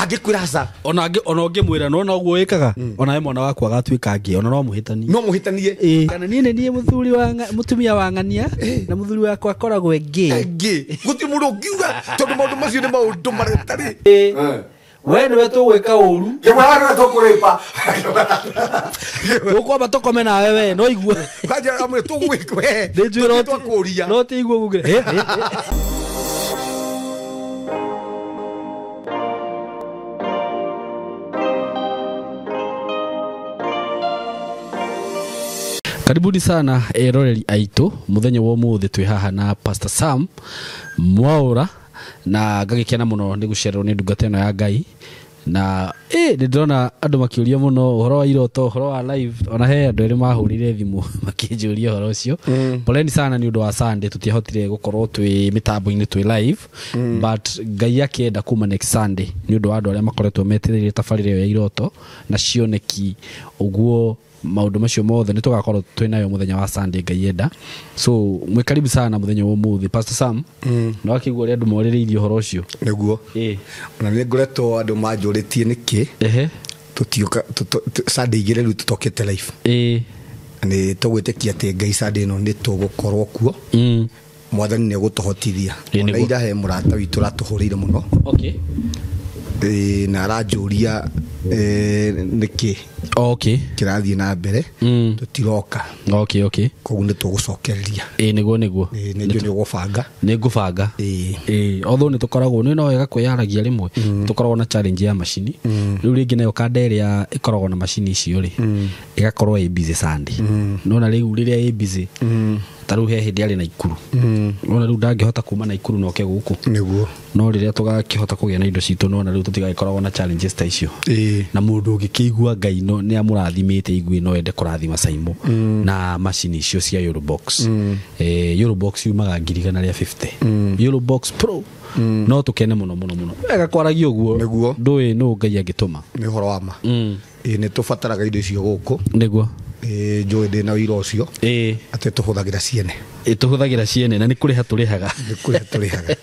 Angĩkwĩra aca. Ona ũngĩmwĩra no noguo wĩkaga, ona we mwana waku agatuĩka angĩ, ona no mũhĩtanie. No mũhĩtanie. Kana niĩ nĩ niĩ mũthuri wa mũtumia wa ng'ania na mũthuri wakwa akoragwo engĩ. Engĩ. Gũtirĩ mũndũ ũngiuga tondũ maũndũ macio nĩ maũndũ marĩa tarĩ. We nĩwe tũgwĩka ũru. Kĩmwana nĩwe tũkũrĩpa. Tũkwamba tũkome nawe we, no igue. Kwanja amwe tũgwĩka we. Nĩ njũĩ twakũria. No ti iguo gũkĩra. Karibuni sana eroreri aitũ muthenya wa ũmũthĩ twĩ haha na Pastor Sam Mwaura na ngagĩkena mũno nĩ gũcererwo nĩ ndungata ĩno ya Ngai na nĩ ndĩrona andũ makĩũria mũno ũhoro wa iroto, ũhoro wa live, ona he andũ erĩ mahũrire thimũ makĩnjũria ũhoro ũcio. Poleni sana nĩ ũndũ wa Sunday tũtiahotire gũkorwo twĩ mĩtambo-inĩ twĩ live, but Ngai akĩenda kuma next Sunday nĩ ũndũ wa andũ arĩa makoretwo metereire tabarĩra ĩyo ya iroto na cioneki ũguo maũndũ macio mothe nĩ tũgakorwo twĩ nayo mũthenya wa Sunday Ngai enda. So mwĩ karibu sana mũthenya wa ũmũthĩ. Pastor Sam, no akĩigua ũrĩa andũ morĩrĩirie ũhoro ũcio. Nĩguo. Ona nĩ ngoretwo andũ manjũrĩtie nĩkĩ tũtiũka Sunday igĩrĩ rĩu tũtokĩte live. Nĩ tũgwĩtĩkia atĩ Ngai Sunday ĩno nĩ tũgũkorwo kuo. Mwathani nĩ egũtũhotithia. Ona ira he mũrata witũ ũratũhũrĩire mũno. Na aranjũria nĩkĩ kĩrathiĩ na mbere tũtiroka. Koguo nĩ tũgũcokereria. Nĩguo nĩguo. Nĩ njũĩ nĩ ũgũbanga. Nĩ ngũbanga. Although nĩ tũkoragwo nĩ no wega kwĩyaragia rĩmwe, tũkoragwo na challenge ya macini. Rĩu rĩngĩ nayo kanda ĩrĩa ĩkoragwo na macini icio rĩ, ĩgakorwo ĩ busy Sunday. Nona rĩu rĩrĩa ĩ busy, ta rĩu he hĩndĩ arĩ Naikuru. Nona rĩu ndangĩhota kuma Naikuru na oke gũkũ. Nĩguo. No rĩrĩa tũgakĩhota kũgĩa na indo citũ nona rĩu tũtigagĩkoragwo na challenges ta icio. Na mũndũ ũngĩkĩigua Ngai no nĩ amũrathimĩte igue no ende kũrathima Saimo na macini icio cia Eurobox. Eurobox yumaga 150,000. Eurobox Pro. No tũkene mũno mũno mũno. Wega kwaragia ũguo. Nĩguo. Ndũĩ nũ Ngai angĩtũma. Nĩ ũhoro wa ma. Nĩ tũbataraga indo icio gũkũ. Nĩguo. Njũĩ ndĩ na ũira ũcio. Atĩ tũhũthagĩra ciene. Tũhũthagĩra ciene na nĩ kũrĩha tũrĩhaga. Nĩ kũrĩha tũrĩhaga.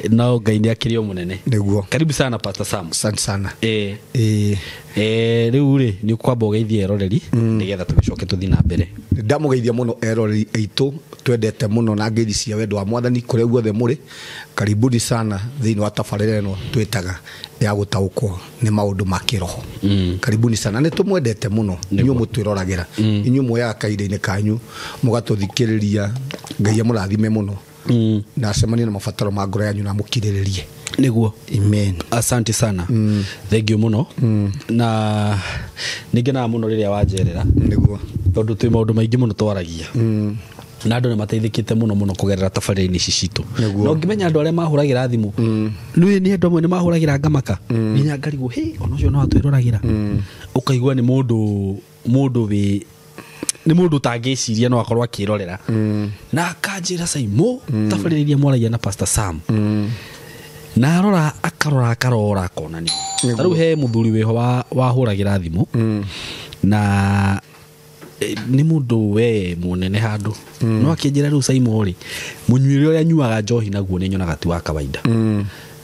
No Ngai nĩ akĩrĩ o mũnene. Nĩguo. Karibu sana Pastor Sam. Asante sana. Rĩu rĩ nĩ ũkwamba ũgeithie eroreri nĩgetha tũgĩcoke tũthiĩ na mbere. Ndamũgeithia mũno eroreri aitũ twendete mũno na ngeithi cia wendo wa Mwathani kũrĩa guothe mũrĩ. Karibuni sana thĩinĩ wa tabarĩra ĩno twĩtaga ya gũtaũkwo nĩ maũndũ ma kĩroho. Karibuni sana, nĩ tũmwendete mũno inyuĩ mũtwĩroragĩra, inyuĩ muoyaga kahinda-inĩ kanyu mũgatũthikĩrĩria. Ngai amũrathime mũno na acemanie na mabataro ma ngoro yanyu na amũkirĩrĩrie. Nĩguo. Amen. Asante sana. Thank you mũno. Na nĩngenaga mũno rĩrĩa wanjerera. Nĩguo. Tondũ twĩ maũndũ maingĩ mũno twaragia. Na andũ nĩ mateithĩkĩte mũno mũno kũgerera tabarĩra-inĩ ici citũ. Na ũngĩmenya andũ arĩa mahũragĩra thimũ, nĩ andũ amwe nĩ mahũragĩra ngamaka. Nginya ngarigwo, hĩ, ona ũcio no atwĩroragĩra. Ũkaigua nĩ mũndũ wĩ nĩ mũndũ ũtangĩciria no akorwo akĩrorera. Na akanjĩra Saimo, tabarĩra iria mwaragia na Pastor Sam. Na arora akarora akarora akona nĩ. Ta rĩu he mũthuri wĩho wahũragĩra thimũ. Na nĩ mũndũ we mũnene handũ. No akĩnjĩra rĩu Saimo rĩ, mũnyuĩre ũrĩa anyuaga njohi naguo nĩ nyonaga ti wa kawaida.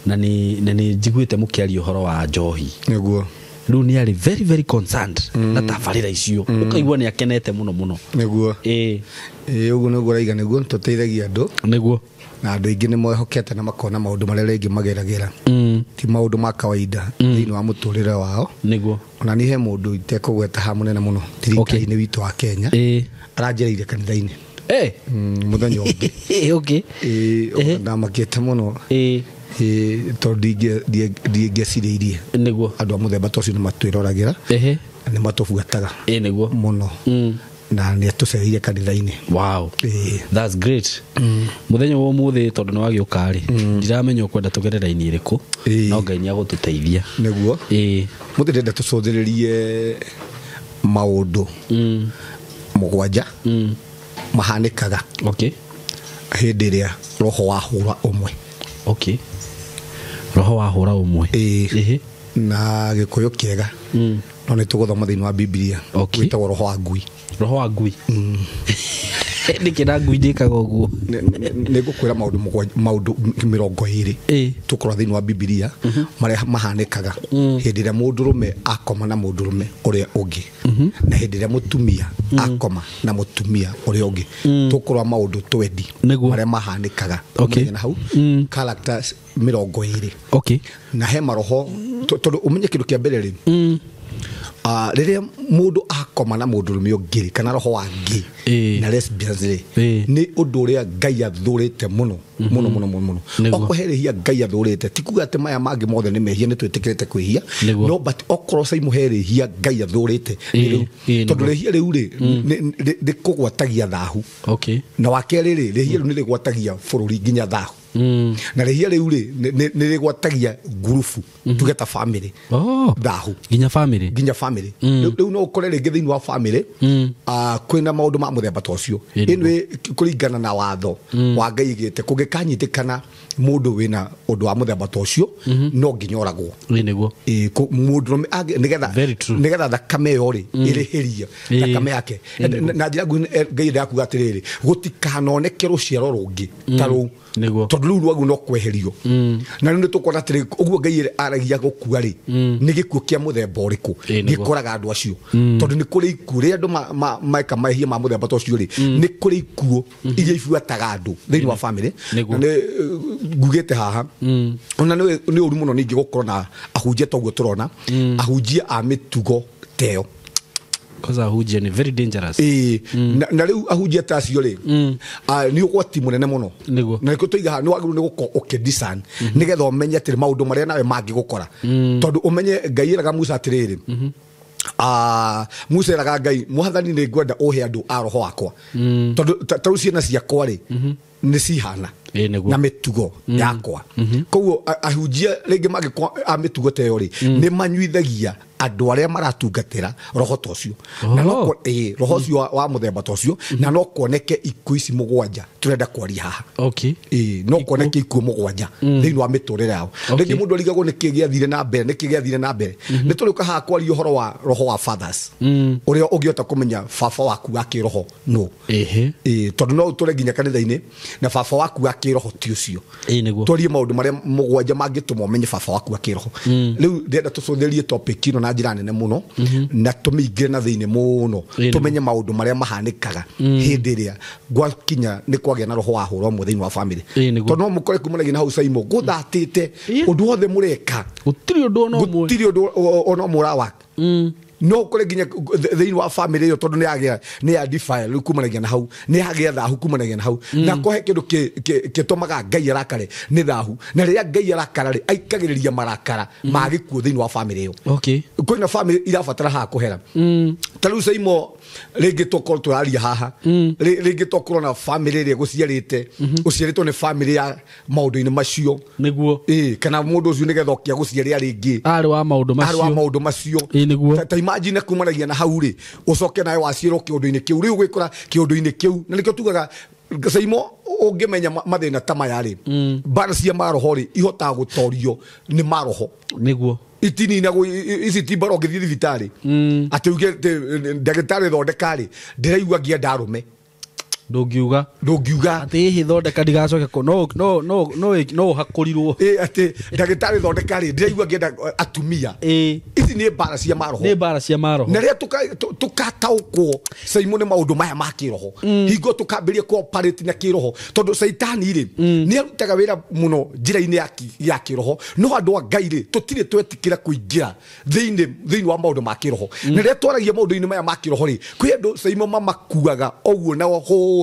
Na nĩ njiguĩte mũkĩaria ũhoro wa njohi. Nĩguo. Rĩu nĩ arĩ very very concerned na tabarĩra icio. Ũkaigua nĩ akenete mũno mũno. Nĩguo. Ũguo nĩguo ũraiga, nĩguo tũteithagia andũ. Nĩguo. Na andũ aingĩ nĩ mehokete na makona maũndũ marĩa rĩngĩ mageragĩra. Ti maũndũ ma kawaida thĩinĩ wa mũtũrĩre wao. Nĩguo. Ona niĩ he mũndũ itekũgweta ha mũnene mũno thirikari-inĩ witũ wa Kenya. Aranjereire kanitha-inĩ. Mũthenya ũngĩ. Ndamakĩte mũno. Tondũ ndingĩecirĩirie. Nĩguo. Andũ a mũthemba ta ũcio nĩ matwĩroragĩra. Nĩ matũbuataga. Nĩguo. Mũno. Na nĩ atũcereire kanitha-inĩ. Wow. That's great. Mũthenya wa ũmũthĩ tondũ nĩ wagĩũka rĩ, ndiramenya ũkwenda tũgerera raini ĩrĩkũ, no Ngai nĩ agũtũteithia. Nĩguo. Mũthĩ ndĩrenda tũcũthĩrĩrie maũndũ 7 mahanĩkaga. Hĩndĩ ĩrĩa roho wahũra ũmwe. Roho wahũra ũmwe. Na Gĩkũyũ kĩega. No nĩ tũgũthoma thĩinĩ wa Bibilia. Wĩtagwo roho wa ngui. Roho wa ngui. Nĩkĩ na ngui ndĩkaga ũguo? Nĩ ngũkwĩra maũndũ maũndũ 20 tũkorwo thĩinĩ wa Bibilia marĩa mahanĩkaga hĩndĩ ĩrĩa mũndũrũme akoma na mũndũrũme ũrĩa ũngĩ na hĩndĩ ĩrĩa mũtumia akoma na mũtumia ũrĩa ũngĩ. Tũkorwo maũndũ 20 marĩa mahanĩkaga na hau characters 20. Na he maroho tondũ ũmenye kĩndũ kĩa mbere rĩ, rĩrĩa mũndũ akoma na mũndũrũme ũngĩ kana roho wa ngĩ na lesbians rĩ, nĩ ũndũ ũrĩa Ngai athũrĩte mũno mũno mũno mũno mũno. Okorwo he rĩhia Ngai athũrĩte, ti kuga atĩ maya mangĩ mothe nĩ mehia, nĩ twĩtĩkĩrĩte kwĩhia, no but okorwo Saimu he rĩhia Ngai athũrĩte nĩ rĩu, tondũ rĩhia rĩu rĩ rĩkũgwatagia thahu. Na wa kerĩ rĩ, rĩhia rĩu nĩ rĩgwatagia bũrũri nginya thahu. Na rĩhia rĩu rĩ nĩ rĩgwatagia ngurubu tuge ta family thahu nginya family, nginya family. Rĩu no ũkore rĩngĩ thĩinĩ wa family kwĩna maũndũ ma mũthemba ta ũcio. Anyway, kũringana na watho wa Ngai igĩte kũngĩkanyitĩkana mũndũ wĩna ũndũ wa mũthemba ta ũcio no nginya oragwo. Mũndũrũme nĩgetha thakame ĩyo rĩ ĩrĩhĩrie thakame yake. Na njĩra nguhĩ Ngai ndakuga atĩrĩrĩ, gũtikanoneke rũciaro rũngĩ ta rũu, tondũ rũu rwagu no kweherio. Na rĩu nĩ tũkuona atĩrĩ, ũguo Ngai aragia gũkua rĩ nĩ gĩkuũ kĩa mũthemba ũrĩkũ gĩkoraga andũ acio, tondũ nĩ kũrĩ ikuũ rĩrĩa andũ meka mehia ma mũthemba ta ũcio rĩ, nĩ kũrĩ ikuũ iria ibuataga andũ thĩinĩ wa family. Na nĩ ngugĩte haha ona nĩ ũru mũno ningĩ gũkorwo na ahunjia ta ũguo tũrona, ahunjia a mĩtugo ta ĩyo. Because ahunjia ni very dangerous. Na rĩu ahunjia ta acio rĩ nĩ ũgwati mũnene mũno. Na nĩkĩo tũiga nĩ wagĩrĩirwo nĩ gũkorwo ũkĩdiscern nĩgetha ũmenye atĩrĩ maũndũ marĩa nawe mangĩgũkora, tondũ ũmenye Ngai eraga Musa atĩrĩrĩ, Musa eraga Ngai, Mwathani nĩ ngwenda ũhe andũ a roho wakwa, tondũ ta rĩu ciana ciakwa rĩ nĩ cihana na mĩtugo yakwa. Koguo ahunjia rĩngĩ mangĩkorwo a mĩtugo ta ĩyo rĩ, nĩ manyuithagia andũ arĩa maratungatĩra roho ta ũcio, na no roho ũcio wa mũthemba ta ũcio, na no kuoneke ikuũ ici 7 tũrenda kwaria haha. No kuoneke ikuũ 7 thĩinĩ wa mĩtũrĩre yao. Rĩngĩ mũndũ arigagwo nĩkĩ gĩathire na mbere, nĩkĩ gĩathire na mbere. Nĩ tũrĩũka haha kwaria ũhoro wa roho wa fathers, ũrĩa ũngĩhota kũmenya baba waku wa kĩroho nũ. Tondũ no ũtũre nginya kanitha-inĩ na baba waku wa kĩroho ti ũcio. Twarie maũndũ marĩa 7 mangĩtũma ũmenye baba waku wa kĩroho. Rĩu ndĩrenda tũcũthĩrĩrie topic ĩno na njĩra nene mũno, na tũmĩingĩre na thĩinĩ mũno, tũmenye maũndũ marĩa mahanĩkaga hĩndĩ ĩrĩa gwakinya nĩ kwagĩa na roho wa hũra ũmwe thĩinĩ wa family. Tondũ no mũkore kumanagia na hau Saimo gũthatĩte ũndũ wothe mũreka, gũtirĩ ũndũ ona ũmwe, gũtirĩ ũndũ ona ũmwe ũrawaka. No ũkore nginya thĩinĩ wa family ĩyo, tondũ nĩ ya defile rĩu kumanagia na hau, nĩ yagĩa thahu kumanagia na hau. Na kũhe kĩndũ kĩtũmaga Ngai arakare nĩ thahu, na rĩrĩa Ngai arakara rĩ, aikagĩrĩria marakara ma gĩkuũ thĩinĩ wa family ĩyo. Kwĩna family irabatara haha kũhera. Ta rĩu Saimo rĩngĩ tũkorwo tũraria haha, rĩngĩ tũkorwo na family ĩrĩa ĩgũciarĩte, ũciarĩtwo nĩ family ya maũndũ-inĩ macio. Nĩguo. Kana mũndũ ũcio nĩgetha oke agũciarĩa rĩngĩ arĩ wa maũndũ macio, arĩ wa maũndũ macio. Nĩguo. Ta imagine kumanagia na hau rĩ, ũcoke nawe waciarwo kĩũndũ-inĩ kĩu, rĩu ũgwĩkora kĩũndũ-inĩ kĩu. Na nĩkĩo tugaga Saimo ũngĩmenya mathĩna ta maya rĩ, mbara cia maroho rĩ ihotaga gũtorio nĩ maroho. Nĩguo. Itininagwo ici ti mbara ũngĩthiĩ thibitarĩ atĩ uge ndagĩtarĩ thondeka rĩ, ndĩraigua ngĩenda arũme. Ndũngiuga, ndũngiuga atĩ hihi thondeka ndigacoke no no no no no ũhakũrirwo. Atĩ ndagĩtarĩ thondeka rĩ, ndĩraigua ngĩenda atumia. Ici nĩ mbara cia maroho, nĩ mbara cia maroho. Na rĩrĩa tũkataũkwo Saimo nĩ maũndũ maya ma kĩroho, hingo tũkambĩrĩria cooperate na kĩroho, tondũ Caitani rĩ nĩ arutaga wĩra mũno njĩra-inĩ ya kĩroho, no andũ a Ngai rĩ tũtirĩ twetĩkĩra kũingĩra thĩinĩ wa maũndũ ma kĩroho. Na rĩrĩa twaragia maũndũ-inĩ maya ma kĩroho rĩ, kwĩ andũ Saimo mamakuaga ũguo na ũhũthũ,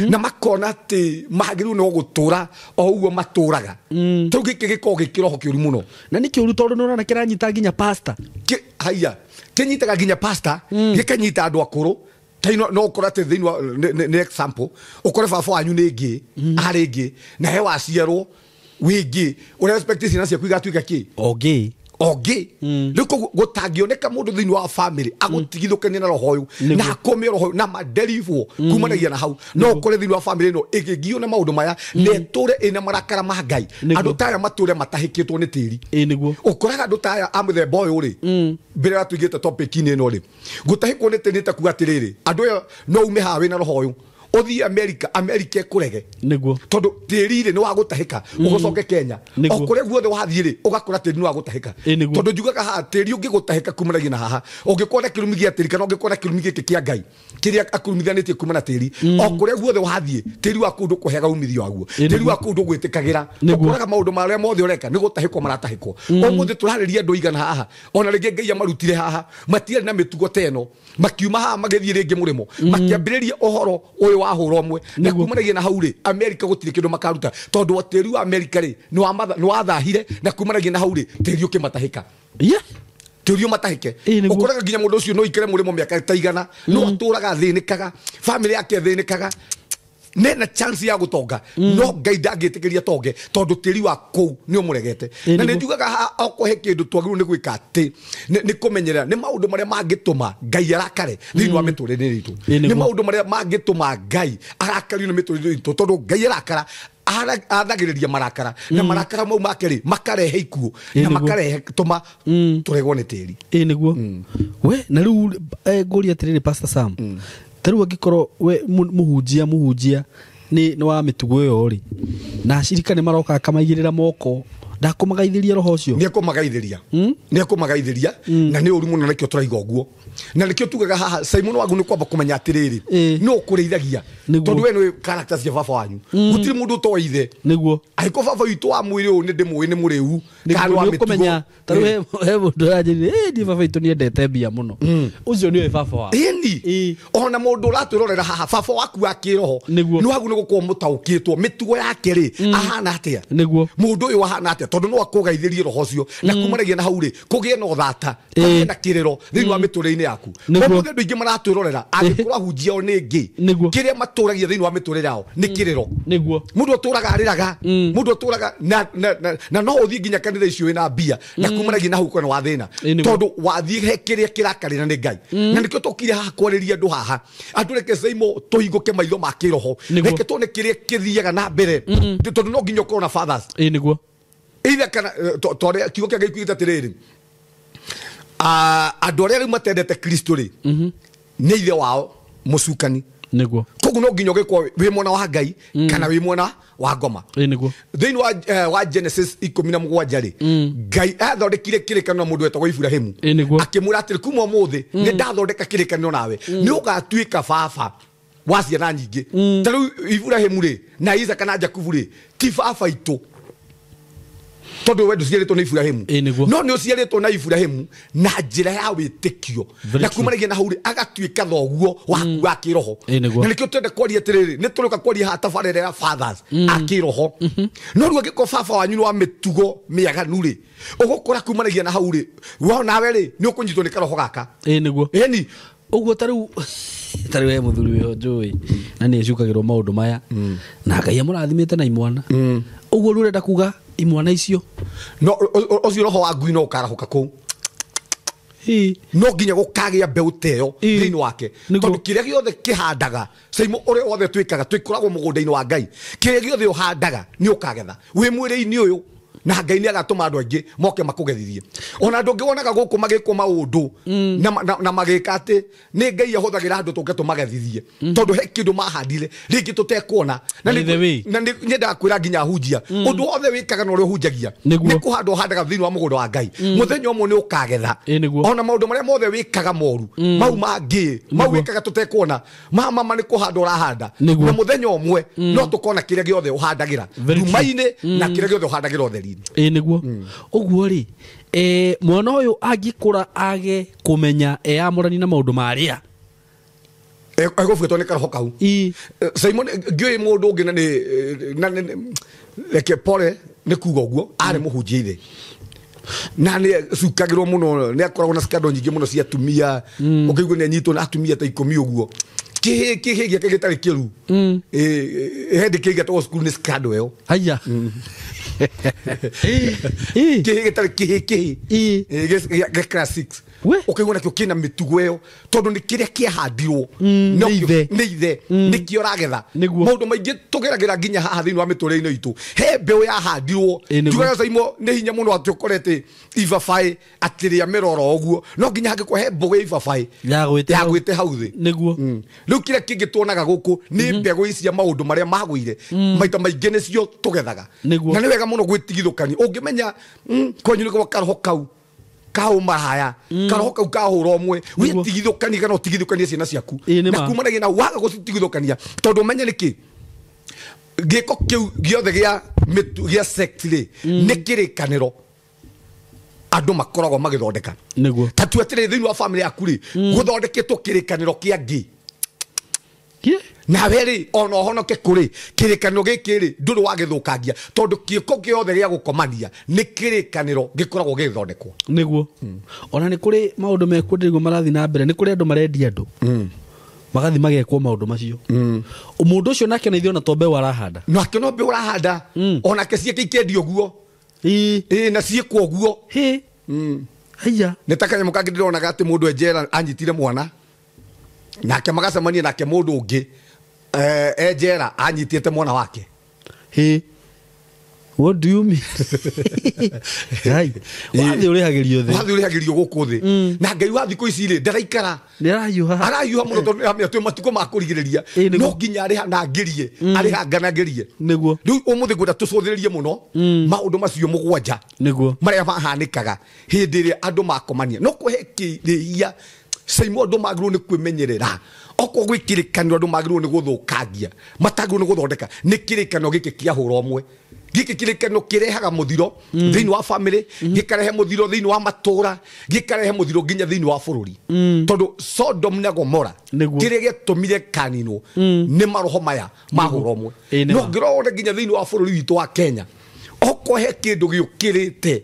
na makona atĩ magĩrĩirwo nĩ gũtũra o ũguo matũraga. Rĩu gĩkĩ gĩkoragwo gĩ kĩroho kĩũru mũno. Na nĩ kĩũru tondũ nĩ ũrona kĩranyita nginya pastor. Haiya, kĩnyitaga nginya pastor, gĩkanyita andũ akũrũ. No ũkore atĩ thĩinĩ wa nĩ example, ũkore baba wanyu nĩ ngĩ, arĩ ngĩ, na he waciarwo wĩ ngĩ, ũrĩa expect ciana ciaku igatuĩka kĩ? O ngĩ. O ngĩ. Rĩu koguo gũtangĩoneka mũndũ thĩinĩ wa family agũtigithũkania na roho ũyũ, na akome roho ũyũ, na maderivwo kumanagia na hau. No ũkore thĩinĩ wa family ĩno ĩgĩgio na maũndũ maya, na ĩtũre ĩna marakara ma Ngai. Andũ ta aya matũre matahĩkĩtwo nĩ tĩri. Nĩguo. Ũkoraga andũ ta aya a mũthemba ũyũ rĩ, mbere ya tũigĩte topic-inĩ ĩno rĩ, gũtahĩkwo nĩ tĩri nĩ ta kuga atĩrĩrĩ, andũ aya no ume haha wĩna roho ũyũ, Ũthiĩ America, America ĩkũrege. Nĩguo. Tondũ tĩri rĩ nĩ wa gũtahĩka, ũgũcoke Kenya. Nĩguo. O kũrĩa guothe wathiĩ rĩ, ũgakora tĩri nĩ wa gũtahĩka. Ĩ, nĩguo. Tondũ njugaga haha tĩri ũngĩgũtahĩka kumanagia na haha, ũngĩkorwo na kĩrumi gĩa tĩri kana ũngĩkorwo na kĩrumi gĩkĩ kĩa Ngai kĩrĩa akurumithanĩtie kuma na tĩri, o kũrĩa guothe wathiĩ tĩri waku ndũkũheaga umithio waguo, Ĩ, tĩri nĩguo. waku ndũgwĩtĩkagĩra. Nĩguo. Ũkoraga maũndũ marĩa mothe ũreka nĩ gũtahĩkwo maratahĩkwo. Ũmũthĩ tũrarĩria andũ aigana haha, ona rĩngĩ Ngai amarutire haha matiarĩ na mĩtugo ta ĩno, makiuma haha magĩthiĩ rĩngĩ mũrĩmo, makĩambĩrĩria ũhoro ũyũ wa hũra ũmwe, na Nĩguo. kumanagia na hau rĩ, Amerika gũtirĩ kĩndũ makaruta tondũ tĩri wa Amerika rĩ nĩ wathahire, na kumanagia na hau rĩ tĩri ũkĩmatahĩka. Yeah. Tĩri ũmatahĩke. Ĩ, nĩguo. Ũkoraga nginya mũndũ ũcio no ikare mũrĩmo mĩaka ta igana, no atũraga athĩnĩkaga, bamĩrĩ yake ĩthĩnĩkaga, nena chance ya gũtonga, no Ngai ndangĩtĩkĩria tonge tondũ tĩri wa kũu nĩ ũmũregete. Ĩ, Na nĩ nĩguo. njugaga haha okorwo he kĩndũ twagĩrĩirwo nĩ gwĩka atĩ nĩ kũmenyerera nĩ maũndũ marĩa mangĩtũma Ngai arakare thĩinĩ wa mĩtũrĩre itũ. Ĩ, Nĩ nĩguo. maũndũ marĩa mangĩtũma Ngai arakario nĩ mĩtũrĩre itũ, tondũ Ngai arakara athagĩrĩria marakara, na marakara mau make rĩ makarehe ikuũ Ĩ, na nĩguo. makarehe tũma tũregwo nĩ tĩri. Ĩ, nĩguo. We na rĩu ngũria atĩrĩrĩ Pastor Sam, ta rĩu angĩkorwo we mũhunjia nĩ wa mĩtugo ĩyo rĩ, na acirika nĩ maroka akamaigĩrĩra moko, ndakũmagaithĩria roho ũcio? Nĩ ekũmagaithĩria, nĩ ekũmagaithĩria, na nĩ ũru mũno, nĩkĩo tũraiga ũguo, na nĩkĩo tugaga haha Simon wagu nĩ kwamba kũmenya atĩrĩrĩ, Ĩ. nĩ ũkũrĩithagia, Nĩguo. tondũ we nĩ character cia baba wanyu, gũtirĩ mũndũ ũtoĩ ithe. Nĩguo. Angĩkorwo baba witũ wa mwĩrĩ ũyũ nĩ ndĩmũĩ nĩ mũrĩu kana nĩ wa nĩ mĩtugo. ũkũmenya ta rĩu he mũndũ ũranjĩrire, "Ĩ, niĩ baba witũ nĩendete mbia mũno." Ũcio nĩwe baba wa Ĩni. Ĩ. Ona mũndũ ũratwĩrorera haha, baba waku wa kĩroho Nĩguo. nĩ wagu nĩ gũkorwo mũtaũkĩtwo mĩtugo yake rĩ ahana atĩa. Nĩguo. Mũndũ ũyũ ahana atĩa, tondũ no akũgaithĩrie roho ũcio, na kumanagia na hau rĩ kũgĩe na ũthata, Ĩ. kũgĩe na kĩrĩro thĩinĩ wa mĩtũrĩre-inĩ yaku. Nĩguo. Ũmũthĩ andũ aingĩ maratwĩrorera angĩkorwo ahunjia o nĩ ngĩ, Nĩguo. kĩrĩa matũragia thĩinĩ wa mĩtũrĩre yao nĩ kĩrĩro. Nĩguo. Mũndũ atũraga arĩraga, mũndũ atũraga na no ũthiĩ nginya kanitha icio wĩna mbia, na kumanagia na hau kwena wa thĩna, Ĩ, nĩguo. tondũ wathiĩ he kĩrĩa kĩrakarĩra nĩ Ngai. Na nĩkĩo tũkire haha kwarĩria andũ haha, andũ reke Saimo tũhingũke maitho ma kĩroho, Nĩguo. reke tuone kĩrĩa kĩthiaga na mbere, tondũ no nginya ũkorwo na fathers. Ĩ, nĩguo. Either kana torĩa kiugo kĩa Ngai kiugĩte atĩrĩrĩ, andũ arĩa rĩu matendete Kristo rĩ nĩ ithe wao mũcukani. Nĩguo. Koguo no nginya ũgĩkorwo wĩ mwana wa Ngai kana wĩ mwana wa ngoma. Ĩ, nĩguo. Thĩinĩ wa Genesis 17 rĩ, Ngai athondekire kĩrĩkanĩro na mũndũ wetagwo Iburahĩmu. Ĩ, nĩguo. Akĩmwĩra atĩrĩ, kuma ũmũthĩ nĩ ndathondeka kĩrĩkanĩro nawe, nĩ ũgatuĩka baba wa ciana nyingĩ. Ta rĩu Iburahĩmu rĩ na Isaka na Jakubu rĩ ti baba itũ, tondũ we ndũciarĩtwo nĩ Iburahĩmu. Ĩ, nĩguo. No nĩ ũciarĩtwo na Iburahĩmu na njĩra ya wĩtĩkio, Very na true. kumanagia na hau rĩ agatuĩka thoguo waku wa kĩroho. Ĩ, nĩguo. Na nĩkĩo twende kwaria atĩrĩrĩ, nĩ tũrĩũka kwaria haha tabarĩra ya fathers a kĩroho. No rĩu angĩkorwo baba wanyu nĩ wa mĩtugo mĩaganu rĩ, ũgũkora kumanagia na hau rĩ, we nawe rĩ nĩ ũkũnyitwo nĩ karoho gaka. Ĩ, nĩguo. Ĩni. Ũguo ta rĩu he mũthuri wĩho njũĩ na nĩ ecukagĩrwo maũndũ maya, na Ngai amũrathimĩte na imwana. Ũguo rĩu ũrenda kuga imwana icio No ũcio roho wa ngui no ũkarahũka kũu, Ĩ. no nginya gũkagĩa mbeũ ta ĩyo Ĩ. thĩinĩ wake, Nĩguo. tondũ kĩrĩa gĩothe kĩhandaga Saimo, ũrĩa wothe twĩkaga twĩkoragwo mũgũnda-inĩ wa Ngai, kĩrĩa gĩothe ũhandaga nĩ ũkagetha wĩ mwĩrĩ-inĩ ũyũ, na Ngai nĩ agatũma andũ aingĩ moke makũgethithie. Ona andũ angĩ wonaga gũkũ magĩkwo maũndũ na magĩka atĩ nĩ Ngai ahũthagĩra andũ tũke tũmagethithie, tondũ he kĩndũ mahandire rĩngĩ tũtekuona. Na By the way. na nĩ nyendaga kwĩra nginya ahunjia, ũndũ wothe wĩkaga na ũrĩa ũhunjagia Nĩguo. nĩ kũhanda ũhandaga thĩinĩ wa mũgũnda wa Ngai, mũthenya ũmwe nĩ ũkagetha. Ĩ, nĩguo. Ona maũndũ marĩa mothe wĩkaga moru mau mangĩ mau Nĩguo. wĩkaga tũtekuona ma mama nĩ kũhanda ũrahanda, Nĩguo. na mũthenya ũmwe no tũkona kĩrĩa gĩothe ũhandagĩra Very true. nduma-inĩ na kĩrĩa gĩothe ũhandagĩra ũtheri-inĩ. Ĩ, nĩguo. Ũguo rĩ, mwana ũyũ angĩkũra age kũmenya eyamũrani na maũndũ marĩa Egũbuĩtwo nĩ karoho kau. Ĩ. Simon ngĩũĩ mũndũ ũngĩ na nĩ reke pore nĩ kuga ũguo, arĩ mũhunjia ithe na nĩ cukagĩrwo mũno, nĩ akoragwo na scandal nyingĩ mũno cia atumia, ũkĩigua nĩ anyitwo na atumia ta 10 ũguo, kĩhĩ kĩhĩ gĩake gĩtarĩ kĩru. Hĩndĩ kĩingatagwo cukuru nĩ scandal ĩyo. Haya. Ĩ. Kĩhĩ gĩtarĩ kĩhĩ kĩhĩ. Ĩ. Gĩa class 6. Ũkaigua nakĩo kĩna mĩtugo ĩyo tondũ nĩ kĩrĩa kĩahandirwo nĩ ithe nĩkĩo ũragetha. Maũndũ maingĩ tũgeragĩra nginya haha thĩinĩ wa mĩtũrĩre-inĩ itũ, he mbeũ yahandirwo. Tugaga Saimo nĩ hinya mũno atĩ ũkorete ibabaĩ atĩ rĩa mĩroro ũguo, no nginya hangĩkorwo he mbũgũ ya ibabaĩ yagwĩte hau thĩ. Nĩguo. Rĩu kĩrĩa kĩngĩ tuonaga gũkũ nĩ mbegũ ici cia maũndũ marĩa magũire maita maingĩ nĩcio tũgethaga. Na nĩ wega mũno gwĩtigithũkania. Ũngĩmenya kwanyu nĩ gwa karoho kau kaũmaraya, karoho kau kahũra ũmwe, wĩtigithũkanie kana ũtigithũkanie ciana ciaku na kumanagia na waga gũcitigithũkania, tondũ ũmenye nĩkĩ gĩko kĩu gĩothe gĩa sex rĩ nĩ kĩrĩkanĩro andũ makoragwo magĩthondeka. Nĩguo. Ta tu atĩrĩ thĩinĩ wa family yaku rĩ gũthondeketwo kĩrĩkanĩro kĩa ngĩ. Nawe rĩ ona ũhonoke kũrĩ kĩrĩkanĩro gĩkĩ rĩ ndũrĩ wagĩthũkangia, tondũ kĩko gĩothe gĩa gũkomania nĩ kĩrĩkanĩro gĩkoragwo gĩgĩthondekwo. Nĩguo. Ona nĩ kũrĩ maũndũ mekuo ndĩrĩguo marathiĩ na mbere, nĩ kũrĩ andũ marendia andũ magathi magekwo maũndũ macio. Mũndũ ũcio nake na ithuĩ ona to mbeũ arahanda. Nake no mbeũ arahanda, onake ciake ikendio ũguo. Ĩĩ, na ciĩkwo ũguo. Haiya. Nĩ ta kanyamũ kangĩ ndĩronaga atĩ mũndũ e njera anyitire mwana nake magacemania nake mũndũ ũngĩ e njera anyitĩte mwana wake. What do you mean? Wathi ũrĩhagĩrio thĩ. Wathi ũrĩhagĩrio gũkũ thĩ. Na Ngai wa thikũ ici rĩ ndaraikara. Nĩarahiũha. Arahiũha mũno tondũ nĩaramenya twĩ matukũ ma kũrigĩrĩria. No nginya arĩha na ngirie, arĩha nganangĩrie. Nĩguo. Rĩu ũmũthĩ ngwenda tũcũthĩrĩrie mũno maũndũ macio mũgwanja. Nĩguo. Marĩa mahanĩkaga hĩndĩ ĩrĩa andũ makomania. No kũhe kĩrĩia Saimo andũ magĩrĩirwo nĩ kwĩmenyerera. Okorwo gwĩ kĩrĩkanĩro andũ magĩrĩirwo nĩ gũthũkangia, matagĩrĩirwo nĩ gũthondeka, nĩ kĩrĩkanĩro gĩkĩ kĩa hũra ũmwe. Gĩkĩ kĩrĩkanĩro kĩrehaga mũthiro thĩinĩ wa family, gĩkarehe mũthiro thĩinĩ wa matũra, gĩkarehe mũthiro nginya thĩinĩ wa bũrũri. Tondũ Sodom na Gomora kĩrĩa gĩatũmire kaninwo nĩ maroho maya ma hũra ũmwe. No ngĩrora nginya thĩinĩ wa bũrũri witũ wa Kenya, okorwo he kĩndũ gĩũkĩrĩte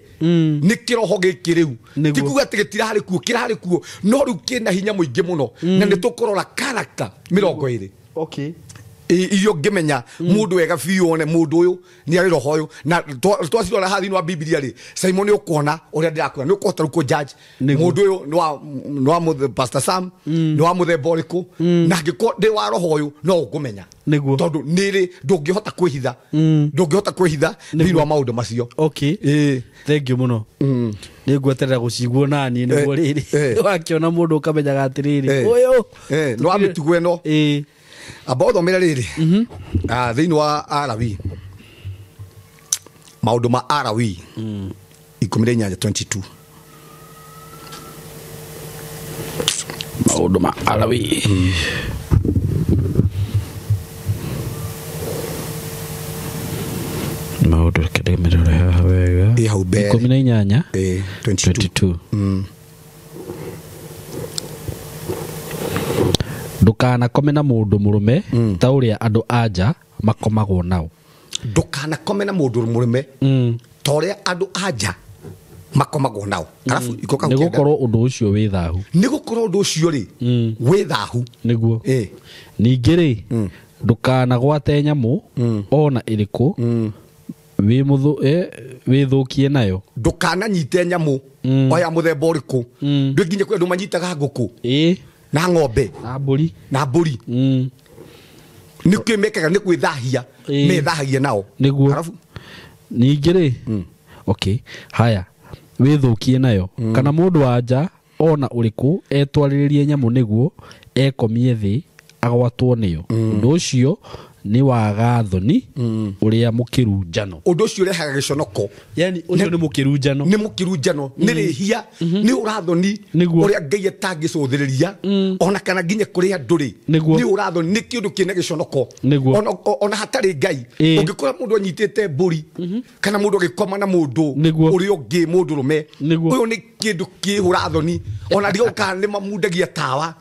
nĩ kĩroho gĩkĩ rĩu, ti kuga atĩ gĩtirarĩ kuo, kĩrarĩ kuo, no rĩu kĩna hinya mũingĩ mũno. Na nĩ tũkũrora character 20. Okay. Iria ũngĩmenya mũndũ wega biũ one mũndũ ũyũ nĩ arĩ roho ũyũ. Na twacirora haha thĩinĩ wa Bibilia rĩ, Simon nĩ ũkuona ũrĩa ndĩrakwĩra, nĩ ũkũhota rĩu kũ-judge mũndũ ũyũ nĩ wa Pastor Sam, nĩ wa mũthemba ũrĩkũ, na angĩkorwo ndĩ wa roho ũyũ no ũkũmenya. Nĩguo. Tondũ nĩrĩ ndũngĩhota kwĩhitha, ndũngĩhota kwĩhitha thĩinĩ wa maũndũ macio. Okay. Thank you mũno. Nĩ ngweterera gũciguo naniĩ nĩguo rĩrĩ wakĩona mũndũ ũkamenyaga atĩrĩrĩ ũyũ nĩ wa mĩtugo ĩno. Amba ũthomere rĩrĩ thĩinĩ wa Arawi, maũndũ ma Arawi 18:22. Maũndũ ma Arawi maũndũ reke haha wega. 18 22. Ndũkanakome na mũndũ mũrũme ta ũrĩa andũ a nja makomagwo nao. Ndũkanakome na mũndũ mũrũme ta ũrĩa andũ a nja makomagwo nao. Arabu ikoka nĩ gũkorwo ũndũ ũcio wĩ thahu. Nĩ gũkorwo ũndũ ũcio rĩ wĩ thahu. Nĩguo. Ningĩ rĩ ndũkanagwate nyamũ ona ĩrĩkũ wĩthũkie nayo. Ndũkananyite nyamũ o ya mũthemba ũrĩkũ. Ndũ nginya kwĩ andũ manyitaga ngũkũ na ng'ombe na mbũri. Nĩ kĩ mekaga nĩ kwĩthahia, methahagia nao. Nĩguo. Arabu ningĩ rĩ okay haya wĩthũkie nayo kana mũndũ wa nja ona ũrĩkũ etwarĩrĩrie nyamũ nĩguo ekomie thĩ agwatwo nĩyo. Ũndũ ũcio nĩ waga thoni ũrĩa mũkĩru njano. Ũndũ ũcio ũrehaga gĩconoko. Yani ũcio nĩ mũkĩru njano. Nĩ mũkĩru njano, nĩ rĩhia, nĩ ũrathoni ũrĩa Ngai atangĩcũthĩrĩria ona kana nginya kũrĩ andũ rĩ. Nĩ ũrathoni, nĩ kĩũndũ kĩna gĩconoko. Ona hatarĩ Ngai ũngĩkora mũndũ anyitĩte mbũri kana mũndũ agĩkoma na mũndũ ũrĩa ũngĩ mũndũ rũme, ũyũ nĩ kĩndũ kĩhũrathoni. Ona ndigoka kana nĩ mamundagia tawa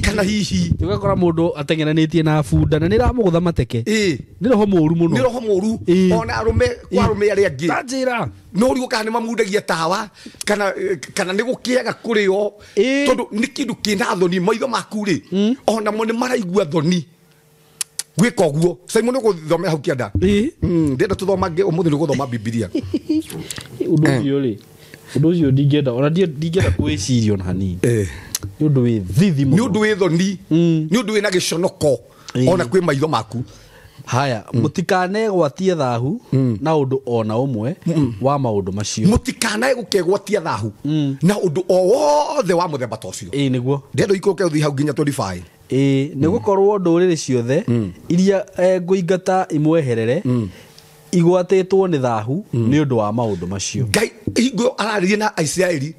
kana hihi ũgakora mũndũ ateng'eranĩtie na bunda na nĩ ĩramũgũtha mateke. Nĩ roho mũru mũno. Nĩ roho mũru. Ona arũme kwa arũme arĩa angĩ. Ta njĩra. No ũrigwo kana nĩ mamundagia tawa kana nĩ gũkĩaga kũrĩ o, tondũ nĩ kĩndũ kĩna thoni maitho maku rĩ onamo nĩ maraigua thoni gwĩka ũguo. Simon nĩ ũgũthomera hau kĩanda. Ndĩrenda tũthomange ũmũthĩ nĩ ũgũthoma Bibilia. Ũndũ ũcio rĩ Ũndũ ũcio ndingĩenda ona ndingĩenda kwĩciria ona hanini. Nĩ ũndũ wĩ thithi mũno. Nĩ ũndũ wĩ thoni. Nĩ ũndũ wĩna gĩconoko ona kwĩ maitho maku. Haya, mũtikanegwatie thahu na ũndũ ona ũmwe wa maũndũ macio. Mũtikanae gũkegwatia thahu na ũndũ o wothe wa mũthemba ta ũcio. Ĩĩ nĩguo. Ndĩrenda ũikũrũke ũthiĩ hau nginya 25. Ĩĩ nĩ gũkorwo ndũrĩrĩ ciothe iria ngũingata imweherere igwatĩtwo nĩ thahu nĩ ũndũ wa maũndũ macio. Ngai hingo ararĩria na Aisiraeli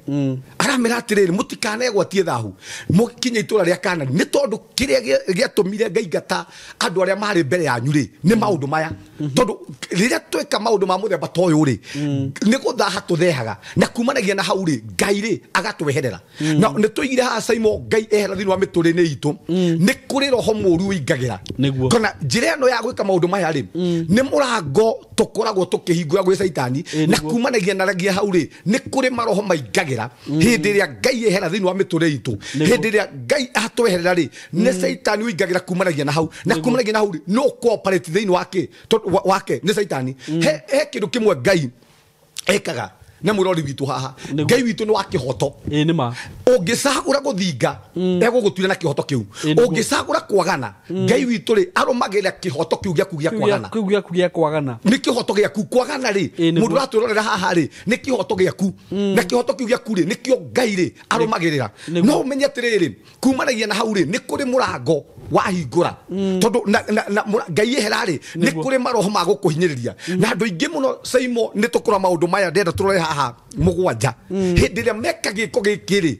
aramera atĩrĩrĩ mũtikanegwatie thahu mũkinye itũra rĩa Kanani nĩ tondũ kĩrĩa gĩatũmire ngaingata andũ arĩa marĩ mbere yanyu rĩ nĩ maũndũ maya. Tondũ rĩrĩa tweka maũndũ ma mũthemba ta ũyũ rĩ nĩ gũthaha tũthehaga na kumanagia na hau rĩ Ngai rĩ agatweherera. Na nĩ tũigire haha Saimo Ngai ehera thĩinĩ wa mĩtũrĩre itũ nĩ kũrĩ roho mũũru ũingagĩra. Kana njĩra ĩno ya gwĩka maũndũ maya rĩ nĩ mũrango tũkoragwo tũkĩhingũra gwĩ Caitani na kumanagia na ragia hau rĩ nĩ kũrĩ maroho maingagĩra hĩndĩ ĩrĩa Ngai ehera thĩinĩ wa mĩtũrĩre itũ. Hĩndĩ ĩrĩa Ngai atweherera rĩ nĩ Caitani ũingagĩra kumanagia na hau na kumanagia na hau rĩ no cooperate thĩinĩ wake wake nĩ Caitani. He kĩndũ kĩmwe Ngai ekaga na mũrori witũ haha. Ngai witũ nĩ wa kĩhoto. Ĩĩ nĩ ma. Ũngĩcagũra gũthinga egũgũtuĩra na kĩhoto kĩu. Ũngĩcagũra kwagana Ngai witũ rĩ arũmagĩrĩra kĩhoto kĩu gĩaku gĩa kwagana. Kĩu gĩaku gĩa kwagana. Nĩ kĩhoto gĩaku kwagana rĩ mũndũ ũratwĩrorera haha rĩ nĩ kĩhoto gĩaku na kĩhoto kĩu gĩaku rĩ nĩkĩo Ngai rĩ arũmagĩrĩra. No ũmenye atĩrĩrĩ kumanagia na hau rĩ nĩ kũrĩ mũrango wahingũra tondũ Ngai ehera rĩ nĩ kũrĩ maroho ma gũkũhinyĩrĩria na andũ aingĩ mũno Saimo nĩ tũkũra maũndũ maya ndĩrenda tũrore haha mũgwanja hĩndĩ ĩrĩa meka gĩko gĩkĩ rĩ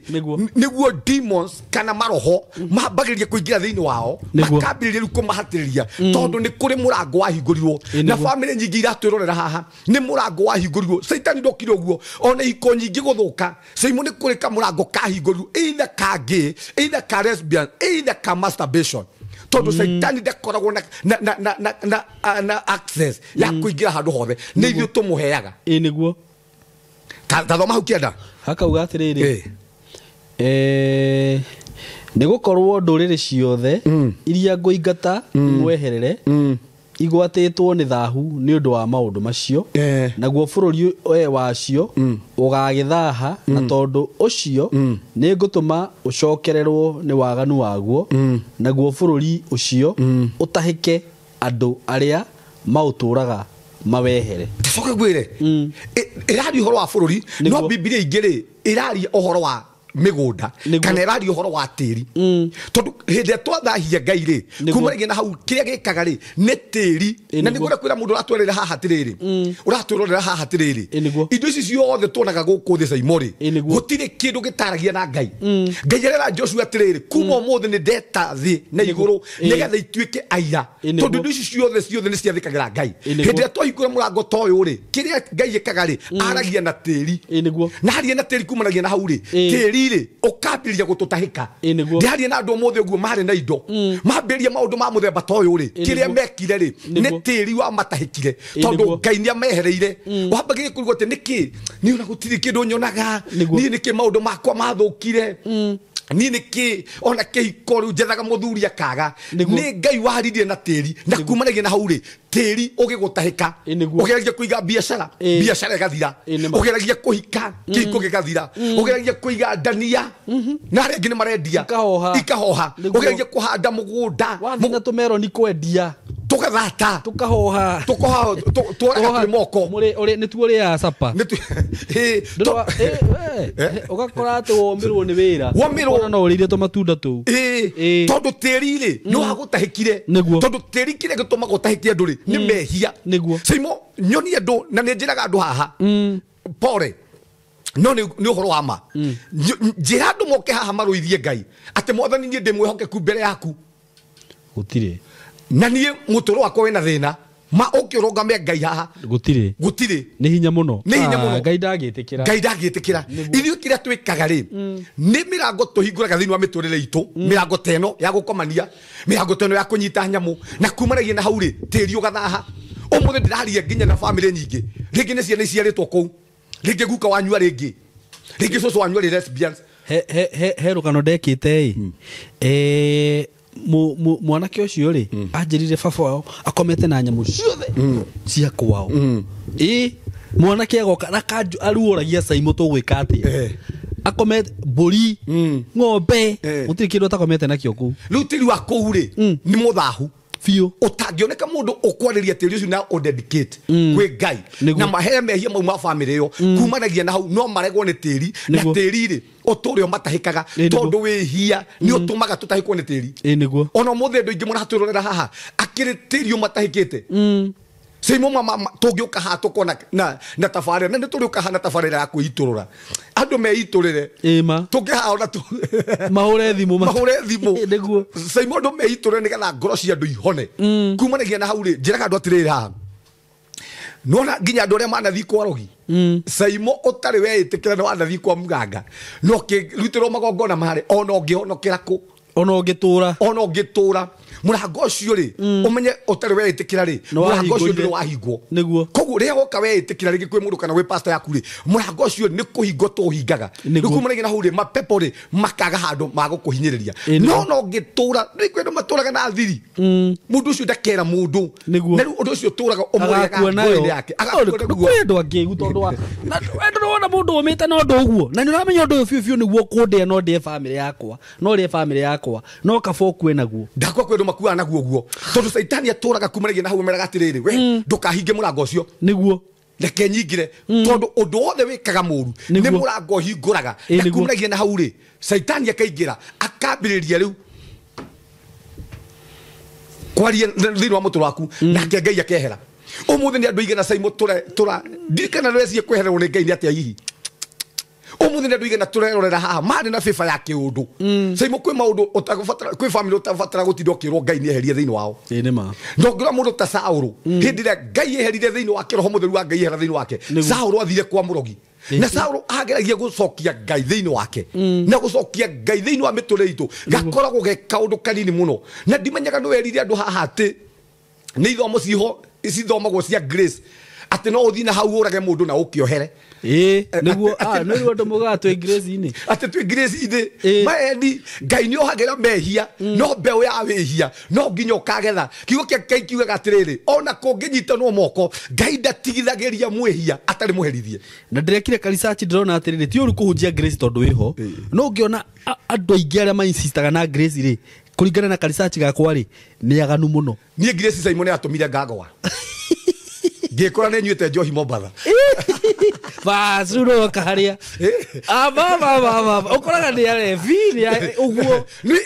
nĩguo demons kana maroho mambagĩrĩria kũingĩra thĩinĩ wao makambĩrĩria rĩu kũmahatĩrĩria tondũ nĩ kũrĩ mũrango wahingũrirwo na bamĩrĩ nyingĩ iratwĩrorera haha nĩ mũrango wahingũrirwo. Caitani ndokire ũguo ona ihiko nyingĩ gũthũka Saimo nĩ kũrĩ kamũrango kahingũrirwo either ka gay either ka lesbian either ka masturbation tondũ Caitani ndakoragwo na access ya kũingĩra handũ hothe nĩ ithuĩ tũmũheaga. Ĩĩ nĩguo. Tathoma hau kĩenda. Hakauga atĩrĩrĩ nĩ gũkorwo ndũrĩrĩ ciothe iria ngũingata imweherere igwatĩtwo nĩ thahu nĩ ũndũ wa maũndũ macio naguo bũrũri wacio ũgagĩthaha na tondũ ũcio nĩ ngũtũma ũcokererwo nĩ waganu waguo naguo bũrũri ũcio ũtahĩke andũ arĩa maũtũraga mawehere. Coke ngwĩre ĩraria ũhoro wa bũrũri no Bibilia ingĩ rĩ ĩraria ũhoro wa mĩgũnda kana ĩraria ũhoro wa tĩri tondũ hĩndĩ ĩrĩa twathahia Ngai rĩ kumanagia na hau kĩrĩa gĩkaga rĩ nĩ tĩri na nĩguo kwĩra mũndũ ũratwerera haha atĩrĩrĩ ũratwĩrorera haha atĩrĩrĩ indo ici ciothe tuonaga gũkũ thĩ Saimo rĩ gũtirĩ kĩndũ gĩtaragia na Ngai. Ngai arera Joshua atĩrĩrĩ kuma ũmũthĩ nĩ ndeta thĩ na igũrũ nĩgetha ituĩke aira tondũ indo ici ciothe ciothe nĩ ciathĩkagĩra Ngai. Hĩndĩ ĩrĩa twahingũra mũrango ta ũyũ rĩ kĩrĩa Ngai ĩkaga rĩ aragia na tĩri na aria na tĩri kumanagia na hau rĩ tĩri rĩ ũkambĩrĩria gũtũtahĩka. Ndĩraria na andũ ũmũthĩ ũguo marĩ na indo mambĩrĩria maũndũ ma mũthemba ta ũyũ rĩ kĩrĩa mekire rĩ nĩ tĩri wamatahĩkire tondũ Ngai nĩ amehereire. Wambagĩrĩria kũrigwo atĩ nĩkĩ niĩ ona gũtirĩ kĩndũ nyonaga niĩ nĩkĩ maũndũ makwa mathũkire niĩ nĩkĩ ona kĩhiko rĩu njethaga mũthuri akaga nĩ Ngai waririe na tĩri na kumanagia na hau rĩ tĩri ũgĩgũtahĩka ũgeragia kũiga biacara biacara ĩgathira ũgeragia kũhika kĩhiko gĩgathira ũgeragia kũiga ndania na arĩa angĩ nĩ marendia ikahoha ũgeragia kũhanda mũgũnda wathiĩ na tũmeroni kwendia tugathata tukahoha tukoha tuoraga twĩ moko nĩ tuo ũrĩaga capa ũgakora atĩ womĩrwo nĩ wĩra womĩrwo no ũrĩire tũmatunda tũu tondũ tĩri rĩ nĩ wagũtahĩkire tondũ tĩri kĩrĩa gĩtũmaga ũtahĩke andũ rĩ nĩ mehia. Saimo nyonie andũ na nĩ njĩraga andũ haha pore no nĩ ũhoro wa ma njĩra andũ moke haha marũithie Ngai atĩ mwathani niĩ ndĩ mwĩhokeku mbere yaku gũtirĩ na niĩ mũtũrũ wakwa wĩna thĩna ma ũke ũrũgame Ngai haha gũtirĩ gũtirĩ nĩ hinya mũno nĩ hinya mũno Ngai ndangĩtĩkĩra Ngai ndangĩtĩkĩra. Ithuĩ kĩrĩa twĩkaga rĩ nĩ mĩrango tũhingũraga thĩinĩ wa mĩtũrĩre itũ mĩrango ta ĩno ya gũkomania mĩrango ta ĩno ya kũnyita nyamũ na kumanagia na hau rĩ tĩri ũgathaha. Ũmũthĩ ndĩraria nginya na bamĩrĩ nyingĩ rĩngĩ nĩ ciana iciarĩtwo kũu rĩngĩ guka wanyu arĩ ngĩ rĩngĩ cũcũ wanyu arĩ lesbians. He rũgano ndekĩte ĩ mwanake ũcio rĩ anjĩrire baba wao akomete na nyamũ ciothe cia kwao ĩ Mwanake agoka na kanju aruoragia Saimo tũgwĩka atĩa. Akomete mbũri, ng'ombe, gũtirĩ kĩndũ atakomete nakĩo kũu. Rĩu tĩri wa kũu rĩ nĩ mũthahu biũ. Ũtangĩoneka mũndũ ũkwarĩria tĩri ũcio na ũdedicate kwĩ Ngai na mahere mehia mau ma bamĩrĩ ĩyo kumanagia na hau no maregwo nĩ tĩri na tĩri rĩ ũtũre ũmatahĩkaga tondũ wĩhia nĩ ũtũmaga tũtahĩkwo nĩ tĩri. Nĩguo. Ona ũmũthĩ andũ aingĩ mũratwĩrorera haha akĩrĩ tĩri ũmatahĩkĩte. Saimo mama tũngĩũka haha tũkona na tabarĩra na nĩ tũrĩũka haha na tabarĩra ya kwĩitũrũra andũ meitũrĩre tũngĩhaha ona mahũre thimũ nĩguo Saimo andũ meitũrĩre nĩgetha ngoro cia andũ ihone kumanagia na hau rĩ njĩraga andũ atĩrĩrĩ haha nona nginya andũ arĩa manathiĩ kwa rogi Saimo ũtarĩ weĩtĩkĩra nĩ wanathiĩ kwa muganga no ũkĩrutĩrwo magongona marĩ ona ũngĩhonokera kũ ona ũngĩtũra mũrango ũcio rĩ ũmenye ũtarĩ weĩtĩkĩra rĩ mũrango ũcio ndũrĩ wahingwo. Nĩguo. Koguo rĩrĩa woka weĩtĩkĩra rĩngĩ kwĩ mũndũ kana gwĩ pastor yaku rĩ mũrango ũcio nĩ kũhingwo tũũhingaga. Rĩu kumanagia na hau rĩ mapepo rĩ makaga handũ ma gũkũhinyĩrĩria. No no ũngĩtũra nĩ kwĩ andũ matũraga na thiri mũndũ ũcio ndakera mũndũ na rĩu ũndũ ũcio ũtũraga ũmũrĩaga ngoro-inĩ yake agakua naguo. Kwĩ andũ angĩ tondũ wa na ndũrona mũndũ ũmĩte na ũndũ ũguo na nĩ ũramenya ũndũ ũyũ biũ biũ nĩguo kũndĩa no ndĩe bamĩrĩ yakwa no rĩe bamĩrĩ yakwa no kaba ũkue naguo. Ndakwa kwĩ andũ makuaga naguo guo tondũ caitani atũraga kumanagia na hau ameraga atĩrĩrĩ we ndũkahinge mũrango ũcio nĩguo reke nyingĩre tondũ ũndũ wothe wĩkaga mũru nĩ mũrango ũhingũraga na kumanagia na hau rĩ caitani akaingĩra akambĩrĩria rĩu kwaria thĩinĩ wa mũtũrũ waku nake Ngai akehera. Ũmũthĩ nĩ andũ aigana Saimo tũra ndirikana nĩwecirie kwehererwo nĩ Ngai nĩ atĩa hihi. Ũmũthĩ nĩ andũ aigana tũrerorera haha marĩ na bĩba ya kĩũndũ Saimo kwĩ maũndũ ũtagũbatara kwĩ family ũtabatara gũtinda ũkĩrwo Ngai nĩ eherie thĩinĩ wao. Nĩ ma. No ngĩrora mũndũ ta Saũlũ hĩndĩ ĩrĩa Ngai eherire thĩinĩ wake roho mũtheru wa Ngai ehera thĩinĩ wake Saũlũ athire kwa mũrogi na Saũlũ ageragia gũcokia Ngai thĩinĩ wake na gũcokia Ngai thĩinĩ wa mĩtũrĩre itũ gakoragwo ge kaũndũ kanini mũno na ndimenyaga nĩ werire andũ haha atĩ nĩ ithomo ciho cithomagwo cia grace atĩ no ũthiĩ na hau ũrage mũndũ na ũkĩohere. Nĩguo nĩguo andũ moigaga twĩ grace-inĩ atĩ twĩ grace-inĩ maendi Ngai nĩ ohagĩra mehia no mbeũ ya wĩhia no nginya ũkagetha. Kiugo kĩa Ngai kiugaga atĩrĩrĩ ona kũngĩnyitanwo moko Ngai ndatigithagĩria mwĩhia atarĩ mũherithie. Na ndĩrekire ka research ndĩrona atĩrĩrĩ ti ũru kũhunjia grace tondũ wĩho no ũngĩona andũ aingĩ arĩa mainsistaga na grace rĩ kũringana na ka research gakwa rĩ nĩ aganu mũno. Niĩ grace Saimo nĩ yatũmire ngagwa ngĩkora nĩ nyuĩte njohi Mombatha bas rĩu nĩwoka harĩa ũkoraga nĩ arebi ũguo nĩ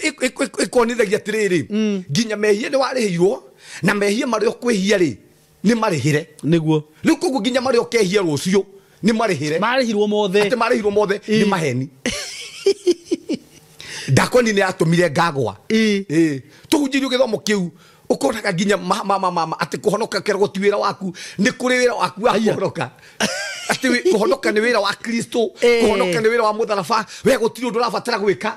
ĩkonithagia atĩrĩrĩ nginya mehia nĩ warĩhĩirwo na mehia marĩa ũkwĩhia rĩ nĩ marĩhĩre. Nĩguo. Rĩu koguo nginya marĩa ũkehia rũciũ nĩ marĩhĩre marĩhirwo mothe atĩ marĩhirwo mothe nĩ maheni. Ndakoni nĩ yatũmire ngagwa tũhunjĩrio gĩthomo kĩu ũkonaga nginya mama atĩ kũhonoka keragwo ti wĩra waku nĩ kũrĩ wĩra waku wa kũhonoka atĩ kũhonoka nĩ wĩra wa Kristo kũhonoka nĩ wĩra wa mũtharaba we gũtirĩ ũndũ ũrabatara gwĩka.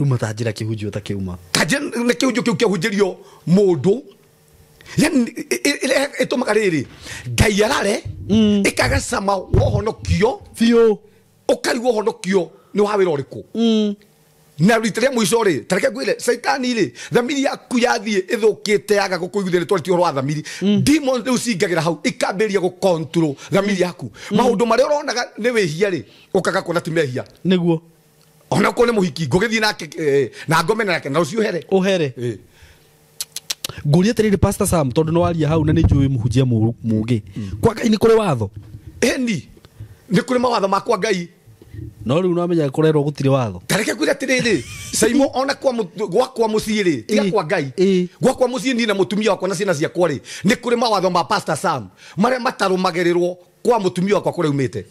Rĩu matanjĩra kĩhunjio ta kĩuma kanjĩra nĩ kĩhunjio kĩu kĩahunjĩrio mũndũ yani ĩtũmaga rĩrĩ Ngai arare ĩkaga cama wohonokio biũ ũkarigwo ũhonokio nĩ wa wĩra ũrĩkũ. Na rita rĩa mũico rĩ ta reke ngwĩre caitani rĩ thamiri yaku yathiĩ ĩthũkĩte yaga gũkũiguithia nĩ twarĩtie ũhoro wa thamiri demons rĩu cingagĩra hau ikambĩrĩria gũ-control thamiri yaku maũndũ marĩa ũronaga nĩ wĩhia rĩ ũkaga kuona ti mehia. Nĩguo. Ona korwo nĩ mũhiki ngũgĩthiĩ nake na ngome nake na rũciũ ũhere ũhere. Ngũrie atĩrĩrĩ Pastor Sam tondũ nĩ waria hau na nĩ njũĩ mũhunjia mũũgĩ kwa Ngai nĩ kũrĩ watho? Ĩni nĩ kũrĩ mawatho ma kwa Ngai no rĩu nĩwamenya kũrerwo gũtirĩ watho. Ta reke ngwĩre atĩrĩrĩ Saimo ona gwakwa mũciĩ rĩ tiga kwa Ngai gwakwa mũciĩ niĩ na mũtumia wakwa na ciana ciakwa rĩ nĩ kũrĩ mawatho ma Pastor Sam marĩa matarũmagĩrĩrwo kwa mũtumia wakwa kũrĩa umĩte.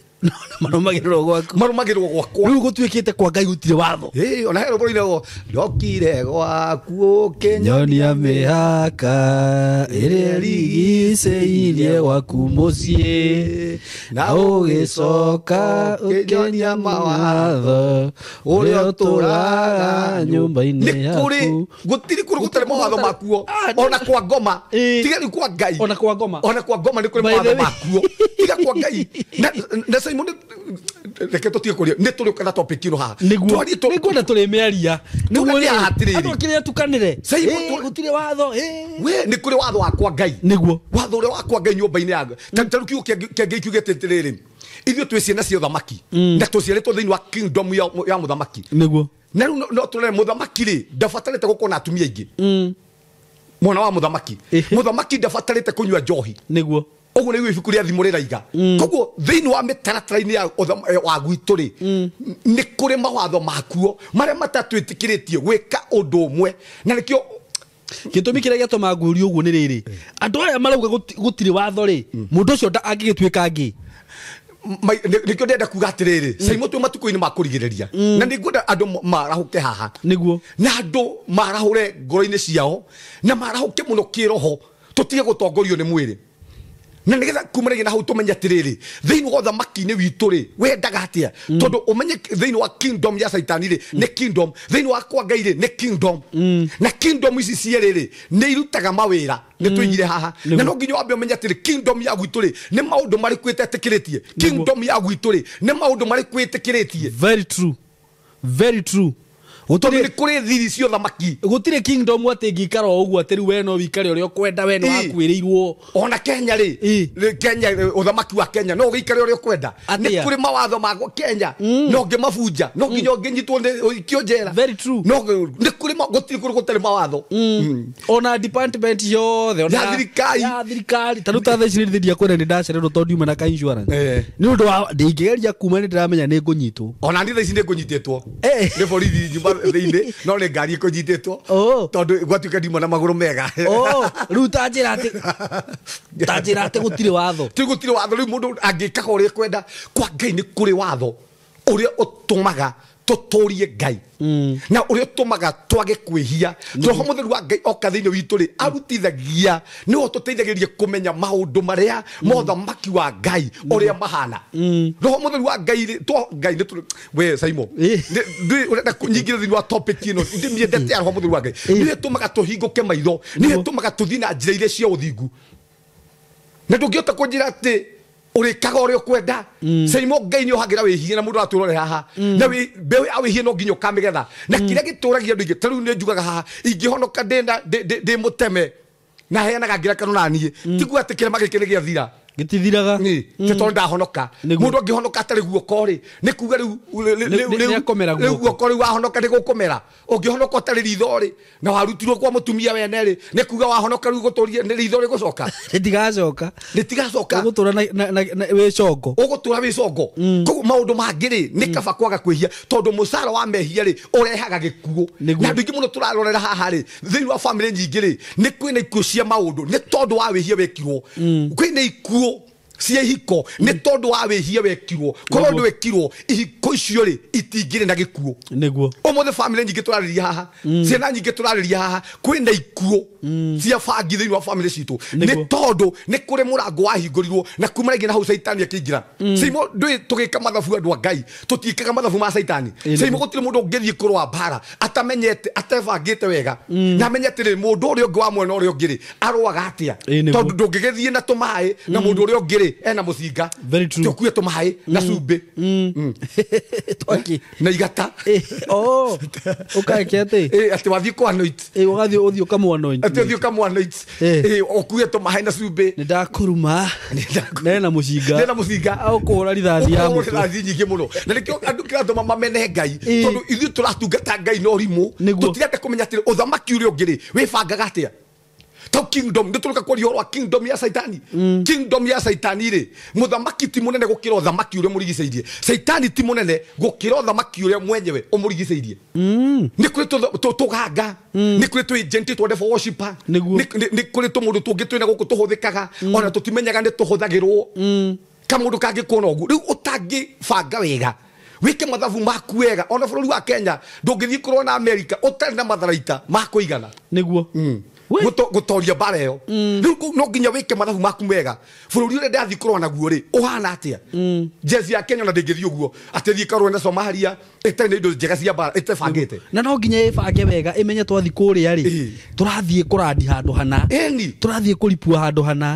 Marũmagĩrĩrwo gwaku marũmagĩrĩrwo gwakwa rĩu gũtuĩkĩte kwa Ngai gũtirĩ watho. Ona he rũmbo rũinagwo ndokire gwaku ũkĩnyonia mĩhaka ĩrĩa ĩrigicĩirie gwaku mũciĩ na ũgĩcoka ũkĩnyonia mawatho ũrĩa ũtũraga nyũmba-inĩ yaku. Gũtirĩ kũndũ gũtarĩ mawatho makuo ona kwa ngoma tiga rĩu kwa Ngai ona kwa ngoma ona kwa ngoma nĩ kũrĩ mawatho makuo tiga kwa Ngai na Saimo Reke tũtige kũria nĩ tũrĩũka na topic ĩno haha. Nĩguo nĩngwenda tũrĩmĩaria. Nĩguo Tũkaria atĩrĩrĩ. Andũ akĩrĩa tukanĩre. Gũtirĩ watho. We nĩ kũrĩ watho wakwa Ngai. Nĩguo. Watho ũrĩa wakwa Ngai nyũmba-inĩ ya ta rĩu kiugo kĩa Ngai kiugĩte atĩrĩrĩ, ithuĩ twĩ ciana cia ũthamaki na tũciarĩtwo thĩinĩ wa kingdom ya mũthamaki. Nĩguo. Na rĩu no tũrore mũthamaki rĩ ndabatarĩte gũkorwo na atumia aingĩ. Mwana wa mũthamaki. Mũthamaki ndabatarĩte kũnyua njohi. Nĩguo. Ũguo nĩguo ibuku rĩa Thimo rĩraiga. Koguo thĩinĩ wa mĩtaratara-inĩ ya wa gwitũ rĩ, nĩ kũrĩ mawatho makuo marĩa matatwĩtĩkĩrĩtie gwĩka ũndũ ũmwe. Na nĩkĩo gĩtũmi kĩrĩa gĩatũma ngũrie ũguo nĩ rĩrĩ, andũ aya marauga gũtirĩ watho rĩ, mũndũ ũcio angĩgĩtuĩka ngĩ. Nĩkĩo ndĩrenda kuga atĩrĩrĩ, Saimo twĩ matukũ-inĩ ma kũrigĩrĩria. Na nĩngwenda andũ marahũke haha. Nĩguo. Na andũ marahũre ngoro-inĩ ciao na marahũke mũno kĩroho, tũtige gũtongorio nĩ mwĩrĩ. Na nĩgetha kumanagia na hau tũmenye atĩrĩrĩ, thĩinĩ wa ũthamaki-inĩ witũ rĩ, wendaga atĩa? Tondũ ũmenye thĩinĩ wa kingdom ya Caitani rĩ, nĩ kingdom, thĩinĩ wa kwa Ngai rĩ, nĩ kingdom. Na kingdom ici cierĩ rĩ, nĩ irutaga mawĩra, nĩ tũigire haha. Na no nginya wambe ũmenye atĩrĩ, kingdom ya gwitũ rĩ, nĩ maũndũ marĩkũ ĩtetĩkĩrĩtie? Kingdom ya gwitũ rĩ, nĩ maũndũ marĩkũ ĩtĩkĩrĩtie? Very true. Very true. Tondũ nĩ kũrĩ thiri cia ũthamaki. Gũtirĩ kingdom atĩ ĩngĩikara o ũguo atĩ rĩu we no wĩikare ũrĩa ũkwenda, we no wakuĩrĩirwo. Ona Kenya rĩ, Kenya, ũthamaki wa Kenya no ũgĩikare ũrĩa ũkwenda. Nĩ kũrĩ mawatho ma Kenya, no ũngĩmabunja, no nginya ũngĩnyitwo nĩ ũikio njera. Very true. No nĩ kũrĩ gũtirĩ kũndũ gũtarĩ mawatho. Ona department yothe, ona ya thirikari. Ya thirikari. Ta rĩu ta thaa ici nĩ ndiakwĩra nĩ ndacererwo tondũ ndiuma na ka insurance. Nĩ ũndũ wa ndingĩgeria kuma nĩ ndĩramenya nĩ ngũnyitwo. Ona niĩ thaa ici nĩ ngũnyitĩtwo. Nĩ borithi nyumba thĩinĩ, no nĩ ngari ĩkũnyitĩtwo. Tondũ gwatuĩka ndiuma na magũrũ mega. Rĩu ta njĩra atĩ gũtirĩ watho. Ti gũtirĩ watho. Rĩu mũndũ angĩkaga ũrĩa ekwenda, kwa Ngai nĩ kũrĩ watho ũrĩa ũtũmaga tũtũrie Ngai. Na ũrĩa ũtũmaga twage kwĩhia. Roho Mũtheru wa Ngai oka thĩinĩ witũ rĩ, arutithagia, nĩwe ũtũteithagĩrĩria kũmenya maũndũ marĩa mothamaki wa Ngai ũrĩa mahana. Roho Mũtheru wa Ngai rĩ, to Ngai nĩ tũrĩ, we Saimo, ndĩ ũrenda kũnyingĩra thĩinĩ wa topic ĩno, ndĩmĩendete ya Roho Mũtheru wa Ngai. Nĩwe ũtũmaga tũhingũke maitho, nĩwe ũtũmaga tũthiĩ na njĩra iria cia ũthingu. Na ndũngĩhota kũnjĩra atĩ ũrĩkaga ũrĩa ũkwenda. Saimo Ngai nĩ ohagĩra wĩhia na mũndũ atũrore haha. Na mbeũ ya wĩhia no nginya ũkamĩgetha. Na kĩrĩa gĩtũragia andũ aingĩ, ta rĩu nĩ njugaga haha, ingĩhonoka ndĩ mũteme na heanaga ngerekano na niĩ, ti kuga atĩ kĩrema gĩkĩ nĩ gĩathira. Gĩtithiraga. Nĩ tondũ ndahonoka. Mũndũ angĩhonoka atarĩ guoko rĩ, nĩ kuga rĩu rĩu guoko rĩu wahonoka nĩ gũkũmera. Ũngĩhonoka ũtarĩ ritho rĩ, na warutirwo kwa mũtumia wene rĩ, nĩ kuga wahonoka rĩu gũtũrie nĩ ritho rĩgũcoka. Rĩtigacoka. Rĩtigacoka. Ũgũtũra wĩ congo. Ũgũtũra wĩ congo. Koguo maũndũ mangĩ rĩ, nĩ kaba kwaga kwĩhia, tondũ mũcara wa mehia rĩ, ũrehaga gĩkuũ. Na andũ aingĩ mũno tũrarorera haha rĩ, thĩinĩ wa famĩlĩ nyingĩ rĩ, nĩ kwĩna ikuũ cia maũndũ, nĩ tondũ wa wĩhia wekirwo. Kwĩna ikuũ cia ihiko nĩ tondũ wa wĩhia wekirwo. Korwo ndwekirwo, ihiko icio rĩ, itingĩrĩ na gĩkuũ. Nĩguo. Ũmũthĩ famĩlĩ nyingĩ tũrarĩria haha, ciana nyingĩ tũrarĩria haha, kwĩna ikuũ cia bangi thĩinĩ wa famĩlĩ citũ. Nĩ tondũ nĩ kũrĩ mũrango wahingũrirwo na kuma rĩngĩ na hau Caitani akĩingĩra. Saimo ndũĩ tũgĩka mathabu andũ a Ngai, tũtiĩkaga mathabu ma Caitani. Saimo gũtirĩ mũndũ ũngĩthiĩ kũrũa mbara atamenyete, atebangĩte wega. Na amenye atĩrĩ, mũndũ ũrĩa ũngĩ wa mwena ũrĩa ũngĩ rĩ, arũaga atĩa. Tondũ ndũngĩgĩthiĩ na tũmaĩ na mũndũ ũrĩa ũngĩ rĩ, ena mũcinga. Very true. Tũkue tũmaĩ na cumbĩ. Twaki. Na igata. Ũkaeke atĩ? Atĩ wathiĩ kwa anoint. Ũgathiĩ ũthiĩ ũkamũ-anoint. Atĩ ũthiĩ ũkamũ-anoint. Ũkue tũmaĩ na cumbĩ. Nĩ ndakũruma. Nena mũcinga. Nena mũcinga. Ũkũhũra rithathi ya Ũkũhũra mũtwe. rithathi nyingĩ mũno. Na nĩkĩo andũ kĩratũma mamene Ngai. Tondũ ithuĩ tũratungata Ngai na ũrimũ. Tũtirenda kũmenya atĩrĩ, ũthamaki ũrĩa ũngĩ rĩ, wĩbangaga atĩa? Tau kingdom, nĩ tũrũka kwaria ũhoro wa kingdom ya Caitani. Kingdom ya Caitani rĩ, mũthamaki ti mũnene gũkĩra ũthamaki ũrĩa mũrigicĩirie. Caitani ti mũnene gũkĩra ũthamaki ũrĩa mwenyewe ũmũrigicĩirie. Nĩ kũrĩ tũganga, nĩ kũrĩ tũ agent twa devil worshipper, nĩ kũrĩ tũmũndũ tũngĩ twĩna gũkũ tũhũthĩkaga, ona tũtimenyaga nĩ tũhũthagĩrwo. Kamũndũ kangĩkuona ũguo, rĩu ũtangĩbanga wega, wĩke mathabu maku wega. Ona bũrũri wa Kenya ndũngĩthiĩ kũrũa na America ũtarĩ na matharaita ma kũigana. Nĩguo. Gutoria mbara ĩyo. Rĩu no nginya wĩke mathabu maku mega. Bũrũri ũrĩa ndathiĩ kũrũa naguo rĩ, ũhana atĩa? Jezi ya Kenya ona ndĩngĩthiĩ ũguo atĩ thiĩ karũe na Somalia ĩtarĩ na indo njega cia mbara ĩtebangĩte. Na no nginya ĩbange wega ĩmenye twathiĩ kũrĩa rĩ, tũrathiĩ kũrandi handũ hana, tũrathiĩ kũripua handũ hana.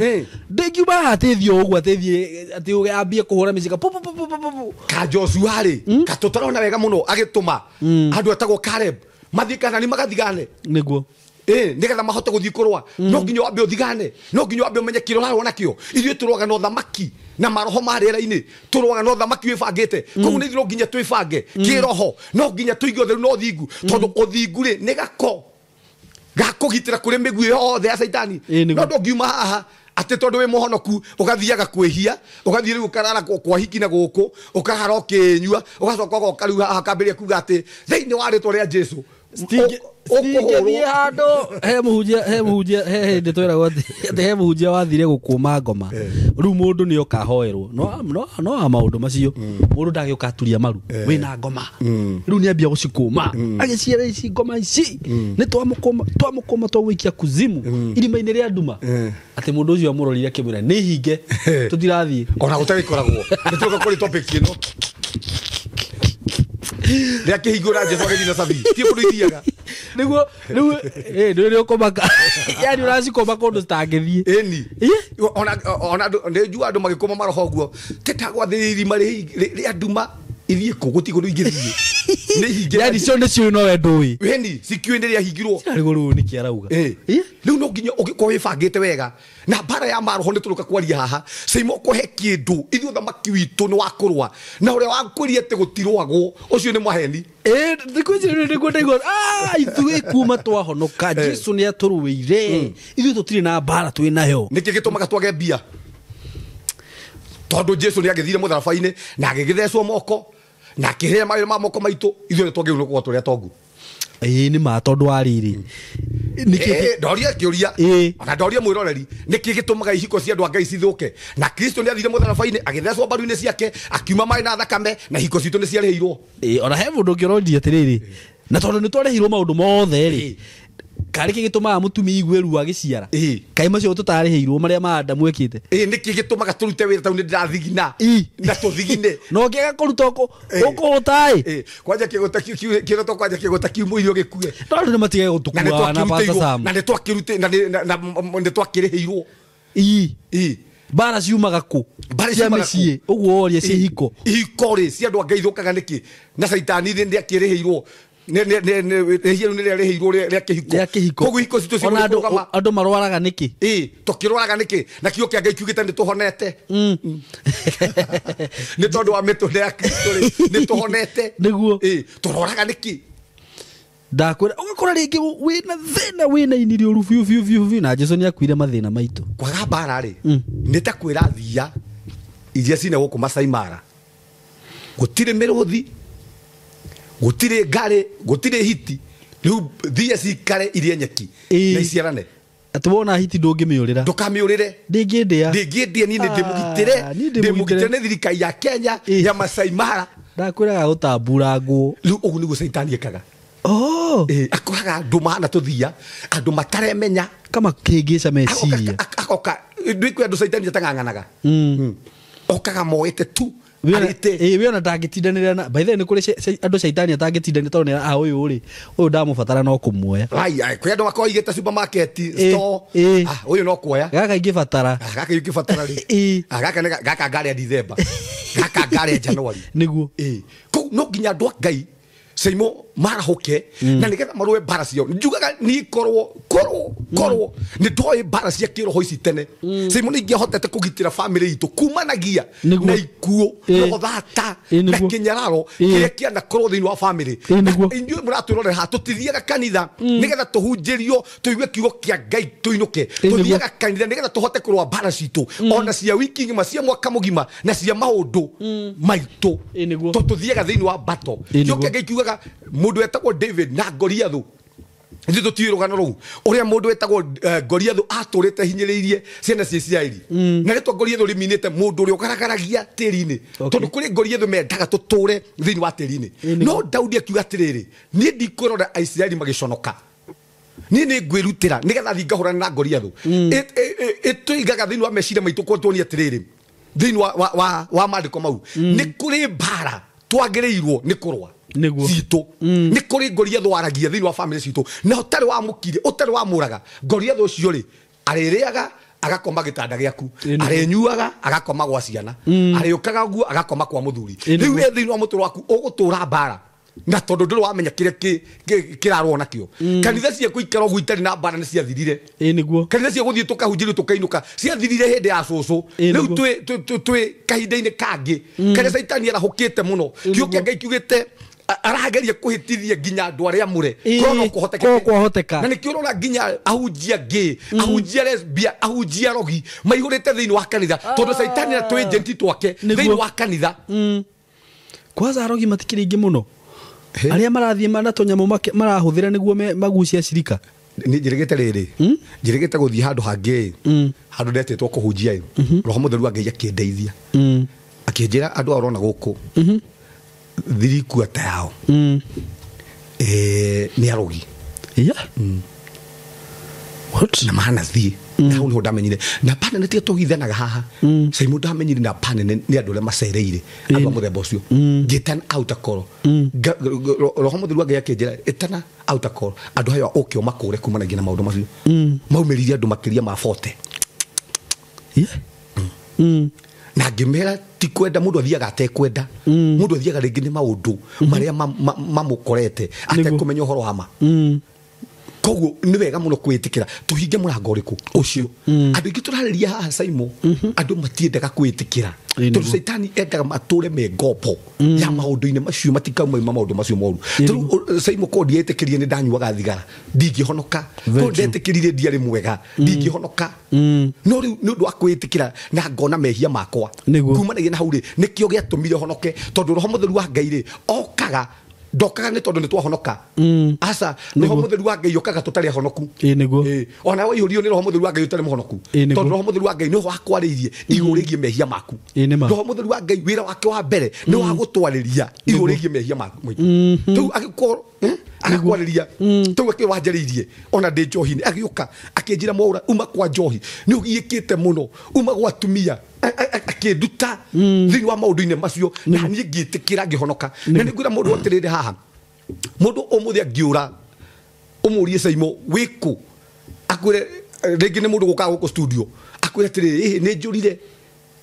Ndĩngiuma haha atĩ thiĩ ũguo atĩ thiĩ atĩ ambie kũhũra mĩcinga pu pu pu pu pu. Ka Joshua rĩ, katũtarona wega mũno agĩtũma andũ etagwo Caleb mathiĩ Kanani magathigane. Nĩguo. Nĩgetha mahote gũthiĩ kũrũa. No nginya wambe ũthigane, no nginya wambe ũmenye kĩrĩa ũrarũa nakĩo. Ithuĩ tũrũaga na ũthamaki na maroho ma rĩera-inĩ, tũrũaga na ũthamaki wĩbangĩte. Koguo nĩ ithuĩ no nginya twĩbange kĩroho, no nginya tũige ũtheru na ũthingu, tondũ ũthingu rĩ nĩ gako gakũgitĩra kũrĩ mĩguĩ yothe ya caitani. No ndũngiuma haha atĩ tondũ wĩ mũhonoku ũgathiaga kwĩhia, ũgathiĩ rĩu ũkarara kwa hiki na gũkũ, ũkarara ũkĩnyua, ũgacoka ũgoka rĩu haha ũkambĩrĩria kuga atĩ thĩinĩ wa rĩtwa rĩa Jesũ Stingĩthiĩ handũ he mũhunjia he hĩndĩ twĩragwo atĩ he mũhunjia wathire gũkũma ngoma. Rĩu mũndũ nĩ oka ahoerwo. No a maũndũ macio mũndũ ndagĩũka aturia maru wĩna ngoma. Rĩu nĩ ambia gũcikũma agĩciara ici ngoma ici nĩ twamũkũma twamũikia kuzimu irima-inĩ rĩa nduma. Atĩ mũndũ ũcio amũrorire akĩmwĩra nĩ hinge tũtirathiĩ. Ona gũtagĩkoragwo nĩ tũroka kũrĩ topic ĩno. Rĩa kĩhingũra Jesũ agĩthiĩ na cabi ti kũndũ ithiaga. Nĩguo rĩu nĩ ũkũmaka. Yaani ũracikũma kũndũ citangĩthiĩ. Ĩni. Ona nĩ njua andũ magĩkũma maroho ũguo tĩtagwathĩrĩria irima rĩa nduma ithiĩ kũ gũtirĩ kũndũ ingĩthiĩ. Nĩ hinge. Yaani cio nĩcio nowe ndũĩ. Ĩni cikiũĩ nĩ rĩahingirwo. Cirarigwo rĩu nĩkĩ arauga. Rĩu no nginya ũngĩkorwo wĩbangĩte wega na mbara ya maroho nĩ tũrũka kwaria haha Ceimo kũhe kĩndũ ithuĩ ũthamaki witũ nĩ wa kũrũa na ũrĩa wakwĩrire atĩ gũtirũagwo ũcio nĩ maheni. Thikũ ici rĩu nĩguo ndaigua ithuĩ kuma twahonoka Jesũ nĩ atũrũĩire ithuĩ tũtirĩ na mbara twĩ nayo. Nĩkĩ gĩtũmaga twage mbia? Tondũ Jesũ nĩ agĩthire mũtharaba-inĩ na agĩgĩthecwo moko na akĩhĩa mawĩra ma moko maitũ ithuĩ nĩ twagĩrĩirwo gũkorwo tũrĩ atongu. Ĩĩ nĩ ma tondũ wa rĩrĩ. Ndoria kĩũria ona ndoria mwĩroreri nĩkĩ gĩtũmaga ihiko cia andũ a Ngai cithũke? Na Kristo nĩ athire mũtharaba-inĩ agĩthecwo mbaru-inĩ ciake akiuma maĩ na thakame na ihiko citũ nĩ ciarĩhĩirwo. Ona he mũndũ ũngĩ ũronire atĩrĩrĩ na tondũ nĩ twarĩhĩirwo maũndũ mothe rĩ karĩ kĩ gĩtũmaga mũtumia igue ruo agĩciara? Kaĩ macio tũtarĩhĩirwo marĩa ma Adamu ekĩte? Nĩkĩ gĩtũmaga tũrute wĩra tondũ nĩ ndĩrathigina na tũthigine na ũngĩaga kũruta ũkũhũta ĩ kwanja kĩgũta kĩroto kwanja kĩgũta kiumu irio gĩkue tondũ nĩ matige gũtũkua na Pastor Sam na nĩ twakĩrute na nĩ twakĩrĩhĩirwo. Mbara ciumaga kũ? Cia mĩciĩ ũguo woria cia ihiko. Ihiko rĩ cia andũ a Ngai ithũkaga nĩkĩ? Na caitani nĩ akĩrĩhĩirwo rĩa kĩhiko. Koguo ihiko citũ ona andũ marwaraga nĩkĩ? Tũkĩrwaraga nĩkĩ? Na kiugo kĩa Ngai kiugĩte nĩ tũhonete. Nĩ tondũ wa mĩtũrĩre ya Kristo rĩ nĩ tũhonete. Nĩguo. Tũrwaraga nĩkĩ? Ndakwĩra ũgakora rĩngĩ wĩna thĩna wĩna ini rĩũru biũ biũ biũ biũ na Jesũ nĩ akuire mathĩna maitũ. Kwaga mbara rĩ nĩ ta kwĩra thia iria cina gũkũ Masai Mara gũtirĩ mĩrũthi gũtirĩ ngarĩ gũtirĩ hiti rĩu thia cikare irie nyeki na iciarane. Atĩ wona hiti ndũngĩmĩũrĩra. Ndũkamĩũrĩre. Ndĩngĩndĩa. Ndĩngĩndĩa niĩ nĩ ndĩmũgitĩre. Ndĩmũgitĩre nĩ thirikari ya Kenya ya Masai Mara. Ndakwĩraga gũtamburangwo. Rĩu ũguo nĩguo caitani ekaga. Akoraga andũ mahana tũthia andũ mataremenya kamakĩngĩca meciria akoka ndwĩ andũ caitani atang'ang'anaga okaga moete tu wĩ ona ndangĩtindanĩra na by the way nĩ kũrĩ andũ caitani atangĩtindanĩra tondũ nĩ ũyũ rĩ ũyũ ndamũbatara no kũmuoya. Kwĩ andũ makoragwo aigĩte supermarket store ũyũ no kuoya gaka ingĩbatara gaka ingĩbatara rĩ gaka gaka ngarĩa December gaka ngarĩa January nĩguo. Kũu no nginya andũ a Ngai Ceimo marahoke na nĩgetha marũe mbara ciao. Njugaga ni korwo nĩ ndoĩ mbara cia kĩroho ici tene Ceimo nĩ ingĩahotete kũgitĩra famĩlĩ itũ kumanagia na ikuũ na ũthata na kĩnyararo kĩrĩa kĩanakorwo thĩinĩ wa famĩlĩ. Inyuĩ mũratwĩrorera haha tũtithiaga kanitha nĩgetha tũhunjĩrio tũigue kiugo kĩa Ngai tũinũke. Tũthiaga kanitha nĩgetha tũhote kũrũa mbara citũ ona cia wiki ng'ima cia mwaka mũgima na cia maũndũ maitũ. Tũthiaga thĩinĩ wa battle. Kiugo kĩa Ngai kiugaga mũndũ wetagwo David na Goliathu ithuĩ tũtiũĩ rũgano rũu ũrĩa mũndũ wetagwo Goliathu atũrĩte hinyĩrĩirie ciana cia Isiraeli na rĩtwa Goliathu rĩminĩte mũndũ ũrĩa ũgaragaragia tĩri-inĩ tondũ kũrĩ Goliathu mendaga tũtũre thĩinĩ wa tĩri-inĩ. No Daudi akiuga atĩrĩrĩ niĩ ndikwĩrora Aisiraeli magĩconoka Niĩ nĩ ngwĩrutĩra nĩgetha thiĩ ngahũrane na Goliathũ. Ĩtũigaga thĩinĩ wa meciria maitũ kwa tuonie atĩrĩrĩ, thĩinĩ wa maandĩko mau nĩ kũrĩ mbara twagĩrĩirwo nĩ kũrũa citũ. Nĩ kũrĩ Goliathũ waragia thĩinĩ wa family citũ, na ũtarĩ wa mũkire, ũtarĩ wa mũraga, Goliathũ ũcio rĩ arĩrĩaga agakoma gĩtanda gĩaku, arĩnyuaga agakoma gwa ciana, arĩũkaga guo agakoma kwa mũthuri. Rĩu ĩ thĩinĩ wa mũtũrĩre waku ũgũtũra mbara, na tondũ ndũrĩ wamenya kĩrĩa kĩrarũo nakĩo. Kanitha cia gũikara ũguo itarĩ na mbara nĩ ciathirire. Kanitha cia gũthiĩ tũkahunjĩrio tũkainũka ciathirire hĩndĩ ya cũcũ. Rĩu twĩ kahinda-inĩ kangĩ karĩa Caitani arahũkĩte mũno. Kiugo kĩa Ngai kiugĩte arageria kũhĩtithia nginya andũ arĩa amũre. Korwo no kũhoteke. Na nĩkĩo ũrona nginya ahunjia gay, ahunjia lesbian, ahunjia rogi maihũrĩte thĩinĩ wa kanitha, tondũ Caitani na tũagenti twake thĩinĩ wa kanitha. Kwanza arogi matikĩrĩ aingĩ mũno arĩa marathiĩ na tũnyamũ marahũthĩra nĩguo magucie acirika. Nĩ njĩrĩgĩte rĩrĩ, njĩrĩgĩte gũthiĩ handũ hangĩ, handũ ndetĩtwo kũhunjia. Roho Mũtheru wa Ngai akĩndeithia, akĩnjĩra andũ aya ũrona gũkũ thirikuata yao nĩ arogi. Na manathiĩ na hau nĩho ndamenyire na panene tiga tũhithanaga haha. Simon ndamenyire na panene nĩ andũ arĩa macereire andũ a mũthemba ũcio. Ngĩtana outer call, Roho Mũtheru wa Ngai akĩnjĩra ĩtana outer call, andũ aya ũke ũmakũre kumanagia na maũndũ macio. Maumĩririe andũ makĩria ma 40. Na ngĩmera ti kwenda mũndũ athiaga atekwenda, mũndũ athiaga rĩngĩ nĩ maũndũ marĩa mamũkorete atekũmenya ũhoro wa ma. Koguo nĩ wega mũno kwĩtĩkĩra tũhinge mũrango ũrĩkũ ũcio. Andũ aingĩ tũrarĩria haha Saimo, andũ matiendaga kwĩtĩkĩra tondũ Caitani endaga matũre me ngombo ya maũndũ-inĩ macio, matikauma maũndũ macio moru. Tondũ Saimo korwo ndietĩkĩrire nĩ ndanyuaga thigara ndingĩhonoka, korwo ndetĩkĩrire ndiarĩ mwega ndingĩhonoka. No rĩu nĩ ũndũ wa kwĩtĩkĩra na ngona mehia makwa kumanagia na hau rĩ, nĩkĩo gĩatũmire honoke, tondũ Roho Mũtheru wa Ngai rĩ okaga ndokaga nĩ tondũ nĩ twahonoka. Aca, Roho Mũtheru wa Ngai okaga tũtarĩ ahonoku. Ona waihũrio nĩ Roho Mũtheru wa Ngai ũtarĩ mũhonoku, tondũ Roho Mũtheru wa Ngai nĩwe wakwarĩirie igũrũ rĩgiĩ mehia maku. Roho Mũtheru wa Ngai wĩra wake wa mbere nĩ wa gũtwarĩria igũrũ rĩgiĩ mehia maku. Rĩu agĩkorwo agakwarĩria tũu akĩwanjarĩirie ona ndĩ njohi-inĩ, agĩũka akĩnjĩra Mwaura uma kwa njohi nĩ ũgiĩkĩte mũno, uma gwa atumia, akĩnduta thĩinĩ wa maũndũ-inĩ macio, na niĩ ngĩtĩkĩra ngĩhonoka. Na nĩ ngwĩra mũndũ atĩrĩrĩ haha, mũndũ ũmũthĩ angĩũra ũmũrie Saimo wĩkũ, akwĩre rĩngĩ nĩ mũndũ gũkaga gũkũ studio akwĩre atĩrĩrĩ, ĩhĩ nĩ njũrire,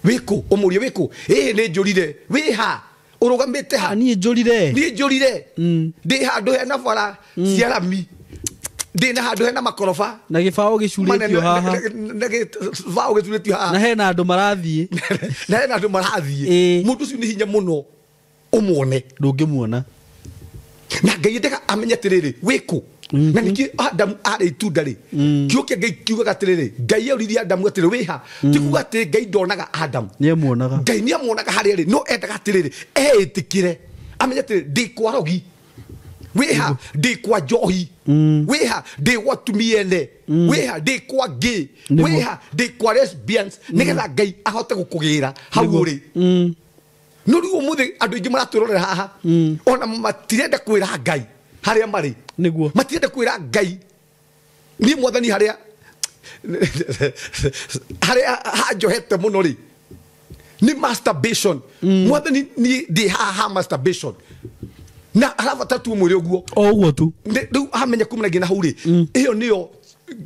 wĩkũ, ũmũrie wĩkũ, ĩhĩ nĩ njũrire, wĩha ũrũgamĩte ha, niĩ njũrire, niĩ njũrire, ndĩ handũ hena bara cia rami, ndĩ na handũ hena makoroba na gĩbaũ gĩcurĩtio haha, na gĩbaũ gĩcurĩtio haha, na hena andũ marathiĩ, na hena andũ marathiĩ. Mũndũ ũcio nĩ hinya mũno ũmuone, ndũngĩmuona. Na Ngai endaga amenye atĩrĩrĩ wĩkũ. Na nĩkĩ Adamu arĩ itunda rĩ, kiugo kĩa Ngai kiugaga atĩrĩrĩ, Ngai auririe Adamu atĩrĩ wĩha, ti kuga atĩ Ngai ndonaga Adamu, nĩamuonaga, Ngai nĩamuonaga harĩa rĩ, no endaga atĩrĩrĩ eĩtĩkĩre amenye atĩrĩ ndĩ kwa rogi, wĩha ndĩ kwa njohi, wĩha ndĩ gwa atumia ene, wĩha ndĩ kwa gay, wĩha ndĩ kwa lesbians, nĩgetha Ngai ahote gũkũgĩra hau ũrĩ. No rĩu ũmũthĩ andũ aingĩ maratwĩrorera haha ona matirenda kwĩra Ngai harĩa marĩ, matirenda kwĩra Ngai niĩ Mwathani harĩa harĩa hanjohete mũno rĩ nĩ masturbation. Mwathani niĩ ndĩ haha ha masturbation, na arabatara tu mwĩre ũguo o ũguo tu. Rĩu amenya kumanagia na hau rĩ, ĩyo nĩyo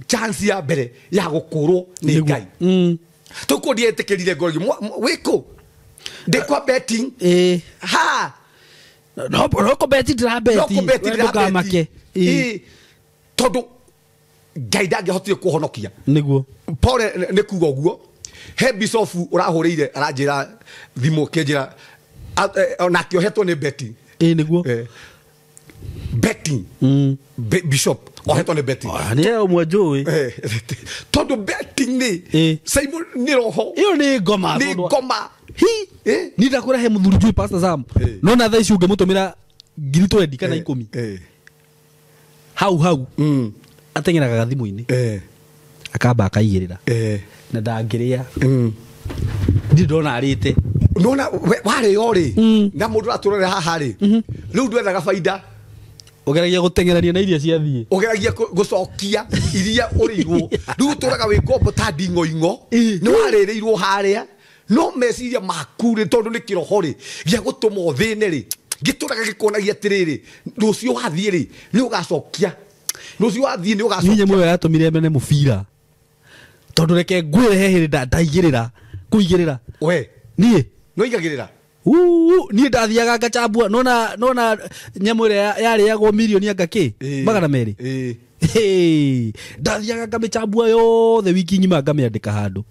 chance ya mbere ya gũkũrwo nĩ Ngai. Tũkũ ndietĩkĩrire ngoro wĩkũ, ndĩ kwa betting ha no kũbeti ndĩrabeti, tondũ Ngai ndangĩahotire kũhonokia. Nĩguo pole nĩ kuga ũguo. He bishofu ũrahũrĩire aranjĩra thimũ akĩnjĩra onake ohetwo nĩ betting. Nĩguo betting bishop ohetwo nĩ betting, nĩ ũmwe njũĩ, tondũ betting nĩ Simon nĩ roho ĩyo nĩ ngoma, nĩ ngoma. Hi ni ndakũra he mũthuri njũĩ Pastor Sam, no na thaa ici ũngĩmũtũmĩra ngiri 20 kana 10 hau hau ateng'eraga thimũ-inĩ akamba akaigĩrĩra na ndangĩrĩa, ndirĩ ndona arĩte. Nona warĩo rĩ, na mũndũ aratũrorera haha rĩ, rĩu ndwethaga baida. Ũgeragia gũteng'erania na iria ciathiĩ. Ũgeragia gũcokia iria ũrĩirwo. Rĩu ũtũraga wĩ ngombo ta nding'oing'o. Nĩ warĩrĩirwo harĩa. No meciria maku rĩ, tondũ nĩ kĩroho rĩ, gĩa gũtũma ũthĩne rĩ, gĩtũraga gĩkuonagia atĩrĩrĩ, rũciũ wathiĩ rĩ, nĩ ũgacokia. Rũciũ wathiĩ nĩ ũgacokia. Niĩ nyamũ ĩyo yatũmire mene mũbira. Tondũ reke ngwĩre he hĩndĩ ndaigĩrĩra, kũigĩrĩra. We. Niĩ. Nĩ waigagĩrĩra? Niĩ ndathiaga ngachambua, nona nyamũ ĩrĩa yarĩagwo mirioni anga kĩ? 200. Ndathiaga ngamĩchambua yothe wiki ng'ima ngamĩandĩka handũ.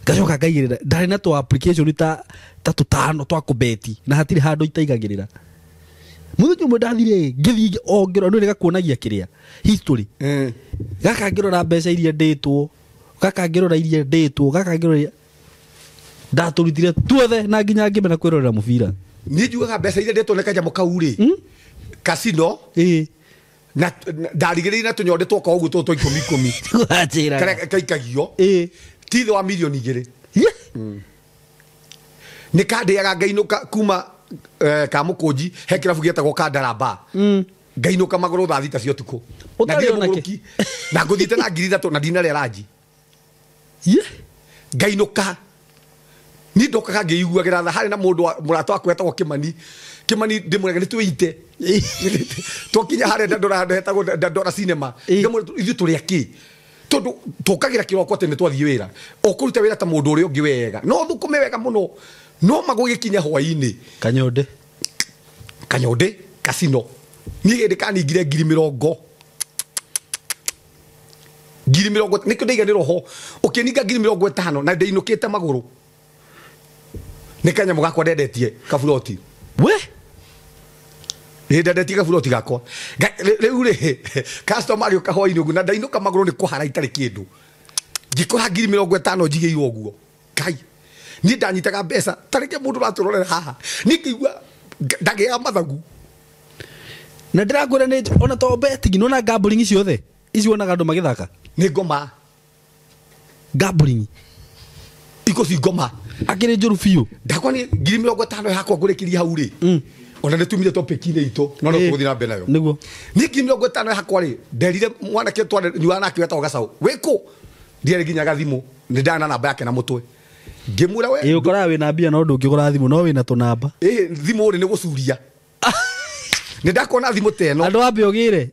Ngacoka ngaigĩrĩra. Ndarĩ na tũ application ta tũtano twa kũbeti na hatirĩ handũ itaigagĩrĩra. Mũthenya ũmwe ndathire ngĩthiĩ o ngĩrora, nĩ gakuonagia kĩrĩa history. Gaka ngĩrora mbeca iria ndĩtwo, gaka ngĩrora iria ndĩtwo, gaka ngĩrora ndatũrutire tuothe na nginya ngĩmena kwĩrorera mũbira. Niĩ njugaga mbeca iria ndĩtwo nĩ kanyamũ kau rĩ, casino, na ndarigĩrĩirie na tũnyonde twoka ũguo tũtũ twa ikũmi ikũmi. Wanjĩraga. Karĩa kaikagio. Ti thĩ wa mirioni 2. Nĩ kandĩaga ngainũka kuma Kamũkũnji, he kĩrabu gĩetagwo Kandaramba. Ngainũka magũrũ thaa 6 cia ũtukũ. Na Ũtarĩ ndirĩ ona kĩ? mũgũrũki. Na ngũthiĩte na ngiri 3 na ndinarĩa ranji. Ngainũka. Niĩ ndokaga ngĩiguagĩra tha, harĩ na mũndũ mũrata wakwa etagwo Kĩmani. Kĩmani ndĩmwĩraga nĩ twĩite. Twakinya harĩa Dandora, handũ hetagwo Dandora Cinema. Ndĩmwĩra ithuĩ tũrĩ akĩ? Tondũ tũkagĩra kĩroko atĩ nĩ twathiĩ wĩra. Ũkũruta wĩra ta mũndũ ũrĩa ũngĩ wega. No thũkũme wega mũno. No magũgĩkinya hwaĩ-inĩ. Kanyonde. Kanyonde, casino. Niĩ hĩndĩ kaningire ngiri mĩrongo. Ngiri mĩrongo, nĩkĩo ndaiga nĩ roho. Ũkĩninga ngiri 50 na ndĩinũkĩte magũrũ. Nĩ kanyamũ gakwa ndendetie kaburoti. We? Nĩ ndendetie kaburoti gakwa. Rĩu rĩ, customer agĩũka hwaĩ-inĩ ũguo na ndainũka magũrũ nĩ kũhara itarĩ kĩndũ. Ngĩkora ngiri 50 njigĩirwo ũguo. Ngai. Niĩ ndanyitaga mbeca, ta rĩngĩ mũndũ ũratũrorera haha. Niĩ ngĩigua ndagĩaga mathagu. Na ndĩrakwĩra nĩ ona to betting, nĩwona gambling ciothe. Ici wonaga andũ magĩthaka. Nĩ ngoma. Gambling. Iko ci ngoma. Akĩrĩ njũru biũ. Ndakwa nĩ ngiri 50 yakwa ngũrĩkĩria hau rĩ. Ona nĩ tumire topic-inĩ itũ, no no tũgũthiĩ na mbere nayo. Nĩguo. Niĩ ngiri 50 yakwa rĩ, nderire mwanake nyuaga nake wetagwo Gacaũ. Wĩkũ? Ndiarĩ nginya gathimũ, nĩ ndarĩ na namba yake na mũtwe. Ngĩmwĩra we. Ĩ, ũkoraga wĩna mbia no ndũngĩgũra thimũ, no wĩna tũnamba. Ĩ, thimũ rĩ nĩ gũcuria. Nĩ ndakona thimũ ta ĩno. Handũ wambe ũgĩre.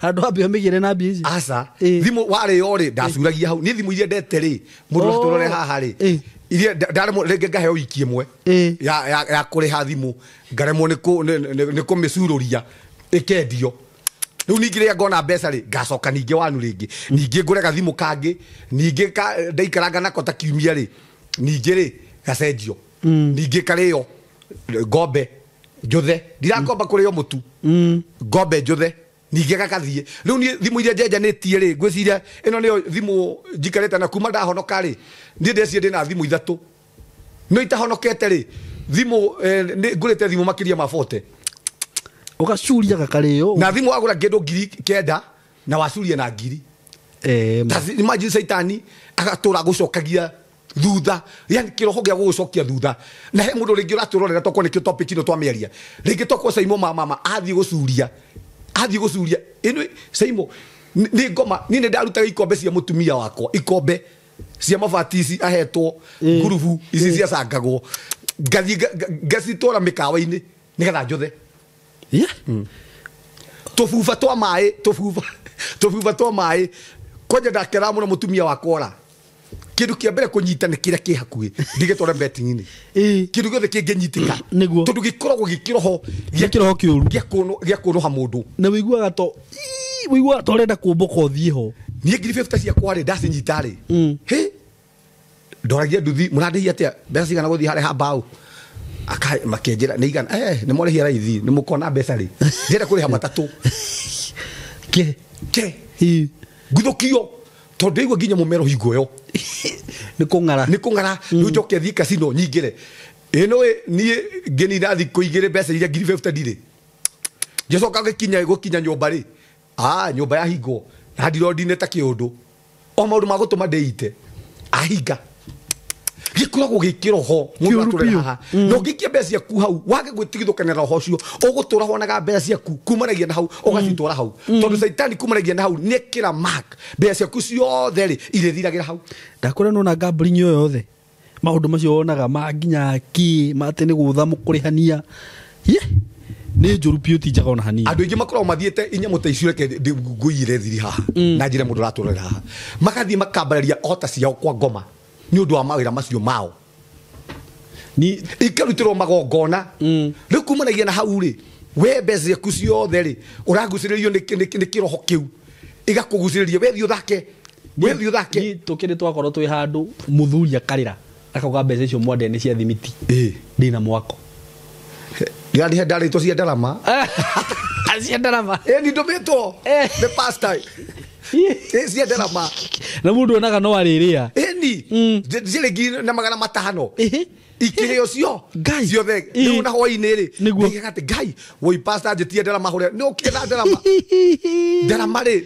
Handũ wambe ũmĩgĩre na mbia ici. Aca. Thimũ warĩo rĩ, ndacuragia hau. Niĩ thimũ iria ndete rĩ, mũndũ ũratũrore haha rĩ. Iria ndaremwo rĩngĩ ngaheo wiki ĩmwe. Ya kũrĩha thimũ. Ngaremwo nĩ kũmĩcurũria. Ĩkendio. Rĩu ningĩ rĩrĩa ngona mbeca rĩ, ngacoka ningĩ wanu rĩngĩ. Ningĩ ngũre gathimũ kangĩ. Ningĩ ndaikaranga nako ta kiumia rĩ. Ningĩ rĩ, gacenjio. Ningĩ karĩo ngombe njũthe. Ndirakomba kũrĩo mũtu. Ngombe njũthe. Ningĩ gagathiĩ. Rĩu niĩ thimũ iria njenjanĩtie rĩ, ngwĩciria ĩno nĩyo thimũ njikarĩte na kuma ndahonoka rĩ, niĩ ndeciria ndĩna thimũ 3. No itahonokete rĩ, thimũ, nĩ ngũrĩte thimũ makĩria ma 40. Ũgacuria gakarĩo. Na thimũ wagũra kĩndũ ngiri 9 na wacuria na ngiri. Ta imagine Saitani agatũra gũcokagia thutha, yani kĩroho gĩa gũgũcokia thutha. Na he mũndũ rĩngĩ ũratũrorera tokorwo nĩkĩo topic ĩno twamĩaria. Rĩngĩ tokorwo Saimo mama athiĩ gũcuria. Athiĩ gũcuria. Ĩno Saimo nĩ ngoma, niĩ nĩ ndarutaga ikombe cia mũtumia wakwa, ikombe cia mabati ici ahetwo, ngurubu ici ciacangagwo. Ngathiĩ ngacitwara mĩkawa-inĩ nĩgetha njũthe. Tũbuba twa maĩ, tũbuba twa maĩ. Kwanja ndakeraga mũno mũtumia wakwa ora. Kĩndũ kĩa mbere kũnyita nĩ kĩrĩa kĩ hakuhĩ, ndigĩtware betting-inĩ. Kĩndũ gĩothe kĩngĩnyitĩka. Nĩguo. Tondũ gĩkoragwo gĩkĩroho Gĩa kĩroho kĩũru. Gĩa kũnũha mũndũ. Na wĩiguaga to, wĩiguaga to ũrenda kũmbũka ũthiĩ ho. Niĩ ngiri 50 ciakwa rĩ, ndacinyita rĩ. Hĩ? Ndoragia nduthi, mũrandĩhia atĩa? Mbeca cigana gũthiĩ harĩa ha mbaũ? Makĩnjĩra, nĩ igana. Nĩ mwarĩhia raithi, nĩ mũkona mbeca rĩ. Ndĩrenda kũrĩha matatũ. Ke. Ke. Nguthũkio. Tondũ ndaigua nginya mũmero hingo ĩyo. Nĩ kũng'ara. Nĩ kũng'ara. Rĩu njoke thiĩ casino nyingĩre. Ĩno ĩ, niĩ ngĩnina thikũ igĩrĩ mbeca iria ngiri 50 ndirĩ. Ngĩcoka gũkinya nyũmba rĩ. Nyũmba yahingwo. Na ndirondine ta kĩũndũ. O maũndũ ma gũtũma ndĩite. Ahinga. Gĩkoragwo gĩ kĩroho mũndũ atũrĩra haha. Na ũngĩikia mbeca ciaku hau wage gwĩtigithũkania na roho ũcio, ũgũtũra wonaga mbeca ciaku kumanagia na hau ũgacitwara hau. Tondũ caitani kumanagia na hau nĩekĩra mark mbeca ciaku ciothe rĩ irĩthiragĩra hau. Ndakwĩra nona gambling ĩyo yothe maũndũ macio wonaga ma nginya kĩ ma atĩ nĩ gũtha mũkũrĩhania ye nĩ njũru biũ ti njega ona hanini. Andũ aingĩ makoragwo mathiĩte inyamũ ta icio, reke ngũiyĩre thiri haha na njĩre mũndũ ũratũrĩra haha, magathiĩ makambararia ota ciao kwa ngoma nĩ ũndũ wa mawĩra macio mao, ikarutĩrwo magongona. Rĩu kumanagia na hau rĩ, we mbeca ciaku ciothe rĩ ũragucĩrĩrio nĩ kĩroho kĩu, igakũgucĩrĩria wethiĩ ũthake, wethiĩ ũthake. Ni tũkĩrĩ twakorwo twĩ handũ mũthuri akarĩra akauga mbeca icio mwande nĩ cia thimiti ndĩna mwako ndĩrarĩhe ndarĩtwo cia ndarama cia ndarama nĩ ndũmĩtwo nĩ pastor cia ndarama na mũndũ onaga no arĩrĩa ĩni ciringi na 500 ikĩrĩo cio ciothe rĩu na hwainĩ rĩ nĩigaga atĩ Ngai woi pastor njĩtie ndarama hũre nĩ ũkire na ndarama ndarama rĩ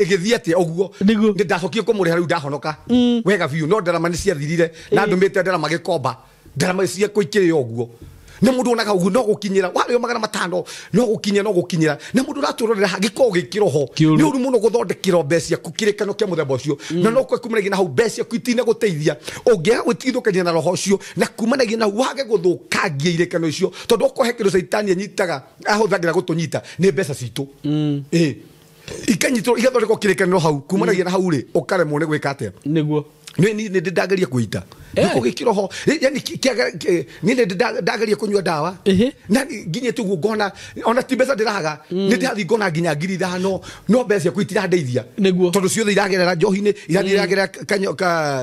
ĩgĩthiĩ atĩa ũguo nĩ ndacokire kũmũrĩha rĩu ndahonoka wega biũ no ndarama nĩ ciathirire na ndũmĩte ndarama gĩkomba ndarama ciakwa ikĩrĩo ũguo. Na mũndũ onaga ũguo no gũkinyĩra warĩo 500 no gũkinyĩra no gũkinyĩra na mũndũ ũratũrorera gĩkoragwo gĩ kĩroho nĩ ũru mũno gũthondekera mbeca ciaku kĩrĩkano kĩa mũthemba ũcio na no kumanagia na hau mbeca ciaku itinagũteithia ũngĩaga gwĩtigithũkania na roho ũcio na kumanagia na hau wage gũthũkangia irĩkano icio tondũ okorwo he kĩndũ caitani anyitaga ahũthagĩra gũtũnyita nĩ mbeca citũ ikanyitwo igathondekwo kĩrĩkanĩro hau kumanagia na hau rĩ ũkaremwo nĩ gwĩka atĩa nĩguo nĩ ndĩndageria kũita nĩko gĩkĩroho yani niĩ nĩ ndageria kũnyua ndawa na nginyĩte ũguo ngona ona ti mbeca ndĩraga nĩ ndĩrathiĩ ngona nginya 5,000 no mbeca ciaku itirandeithia tondũ ciothe iragerera njohi-inĩ irathiĩ iragerera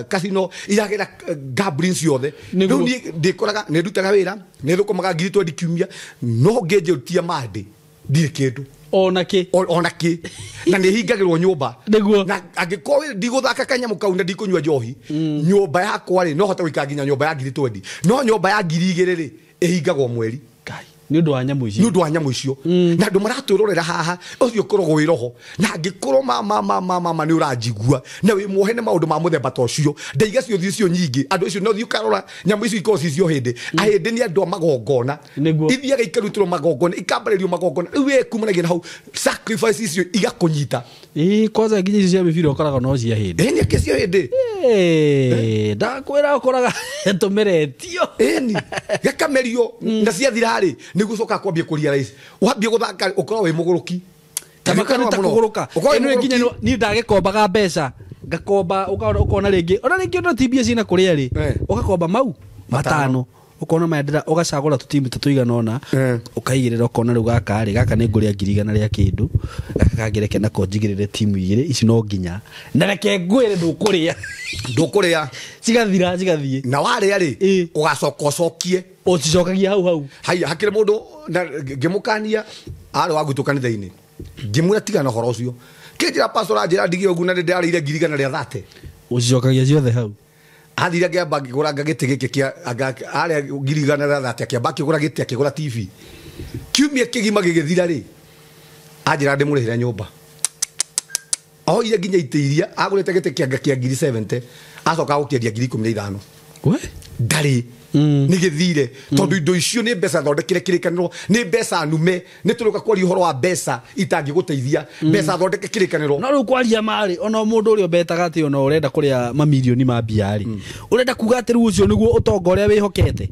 casino iragerera gambling ciothe. Rĩu niĩ ndĩkoraga nĩ ndutaga wĩra nĩ thũkũmaga 20,000 kiumia no ngĩnjĩrutia mandĩ ndirĩ kĩndũ ona kĩ ona kĩ na nĩ hingagĩrwo nyũmba nĩguo na angĩkorwo ndigũthaka kanyamũ kau na ndikũnyua njohi nyũmba yakwa rĩ no hote gũikara nginya nyũmba ya 20,000 no nyũmba ya 2,000 rĩ ĩhingagwo mweri nĩ ũndũ wa nyamũ icio nĩ ũndũ wa nyamũ icio na andũ maratwĩrorera haha ũcio ũkoragwo wĩ roho na angĩkorwo ma nĩ ũranjigua na wĩ muohe nĩ maũndũ ma mũthemba ta ũcio ndaiga ciothiĩ icio nyingĩ andũ acio no thiĩ ũkarora nyamũ icio ikoragwo ci cio hĩndĩ ahĩndĩ nĩ andũ a magongona ithiaga ikarutĩrwo magongona ikambarĩrio magongona rĩu we kumanagia na hau sacrifice icio igakũnyita kwanza nginya icio cia mĩbira ũkoraga no cia hĩndĩ ĩni akĩ cia hĩndĩ ndakwĩra ũkoraga tũmeretio ĩni gakamerio na ciathira rĩ nĩguo ũcokaga kwambia kũrealize wambia gũthaka ũkorwo wĩ mũgũrũki ta kũgũrũka ĩno nginya niĩ ndagĩkombaga mbeca ngakomba ũkona rĩngĩ ona rĩngĩ ona ti mbia ciĩna kũrĩa rĩ ũgakomba mau matano ũkona maya ndĩra ũgacagũra tũtimu ta tũigana ũna ũkaigĩrĩra ũkona rĩu gaka rĩ gaka nĩ ngũrĩa 100,000 rĩa kĩndũ gaka kangĩ nako njigĩrĩre timu igĩrĩ ici no nginya na reke ngwĩre ndũkũrĩa cigathira cigathiĩ na warĩa rĩ ũgacoka ũcokie ũcicokagia hau hau haya hakĩrĩ mũndũ ngĩmũkania arĩ wa gwitũ kanitha-inĩ ngĩmwĩra tigana ũhoro ũcio kĩnjĩra pastor anjĩra ndige ũguo na nĩ ndĩrarĩire 130,000 ũcicokagia ciothe hau athire akĩamba akĩgũranga gĩtĩ gĩkĩ kĩa arĩa 130,000 akĩamba akĩgũra gĩtĩ akĩgũra TV kiumia kĩgima gĩgĩthira rĩ anjĩra ndĩmũrĩhĩre nyũmba oire nginya itĩ iria agũrĩte gĩtĩ kĩanga kĩa 70,000 acoka gũkĩendia 15,000 we ndarĩ nĩ gĩthire tondũ indo icio nĩ mbeca thondekire kĩrĩkanĩro nĩ mbeca nume nĩ tũrũka kwaria ũhoro wa mbeca itangĩgũteithia mbeca thondeke kĩrĩkanĩro no rĩu kwaria marĩ ona mũndũ ũrĩa ũbetaga atĩ ona ũrenda kũrĩa mamirioni ma mbia rĩ ũrenda kuga atĩ rĩu ũcio nĩguo ũtonga ũrĩa wĩhokete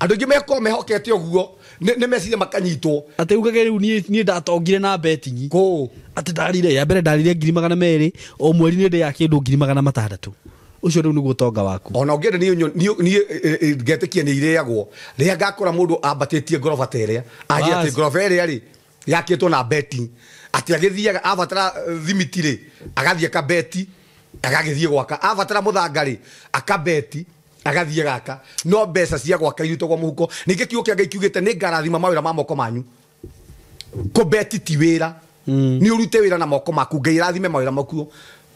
andũ aingĩ mekorwo mehokete ũguo nĩ meciria makanyitwo atĩ ugage rĩu niĩ ndatongire na betting kũ atĩ ndarire ya mbere ndarire 200,000 o mweri nĩ ndĩaga kĩndũ 600,000 ũcio rĩu nĩguo ũtonga waku ona ũngĩenda niĩ ngetĩkia nĩ irĩagwo rĩrĩa ngakora mũndũ ambatĩtie ngoroba ta ĩrĩa anjĩra atĩ ngoroba ĩrĩa rĩ yakĩtwo na betting atĩ agĩthiaga abatara thimiti rĩ agathiĩ akabeti agagĩthiĩ gwaka abatara mũthanga rĩ akabeti agathiĩ gaka no mbeca cia gwaka irutagwo mũhuko ningĩ kiugo kĩa Ngai kiugĩte nĩ ngarathima mawĩra ma moko manyu kũbeti ti wĩra nĩ ũrute wĩra na moko maku Ngai rathime mawĩra makuo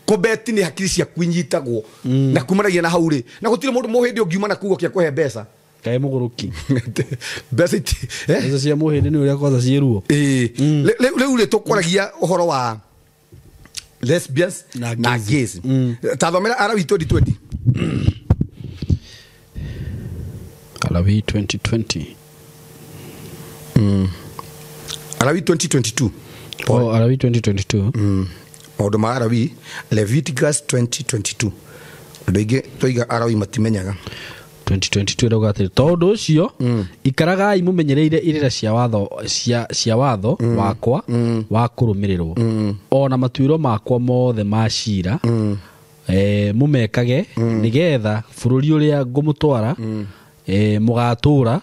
kũbeti nĩ hakiri ciaku inyitagwo na kumanagia na hau rĩ na gũtirĩ mũndũ mũhĩndĩ ũngiuma na kugo kĩa kũhe mbeca kaĩ mũgũrũki mbeca iti mbeca cia mũhĩndĩ nĩ ũrĩa kwanza ciĩ ruo rĩu rĩ tũkwaragia ũhoro wa lesbians na gays ta thomera Arawi 2020 Alawii 2020. Alawii 2022. Oh, Alawii 2022. Maũndũ ma Alawii, Leviticus 2022. Andũ aingĩ tũiga Alawii matimenyaga. 2022 ĩrauga atĩrĩ, tondũ ũcio ikaragai mũmenyereire irĩra cia watho cia watho wakwa wa kũrũmĩrĩrwo, ona matuĩro makwa mothe ma cira, mũmekage, nĩgetha bũrũri ũrĩa ngũmũtwara mũgatũra,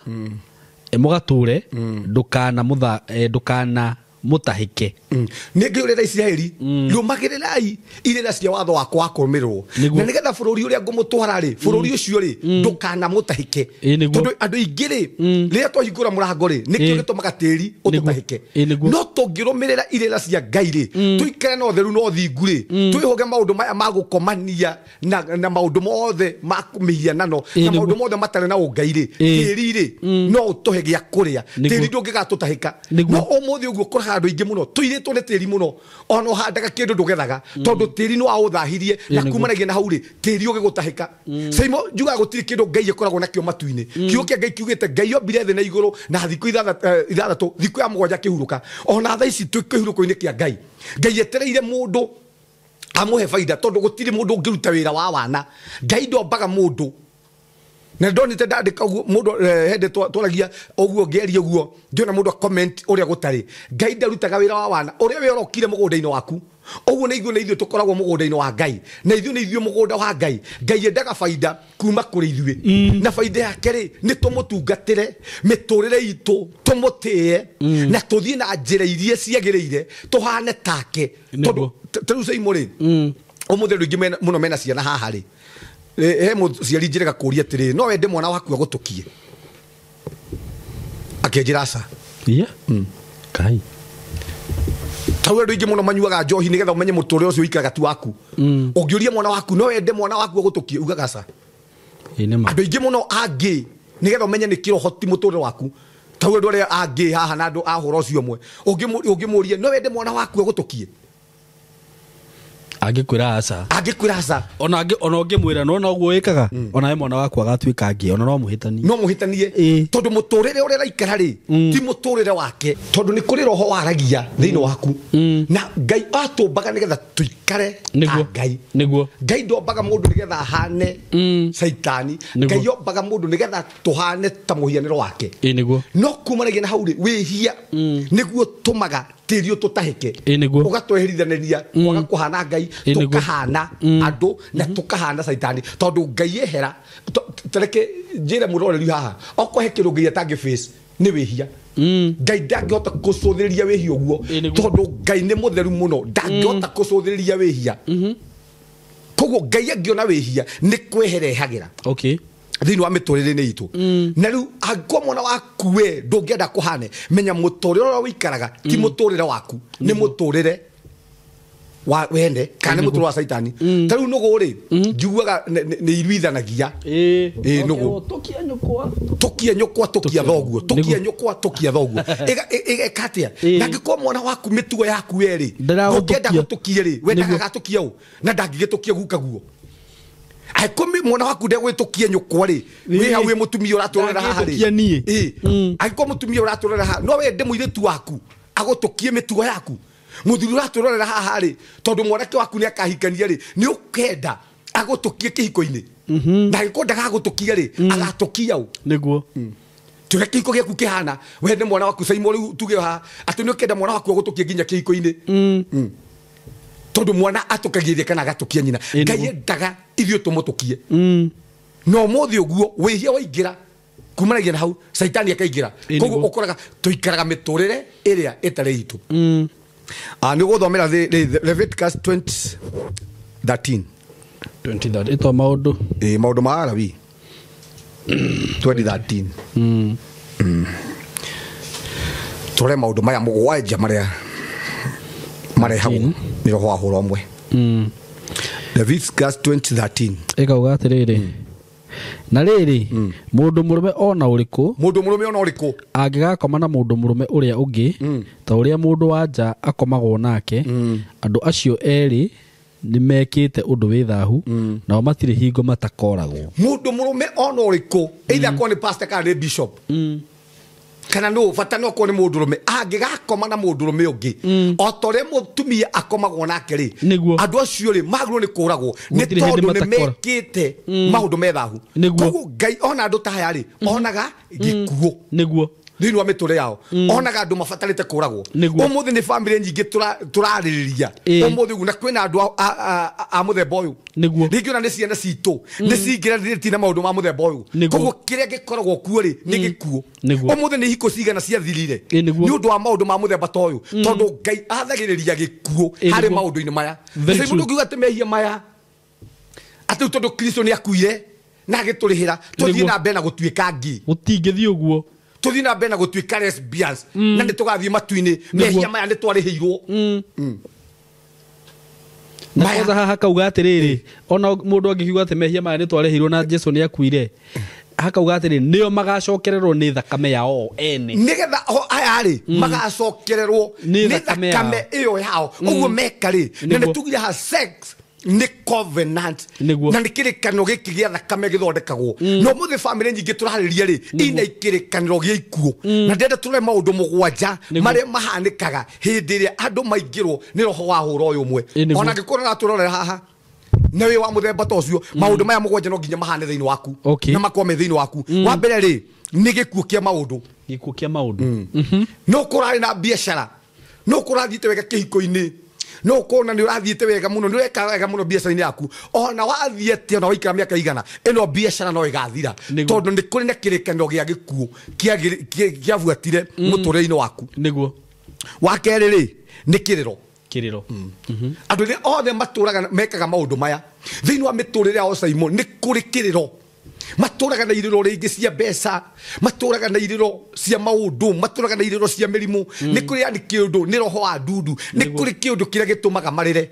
mũgatũre, ndũkana mũtahĩke. Nĩ ngĩũrĩra Isiraeli, rũmagĩrĩrai irĩra cia watho wakwa wa kũrũmĩrĩrwo, na nĩgetha bũrũri ũrĩa ngũmũtwara rĩ, bũrũri ũcio rĩ, ndũkanamũtahĩke. Tondũ andũ aingĩ rĩ, rĩrĩa twahingũra mũrango rĩ, nĩkĩo gĩtũmaga tĩri ũtũtahĩke. No tũngĩrũmĩrĩra irĩra cia Ngai rĩ, tũikare na ũtheru na ũthingu rĩ, twĩhũge maũndũ maya ma gũkomania na maũndũ mothe ma mĩhianano, na maũndũ mothe matarĩ na ũngai rĩ, tĩri rĩ no ũtũhe gĩa kũrĩa, tĩri ndũngĩgatũtahĩka. No ũmũthĩ ũguo kũraga andũ aingĩ mũno tũirĩtwo nĩ tĩri mũno, ona ũhandaga kĩndũ ndũgethaga, tondũ tĩri nĩ waũthahirie, na kumanagia na hau rĩ, tĩri ũgĩgũtahĩka. Saimo njugaga gũtirĩ kĩndũ Ngai ĩkoragwo nakĩo matu-inĩ. Kiugo kĩa Ngai kiugĩte Ngai ombire thĩ na igũrũ na thikũ ithathatũ, thikũ ya mũgwanja kĩhurũka. Ona thaa ici twĩ kĩhurũko-inĩ kĩa Ngai. Ngai etereire mũndũ amũhe baida, tondũ gũtirĩ mũndũ ũngĩruta wĩra wa wana. Ngai ndombaga mũndũ. Na ndonete ndandĩka ũguo mũndũ hĩndĩ twaragia ũguo ngĩaria ũguo ngĩona mũndũ comment ũrĩa gũtarĩ. Ngai ndarutaga wĩra wa wana, ũrĩa we ũrokire mũgũnda-inĩ waku ũguo nĩ ithuĩ, nĩ ithuĩ tũkoragwo mũgũnda-inĩ wa Ngai, na ithuĩ nĩ ithuĩ mũgũnda wa Ngai. Ngai endaga baida kuma kũrĩ ithuĩ, na baida yake rĩ nĩ tũmũtungatĩre mĩtũrĩre itũ, tũmũtĩe, na tũthiĩ na njĩra iria ciagĩrĩire, tũhane take. Tondũ ta rĩu Saimo rĩ, ũmũthĩ andũ aingĩ mũno mena ciana haha rĩ, he mũciari njĩrega kũria atĩrĩ, no wende mwana waku agũtũkie? Akĩnjĩra aca. Kai tau andũ aingĩ mũno manyuaga njohi nĩgetha ũmenye mũtũrĩre ũcio ũikaraga ti waku. Ũngĩũria mwana waku no wende mwana waku agũtũkie, ugaga aca. Andũ aingĩ mũno angĩ nĩgetha ũmenye nĩ kĩroho ti mũtũrĩre waku. Tau andũ arĩa angĩ haha na andũ a ũhoro ũcio ũmwe, ũngĩmũria no wende mwana waku agũtũkie, angĩkwĩra aca. Angĩkwĩra aca. Ona ũngĩmwĩra no ũguo wĩkaga, ona we mwana waku agatuĩka angĩ, ona no mũhĩtanie. No mũhĩtanie, tondũ mũtũrĩre ũrĩa araikara rĩ ti mũtũrĩre wake, tondũ nĩ kũrĩ roho waragia thĩinĩ waku, na Ngai atũmbaga nĩgetha tũikare ta Ngai. Nĩguo Ngai ndombaga mũndũ nĩgetha ahane Caitani, Ngai ombaga mũndũ nĩgetha tũhane ta mũhianĩro wake. Nĩguo no kumanagia na hau rĩ, wĩhia nĩguo tũmaga tĩri ũtũtahĩke, ũgatweherithanĩria kwaga kũhana Ngai, tũkahana andũ na tũkahana Caitani, tondũ Ngai ehera. Tareke njĩre mũroreri haha, okorwo he kĩndũ Ngai atangĩ face nĩ wĩhia. Ngai ndangĩhota kũcũthĩrĩria wĩhia ũguo, tondũ Ngai nĩ mũtheru mũno, ndangĩhota kũcũthĩrĩria wĩhia. Koguo Ngai angĩona wĩhia nĩ kwehera ehagĩra thĩinĩ wa mĩtũrĩre-inĩ itũ. Na rĩu angĩkorwo mwana waku we ndũngĩenda kũhane, menya mũtũrĩre ũrĩa ũikaraga ti mũtũrĩre waku, nĩ mũtũrĩre wa wene kana nĩ mũtũrĩre wa Caitani. Ta rĩu nũgũ rĩ, njiguaga nĩ iruithanagia. Nũgũ tũkie nyũkwa, tũkia thoguo, tũkie nyũkwa, tũkia thoguo. Ĩgeka atĩa? Na angĩkorwo mwana waku mĩtugo yaku we rĩ, ndũngĩenda gũtũkie rĩ, wendaga agatũkia ũ? Na ndangĩgĩtũkia guka guo. Angĩkorwo mwana waku ndegwĩtũkia nyũkwa rĩ, wĩ hau wĩ mũtumia ũratũrorera haha rĩ, angĩkorwo mũtumia ũratũrorera haha, no wende mũirĩtu waku agũtũkie mĩtugo yaku? Mũthuri ũratũrorera haha rĩ, tondũ mwanake waku nĩ akahikania rĩ, nĩ ũkenda agũtũkie kĩhiko-inĩ? Na angĩkorwo ndagagũtũkia rĩ, agatũkia ũ? Nĩguo tũrĩa kĩhiko gĩaku kĩhana, wende mwana waku Saimo rĩu tuge haha atĩ nĩ ũkenda mwana waku agũtũkie nginya kĩhiko-inĩ, tondũ mwana atũkagia ithe kana agatũkia nyina. Ngai endaga ithuĩ tũmũtũkie. No ũmũthĩ ũguo wĩhia waingĩra, kumanagia na hau Caitani akaingĩra. Koguo ũkoraga tũikaraga mĩtũrĩre ĩrĩa ĩtarĩ itũ. Nĩ ũgũthomera Leviticus 20:13. 20:13 ĩtwa maũndũ. Maũndũ ma Alawii 20:13. Tũrore maũndũ maya mũgwanja marĩa marehagwo nĩ roho wa hũra ũmwe. Leviticus 20:13 ĩkauga atĩrĩrĩ, na rĩrĩ, mũndũ mũrũme ona ũrĩkũ, mũndũ mũrũme ona ũrĩkũ angĩgakoma na mũndũ mũrũme ũrĩa ũngĩ, ta ũrĩa mũndũ wa nja akomagwo nake, andũ acio erĩ Nĩ mekĩte ũndũ wĩ thahu, nao matirĩ hingo matakoragwo. Mũndũ mũrũme ona ũrĩkũ, either akorwo nĩ pastor kana nĩ bishop, kana no bata no akorwo nĩ mũndũ rũme, angĩgakoma na mũndũ rũme ũngĩ o ta ũrĩa mũtumia akomagwo nake rĩ, Nĩguo. andũ acio rĩ magĩrĩirwo nĩ kũragwo nĩ Gũtirĩ hĩndĩ tondũ nĩ matakora. mekĩte maũndũ me thahu. Nĩguo. Koguo Ngai ona andũ ta aya rĩ, onaga gĩkuũ Nĩguo. thĩinĩ wa mĩtũrĩre yao, onaga andũ mabatarĩte kũragwo. Nĩguo. Ũmũthĩ nĩ bamĩrĩ nyingĩ tũrarĩrĩria ũmũthĩ ũguo, na kwĩna andũ a mũthemba ũyũ. Nĩguo. Rĩngĩ ona nĩ ciana citũ nĩ cingĩranĩtie na maũndũ ma mũthemba ũyũ. Nĩguo. Koguo kĩrĩa gĩkoragwo kuo rĩ nĩ gĩkuũ. Nĩguo. Ũmũthĩ nĩ ihiko cigana ciathirire Nĩguo. nĩ ũndũ wa maũndũ ma mũthemba ta ũyũ, tondũ Ngai athagĩrĩria gĩkuũ harĩ Nĩguo. maũndũ-inĩ maya. Very Mũndũ true. ũngiuga atĩ mehia maya atĩ rĩu tondũ Kristo nĩ akuire na agĩtũrĩhĩra, tũthiĩ Nĩguo. na mbere na gũtuĩka ngi, Gũtingĩthiĩ ũguo. Tũthiĩ na mbere na gũtuĩka lesbians, na nĩ tũgathiĩ matu-inĩ, mehia maya nĩ twarĩhĩirwo. Na Maya. kwanza haha kauga atĩrĩrĩ, ona mũndũ angĩkiuga atĩ mehia maya nĩ twarĩhĩirwo na Jesu nĩ akuire, hakauga atĩrĩ nĩo magacokererwo nĩ thakame yao ene. Nĩgetha o aya rĩ magacokererwo Nĩ nĩ thakame thakame yao. ĩyo yao ũguo meka rĩ. Na nĩ Nĩguo. tugire ha sex nĩ covenant, Nĩguo. na nĩ kĩrĩkanĩro gĩkĩ gĩa thakame gĩthondekagwo. Na ũmũthĩ bamĩrĩ nyingĩ tũrarĩria rĩ ina ikĩrĩkanĩro gĩa ikuũ, na ndĩrenda tũrore maũndũ mũgwanja Nĩguo. marĩa mahanĩkaga hĩndĩ ĩrĩa andũ maingĩrwo nĩ roho wa hũra ũyũ ũmwe. Nĩguo. Ona angĩkorwo ũratũrorera haha na wĩ wa mũthemba ta ũcio, maũndũ maya mũgwanja no nginya mahane thĩinĩ waku, Okay. na makorwo me thĩinĩ waku. Wa mbere rĩ nĩ gĩkuũ kĩa maũndũ. Gĩkuũ kĩa maũndũ. No kũrarĩ na biacara, no kũrathiĩte wega kĩhiko-inĩ, no ũkona nĩ ũrathiĩte wega mũno, nĩ ũreka wega mũno biacara-inĩ yaku, ona wathiĩ atĩa, ona waikara mĩaka igana, ĩno biacara no ĩgathira, Nĩguo. tondũ nĩ kũrĩ na kĩrĩkanĩro gĩa gĩkuũ kĩabuatire mũtũrĩre-inĩ waku. Nĩguo. Wa kerĩ rĩ nĩ kĩrĩro. Kĩrĩro. Andũ arĩa othe matũraga mekaga maũndũ maya thĩinĩ wa mĩtũrĩre yao Simon, nĩ kũrĩ kĩrĩro. Matũraga na irĩro rĩngĩ cia mbeca, matũraga na irĩro cia maũndũ, matũraga na irĩro cia mĩrimũ. Nĩ kũrĩ yani kĩũndũ nĩ roho wa ndundu, nĩ kũrĩ kĩũndũ kĩrĩa gĩtũmaga marĩre,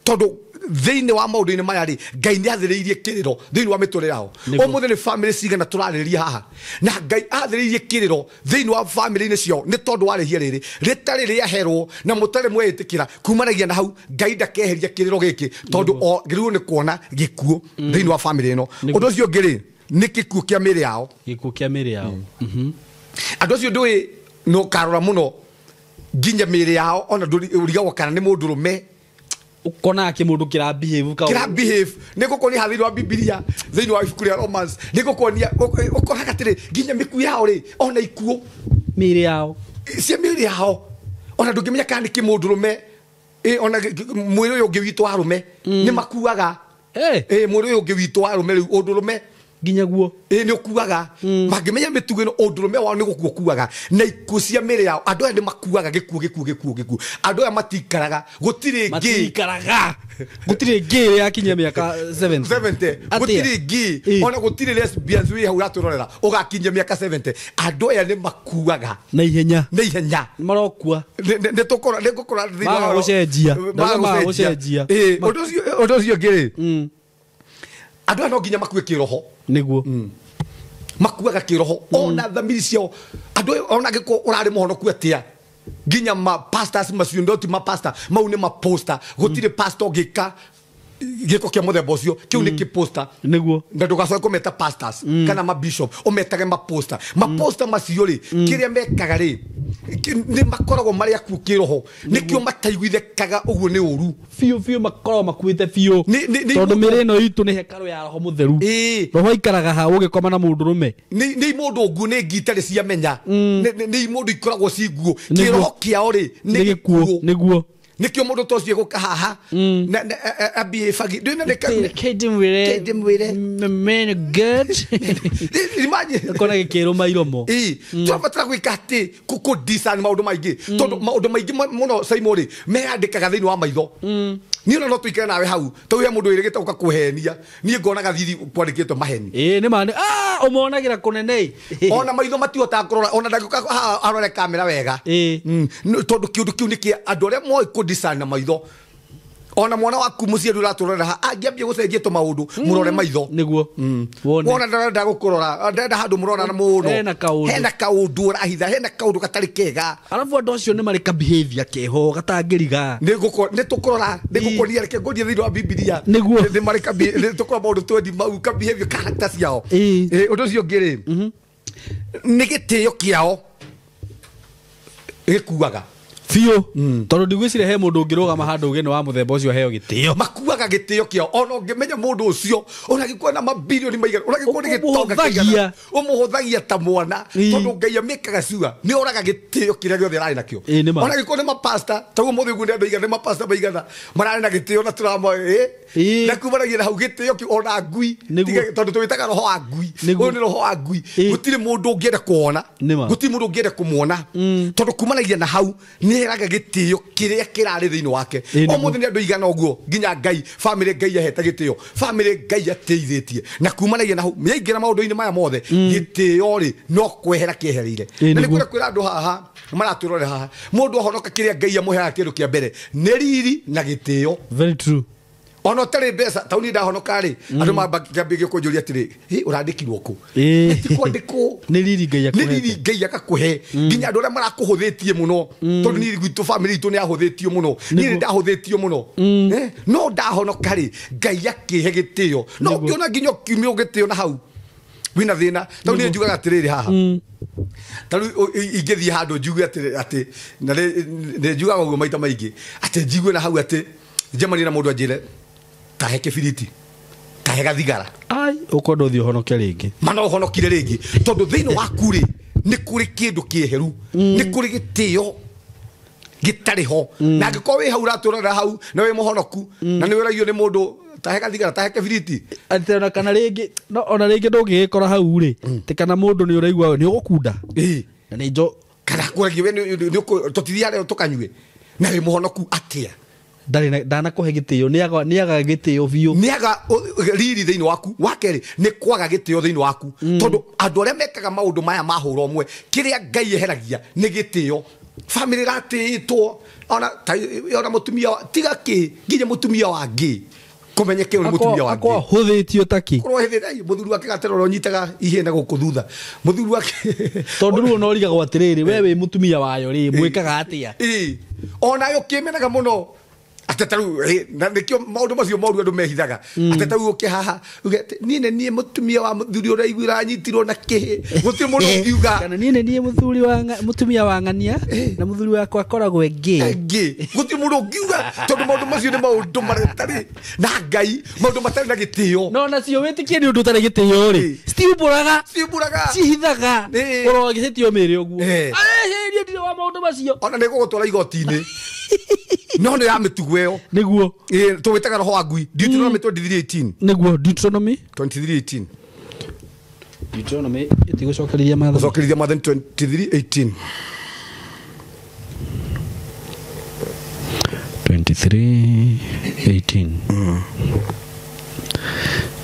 tondũ thĩinĩ wa maũndũ-inĩ maya rĩ Ngai nĩ athĩrĩirie kĩrĩro thĩinĩ wa mĩtũrĩre yao. Nĩguo. Ũmũthĩ nĩ bamĩrĩ cigana tũrarĩrĩria haha, na Ngai athĩrĩirie kĩrĩro thĩinĩ wa bamĩrĩ-inĩ ciao nĩ tondũ wa rĩhia rĩrĩ rĩtarĩ rĩaherwo na mũtarĩ mweĩtĩkĩra. Kumanagia na hau Ngai ndakeheria kĩrĩro gĩkĩ, tondũ o gĩrĩirwo nĩ kuona gĩkuũ thĩinĩ wa bamĩrĩ ĩno. Nĩguo. Ũndũ ũcio ũngĩ rĩ nĩ gĩkuũ kĩa mĩĩrĩ yao. Gĩkuũ kĩa mĩĩrĩ yao. Andũ acio ndũĩ no karora mũno nginya mĩĩrĩ yao, ona ndũrigagwo kana nĩ mũndũ rũme Ũkonaga kĩmũndũ kĩra behave ka kĩra behave. Nĩ ngũkuonia haha thĩinĩ wa Bibilia, thĩinĩ wa ibuku rĩa Romans, nĩ ngũkuonia ũkoraga atĩrĩ nginya mĩkuũ yao rĩ ona ikuũ mĩĩrĩ yao cia mĩĩrĩ yao, ona ndũngĩmenya kana nĩ kĩmũndũ rũme, ona mwĩrĩ ũyũ ũngĩ witũ wa rũme nĩ makuaga. Mwĩrĩ ũyũ ũngĩ witũ wa rũme rĩu ũndũ rũme nginya guo nĩ ũkuaga. Mangĩmenya mĩtugo ĩno ũndũ rũme wao nĩ gũkua ũkuaga, na ikuũ cia mĩĩrĩ yao andũ aya nĩ makuaga gĩkuũ gĩkuũ gĩkuũ gĩkuũ. Andũ aya matikaraga, gũtirĩ ngĩ matikaraga, gũtirĩ ngĩ ĩrĩa yakinyia mĩaka 70. 70 Atĩa? Gũtirĩ ngĩ, ona gũtirĩ lesbians wĩ hau ũratũrorera ũgakinyia mĩaka 70. Andũ aya nĩ makuaga na ihenya, na ihenya, marokua. Nĩ tũkora nĩ ngũkora thĩinĩ wa- Maga gũcenjia. Maga Maga gũcenjia. gũcenjia. Ũndũ ũcio ũngĩ rĩ, andũ aya no nginya makue kĩroho. Nĩguo. Makuaga kĩroho ona thamiri ciao. Andũ aya ona angĩkorwo ũrarĩ mũhonoku atĩa, nginya ma pastors macio ndoti ma pastor mau nĩ ma poster, gũtirĩ pastor ũngĩka gĩko kĩa mũthemba ũcio, kĩu nĩ kĩposter. Nĩguo. Na ndũgacoke kũmeta pastors kana ma bishop, ũmetage ma poster. Ma poster macio rĩ kĩrĩa mekaga rĩ nĩ makoragwo marĩ akuũ kĩroho, nĩkĩo mataiguithĩkaga ũguo nĩ ũru biũ biũ, makoragwo makuĩte biũ, tondũ mĩĩrĩ ĩno itũ nĩ hekarũ ya roho mũtheru. Roho aikaraga ha ũgĩkoma na mũndũ rũme. Nĩ mũndũ nguo nĩ ngi itarĩ ciamenya, nĩ mũndũ ikoragwo ci nguo, kĩroho kĩao rĩ nĩ gĩkuũ. Nĩguo. Nĩkĩo mũndũ ta ũcio egũka haha na ambie bagi ndwĩna Kĩndĩmwĩre Kĩndĩmwĩre. Man good. Imagine. Ũkona gĩkĩrũma iromo. Tũrabatara gwĩka atĩ kũ-discern maũndũ maingĩ, tondũ maũndũ maingĩ mũno Simon rĩ meyandĩkaga thĩinĩ wa maitho. Niĩ ona no tũikare nawe hau tondũ he mũndũ wĩrĩgĩte gũka kũhenia, niĩ ngonaga thithi kwandĩkĩtwo maheni. Ĩĩ nĩ ma ũmonagĩra kũnene. Ona maitho matihotaga kũrora, ona ndangĩũka haha arore kamera wega. Tondũ kĩũndũ kĩu nĩ kĩa andũ arĩa moĩ kũ-discern na maitho. Ona mwana waku muciari ũratũrora angĩambia gũcenjia tũmaũndũ mũrore maitho. Nĩguo. Wone. Wona ndarenda gũkũrora, ndarenda handũ mũrora na mũno. Hena kaũndũ. Hena kaũndũ ũrahitha, hena kaũndũ gatarĩ kega. Arabu andũ acio nĩ marĩ ka behavior keho gatangĩriga. Nĩ tũkũrora, nĩ gũkũria, reke ngũrie thĩinĩ wa Bibilia. Nĩguo. Nĩ marĩ nĩ tũkũrora maũndũ twendi mau ka behavior character ciao. Ũndũ ũcio ũngĩ rĩ, nĩ gĩtĩo kĩao gĩkuaga. Biũ. Tondũ ndigwĩciria he mũndũ ũngĩrũgama handũ uge nĩ wa mũthemba ũcio aheo gĩtĩo. Makuaga gĩtĩo kĩao. Ona ũngĩmenya mũndũ ũcio, ona angĩkorwo na mabirioni maigana, ona angĩkorwo nĩ gĩtonga kĩigana, ũmũhũthagia ta mwana, tondũ Ngai amĩkaga cua, nĩ oraga gĩtĩo kĩrĩa gĩothe ararĩ nakĩo. Ona angĩkorwo nĩ mapasta, ta ũguo mũthĩ ũguo nĩ andũ aigana, nĩ mapasta maigana mararĩ na gĩtĩo na tũramo, na kumanagia na hau gĩtĩo kĩu ona ngui, tondũ tũwĩtaga roho wa ngui. Ũyũ nĩ roho wa ngui. Gũtirĩ mũndũ ũngĩenda kuona, gũtirĩ mũndũ ũngĩenda kũmuona, tondũ kumanagia na hau nĩ heraga gĩtĩo kĩrĩa kĩrarĩ thĩinĩ wake. Ũmũthĩ nĩ andũ aigana ũguo nginya Ngai, famĩlĩ Ngai ahete gĩtĩo, famĩlĩ Ngai atĩithĩtie, na kumanagia na hau mĩaingĩra maũndũ-inĩ maya mothe, gĩtĩo rĩ no kwehera kĩehereire. Na nĩ kwĩra kwĩra andũ haha maratwĩrorera haha, mũndũ ahonoka kĩrĩa Ngai amũheaga kĩndũ kĩa mbere nĩ riri na gĩtĩo. Very true. Ona ũtarĩ mbeca, ta niĩ ndahonoka rĩ, andũ mambĩrĩria kũnjũria atĩrĩ, hĩ ũrandĩkirwo kũ? Ti kwandĩkwo. Nĩ riri Ngai akũhete. Nĩ riri Ngai agakũhe. Nginya andũ arĩa marakũhũthĩtie mũno, tondũ niĩ gwitũ famĩlĩ itũ nĩ yahũthĩtio mũno. Niĩ nĩ ndahũthĩtio mũno. No ndahonoka rĩ, Ngai akĩhe gĩtĩo. No ũngĩona nginya ũkiumio gĩtĩo na hau, wĩna thĩna. Ta rĩu niĩ njugaga atĩrĩrĩ haha. Ta rĩu ingĩthiĩ handũ njuge atĩ, na nĩ njugaga ũguo maita maingĩ, atĩ njigue na hau atĩ njemanie na mũndũ anjĩre tahe kĩbiriti, tahe gathigara. Ai, ũkwenda ũthiĩ ũhonoke rĩngĩ. Mana ũhonokire rĩngĩ, tondũ thĩinĩ waku rĩ, nĩ kũrĩ kĩndũ kĩeheru, nĩ kũrĩ gĩtĩo gĩtarĩ ho. Na angĩkorwo wĩ hau ũratũrora hau, na wĩ mũhonoku, na nĩ wĩragio nĩ mũndũ tahe gathigara, tahe kĩbiriti. Atĩ ona kana rĩngĩ, no ona rĩngĩ ndũngĩgĩkora hau rĩ, atĩ kana mũndũ nĩ ũraigua nĩ ũgũkunda. Na nĩ njo Kana kũragia we nĩ tũtithiĩ harĩa tũkanyue, na wĩ mũhonoku atĩa? Ndarĩ ndanakũhe gĩtĩo, nĩaga gĩtĩo biũ. Nĩaga riri thĩinĩ waku. Wa kerĩ nĩ kwaga gĩtĩo thĩinĩ waku, tondũ andũ arĩa mekaga maũndũ maya mahũra ũmwe, kĩrĩa Ngai eheragia nĩ gĩtĩo. Famĩlĩ ĩratĩĩtwo, ona mũtumia tiga kĩ, nginya mũtumia wa ngĩ kũmenyeke ũrĩ mũtumia wa ngĩ. Akorwo ahũthĩtio ta kĩ? Akorwo ahũthĩtio, mũthuri wake gatero ũrĩa ũnyitaga ihĩĩ na gũkũ thutha. Mũthuri wake Tondũ rĩu ona ũrigagwo atĩrĩrĩ, we wĩ mũtumia wayo rĩ, mwĩkaga atĩa? Ona yo kĩmenaga mũno. Atĩ ta rĩu, na nĩkĩo maũndũ macio moru andũ mehithaga. Atĩ ta rĩu ũke haha, uge atĩ, niĩ nĩ niĩ mũtumia wa mũthuri ũrĩa aiguire anyitirwo na kĩhĩ. Gũtirĩ mũndũ ũngiuga. Kana niĩ nĩ niĩ mũthuri wa mũtumia wa ng'ania, na mũthuri wakwa akoragwo e gay. E gay. Gũtirĩ mũndũ ũngiuga, tondũ maũndũ macio nĩ maũndũ matarĩ na Ngai, maũndũ matarĩ na gĩtĩo. No nacio wĩtĩkie nĩ ũndũ ũtarĩ gĩtĩo rĩ, citiumbũraga. Citiumbũraga. Cihithaga. Ũrogĩcĩtio mĩĩrĩ ũguo. Niĩ ndirĩ wa maũndũ macio. Ona nĩ gũgũtwara igoti-inĩ. No nĩ ya mĩtugo ĩyo. Nĩguo. Tũwĩtaga roho wa ngui. Deuteronomy 23:18. Nĩguo, Deuteronomy? 23:18. Deuteronomy ĩtigũcokereria maathani. Gũcokereria maathani 23:18. 23:18.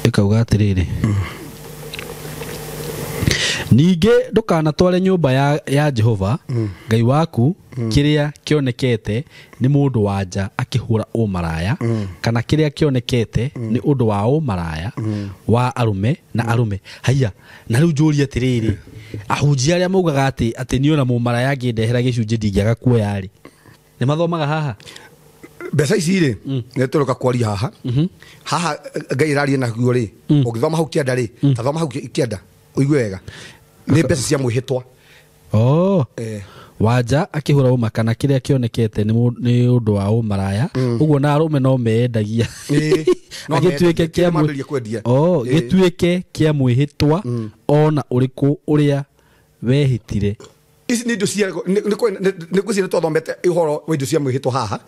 Ĩkauga atĩrĩrĩ. Ningĩ ndũkanatware nyũmba ya Jehova Ngai waku kĩrĩa kĩonekete nĩ mũndũ wa nja akĩhũra ũmaraya, kana kĩrĩa kĩonekete nĩ ũndũ wa ũmaraya wa arũme na arũme. Haiya, na rĩu njũrie atĩrĩrĩ, ahunjia arĩa maugaga atĩ niĩ ona mũmaraya angĩndehera gĩcunjĩ ndingĩaga kuoya rĩ, nĩ mathomaga haha? Mbeca ici rĩ, nĩ tũroka kwaria haha. Haha Ngai araria naguo rĩ, ũngĩthoma hau kĩanda rĩ, ta thoma hau kĩanda, ũigue wega. Nĩ mbeca cia mwĩhĩtwa. Wanja akĩhũra ũma kana kĩrĩa kĩonekete nĩ ũndũ wa ũmaraya, ũguo na arũme no meendagia. No Agĩtuĩke meendagia, kĩa kĩrĩa mambĩrĩria kwendia. Gĩtuĩke kĩa mwĩhĩtwa ona ũrĩkũ ũrĩa wehĩtire. Ici nĩ indo cia, nĩ ngwĩciria nĩ twathomete ũhoro wa indo cia mwĩhĩtwa haha.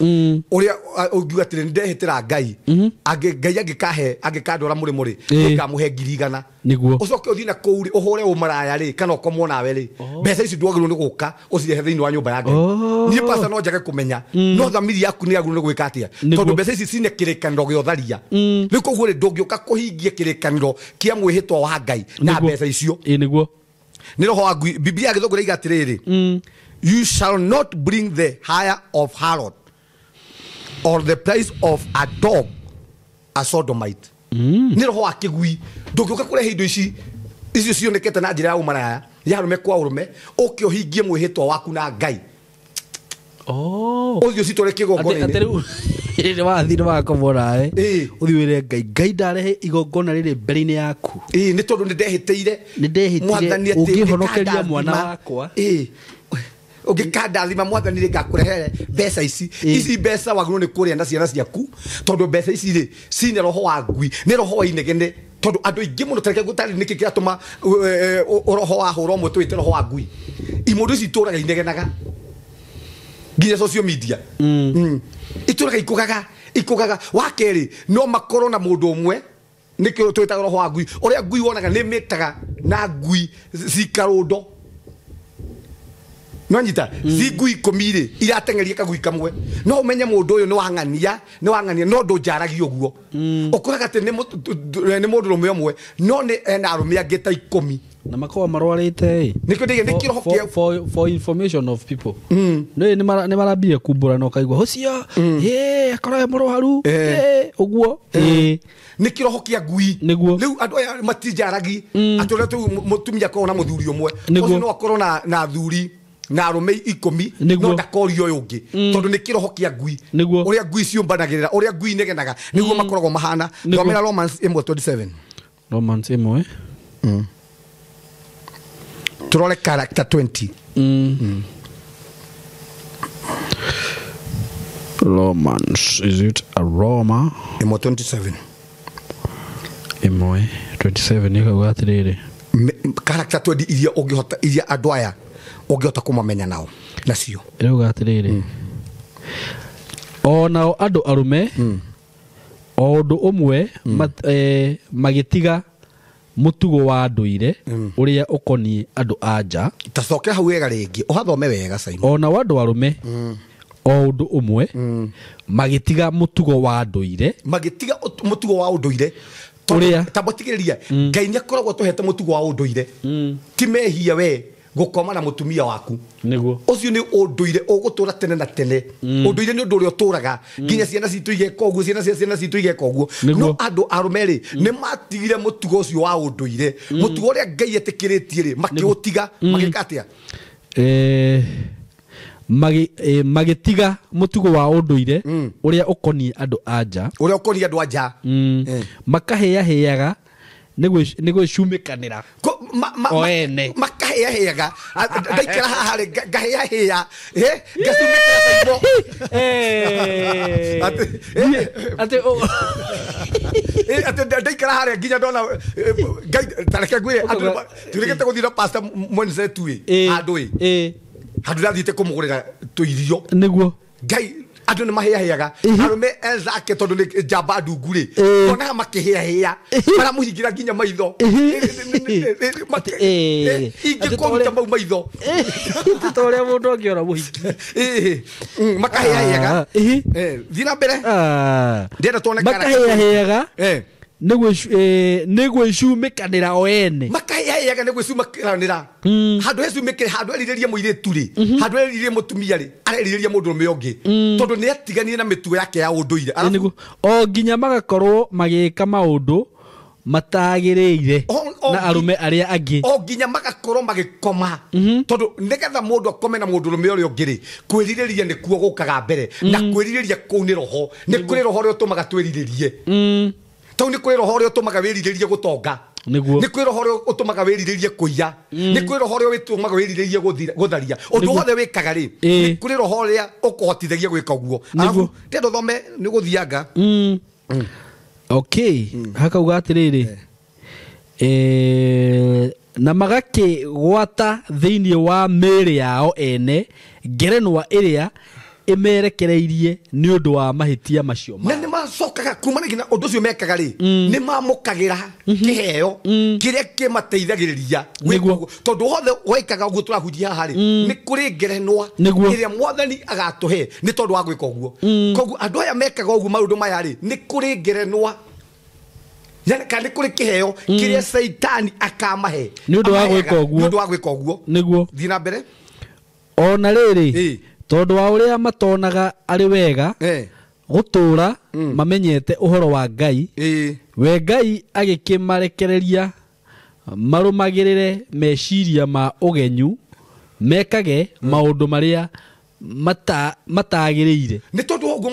Ũrĩa, ũngiuga atĩrĩ, nĩ ndehĩtĩra Ngai. Ngai angĩkahe, angĩkandwara mũrĩmo rĩ, nĩngamũhe ngiri igana. Nĩguo. Ũcoke ũthiĩ na kũu rĩ, ũhũre ũmaraya rĩ, kana ũkomwo nawe rĩ. Mbeca ici ndwagĩrĩirwo nĩ gũka ũcirehe thĩinĩ wa nyũmba ya Ngai. Niĩ pastor no njage kũmenya, no thamiri yaku nĩ yagĩrĩirwo nĩ gwĩka atĩa? Tondũ mbeca ici cina kĩrĩkanĩro gĩa ũtharia. Rĩu koguo rĩ, ndũngĩũka kũhingia kĩrĩkanĩro kĩa mwĩhĩtwa wa Ngai na mbeca icio. Nĩguo. Nĩ roho wa ngui. Biblia ya Gĩthũngũ ĩraiga atĩrĩrĩ, you shall not bring the hire of harlot. Or the price of a dog, a sodomite. Nĩ roho wa kĩgui. Ndũngĩũka kũrehe indo ici icio cionekete na njĩra ya ũmaraya ya arũme kwa ũrũme, ũke ũhingie mwĩhĩtwa waku na Ngai. Ũthiĩ ũcitware kĩgongona-inĩ. Atĩ rĩu nĩ wathiĩ nĩ wakomwo nawe ũthiĩ wĩre Ngai, Ngai ndarehe igongona rĩrĩ mbere-inĩ yaku. Nĩ tondũ nĩ ndehĩtĩire. Nĩ ndehĩtire ũngĩhonokeria mwana wakwa. Ũngĩkandathima mwathani rĩ, ngakũrehere mbeca ici. Ici mbeca wagĩrĩirwo nĩ kũrĩa na ciana ciaku, tondũ mbeca ici rĩ cina roho wa ngui, nĩ roho wa inegene. Tondũ andũ aingĩ mũno, tareke ngũtarĩrie nĩkĩ kĩratũma roho wa hũra ũmwe tũwĩte roho wa ngui. Imũndũ ici itũraga inegenaga nginya social media. Itũraga ikũgaga. Wa kerĩ, no makorwo na mũndũ ũmwe, nĩkĩo twĩtaga roho wa ngui. Ũrĩa ngui wonaga nĩ mĩtaga na ngui cikarũndo. No nyita ci ngui 10 rĩ irateng'eria kagui kamwe. No ũmenye mũndũ ũyũ nĩ wang'ania, no ndũnjaragia ũguo. Ũkoraga atĩ nĩ mũndũrũme ũmwe, no nĩ ena arũme angĩ ta 10. Na makoragwo marwarĩte. Nĩkĩo ndĩge nĩ kĩroho kĩa for information of people. Nĩ marambire kumbũra na ũkaigua ũcio akoragwo e mũrwaru ũguo. Nĩ kĩroho kĩa ngui. Nĩguo. Rĩu andũ aya matinjaragi atĩ ũrĩa tũu mũtumia akoragwo na mũthuri ũmwe, ũcio no akorwo na athuri na arũme 10, no ndakorio ũyũ ũngĩ, tondũ nĩ kĩroho kĩa ngui. Ũrĩa ngui ciũmbanagĩrĩra, ũrĩa ngui inegenaga, nĩguo makoragwo mahana. Thomera Romans 1:27. Romans 1. Turore character 20. Romans, is it a Roma? 1:27. 1:27 nĩkauga atĩrĩrĩ. Character 20 iria ũngĩhota, iria andũ aya ũngĩhota kũmamenya nao nacio. Ĩrauga atĩrĩrĩ. O nao andũ arũme o ũndũ ũmwe magĩtiga mũtugo wa ndũire ũrĩa ũkoniĩ andũ a nja. Tacokera hau wega rĩngĩ, ũhathome wega Simon. O nao andũ arũme o ũndũ ũmwe magĩtiga mũtugo wa ndũire. Magĩtiga mũtugo wa ũndũire. Ũrĩa tamũtigĩrĩria Ngai nĩ akoragwo atũhete mũtugo wa ũndũire. Ti mehia we gũkoma na mũtumia waku. Nĩguo. Ũcio nĩ ũndũire ũgũtũra tene na tene. Ũndũire nĩ ũndũ ũrĩa ũtũraga nginya ciana citũ igeka ũguo, ciana cia ciana citũ igeka ũguo. No andũ arũme rĩ nĩ matigire mũtugo ũcio wa ũndũire, mũtugo ũrĩa Ngai etĩkĩrĩtie rĩ makĩũtiga, magĩka atĩa? Magĩtiga mũtugo wa ũndũire ũrĩa ũkoniĩ andũ a nja. Ũrĩa ũkoniĩ andũ a nja. Makahĩahĩaga nĩ gwĩcumĩkanĩra. Oene. Makahĩahĩaga. Ndaikara haha rĩ ngahĩahĩa, ngacumĩkĩra Simon. Atĩ ndaikara harĩa nginya ndona Ngai, tareke ngwĩre andũ tũrĩkĩte gũthiĩ na pastor mwenzetu ĩ handũ ĩ handũ ndathiĩte kũmũgũrĩra tũirio. Nĩguo. Ngai andũ nĩ mahĩahĩaga. Arũme enzake tondũ nĩ njamba ndungu rĩ, onaga makĩhĩahĩa, maramũhingĩra nginya maitho. Ingĩkũruta mau maitho. Ta ũrĩa mũndũ angĩora mũhiki. Makahĩahĩaga. Thiĩ na mbere. Ndĩrenda tuone makahĩahĩaga nĩ gwĩcumĩkanĩra o ene. Makahĩahĩaga nĩ gwĩcumĩkanĩra. Handũ hecumĩkĩre, handũ erirĩrie mũirĩtu rĩ, handũ erirĩrie mũtumia rĩ, arerirĩria mũndũrũme ũngĩ, tondũ nĩ atiganire na mĩtugo yake ya ũndũire. Nĩguo. O nginya magakorwo magĩka maũndũ matagĩrĩire na arũme arĩa angĩ. O nginya magakorwo magĩkoma, tondũ nĩgetha mũndũ akome na mũndũrũme ũrĩa ũngĩ rĩ, kwĩrirĩria nĩkuo gũkaga mbere, na kwĩrirĩria kũu nĩ roho. Nĩ kũrĩ roho ũrĩa ũtũmaga twĩrirĩrie. Tau nĩ kũrĩ roho ũrĩa ũtũmaga wĩrirĩrie gũtonga. Nĩguo. Nĩ kwĩ roho ũrĩa ũtũmaga wĩrirĩrie kũiya. Nĩ kwĩ roho ũrĩa ũtũmaga wĩrirĩrie gũtharia. Ũndũ wothe wĩkaga rĩ, nĩ kũrĩ roho ũrĩa ũkũhotithagia gwĩka ũguo. Arabu ndĩrenda ũthome nĩ gũthianga. Okay, hakauga atĩrĩrĩ, na magakĩgwata thĩinĩ wa mĩĩrĩ yao ene ngerenwa ĩrĩa ĩmerekereirie nĩ ũndũ wa mahĩtia macio mao. Na nĩ macokaga kumanagia na ũndũ ũcio mekaga rĩ, nĩ mamũkagĩra kĩheo kĩrĩa kĩmateithagĩrĩria. Tondũ wothe wekaga ũguo tũrahunjia haha rĩ, nĩ kũrĩ ngerenwa ĩrĩa mwathani agatũhe nĩ tondũ wa gwĩka ũguo. Koguo andũ aya mekaga ũguo maũndũ maya rĩ, nĩ kũrĩ ngerenwa Yani kana nĩ kũrĩ kĩheo kĩrĩa Caitani akamahe nĩ ũndũ wa gwĩka ũguo. Nĩ ũndũ wa gwĩka ũguo. Nĩguo. Thiĩ na mbere. Ona rĩrĩ, tondũ wa ũrĩa matonaga arĩ wega Gũtũũra mamenyete ũhoro wa Ngai. We Ngai agĩkĩmarekereria marũmagĩrĩre meciria ma ũgenyu, mekage maũndũ marĩa matagĩrĩire. Nĩ tondũ ũguo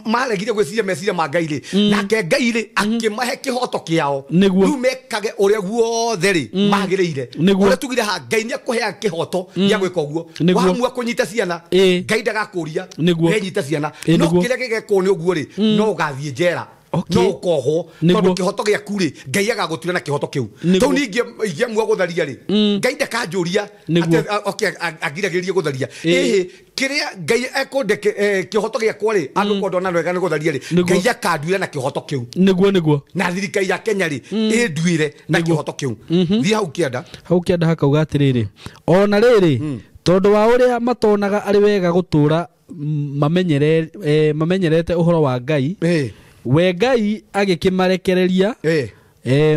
maregire gwĩciria meciria ma Ngai rĩ, nake Ngai rĩ akĩmahe kĩhoto kĩao. Rĩu mekage ũrĩa guothe rĩ magĩrĩire. Ũrĩa tugire ha Ngai nĩ akũheaga kĩhoto gĩa gwĩka ũguo. Wamua kũnyita ciana, Ngai ndagakũria wenyita ciana. No kĩrĩa gĩgekwo nĩ ũguo rĩ, no ũgathiĩ njera. No ũkohwo tondũ kĩhoto gĩaku rĩ Ngai agagũtuĩra na kĩhoto kĩu. Tondũ niĩ ingĩamua gũtharia rĩ, Ngai ndakanjũria atĩ angiragĩrĩrie gũtharia. Ĩhĩ kĩrĩa Ngai ekũnde kĩhoto gĩakwa rĩ, angĩkorwo ndona wega nĩ gũtharia rĩ, Ngai akanduĩra na kĩhoto kĩu. Nĩguo nĩguo. Na thirikari ya Kenya rĩ ĩnduĩre na kĩhoto kĩu. Thiĩ hau kĩanda. Hau kĩanda hakauga atĩrĩrĩ, ona rĩrĩ tondũ wa ũrĩa matonaga arĩ wega gũtũũra mamenyerete ũhoro wa Ngai, we Ngai agĩkĩmarekereria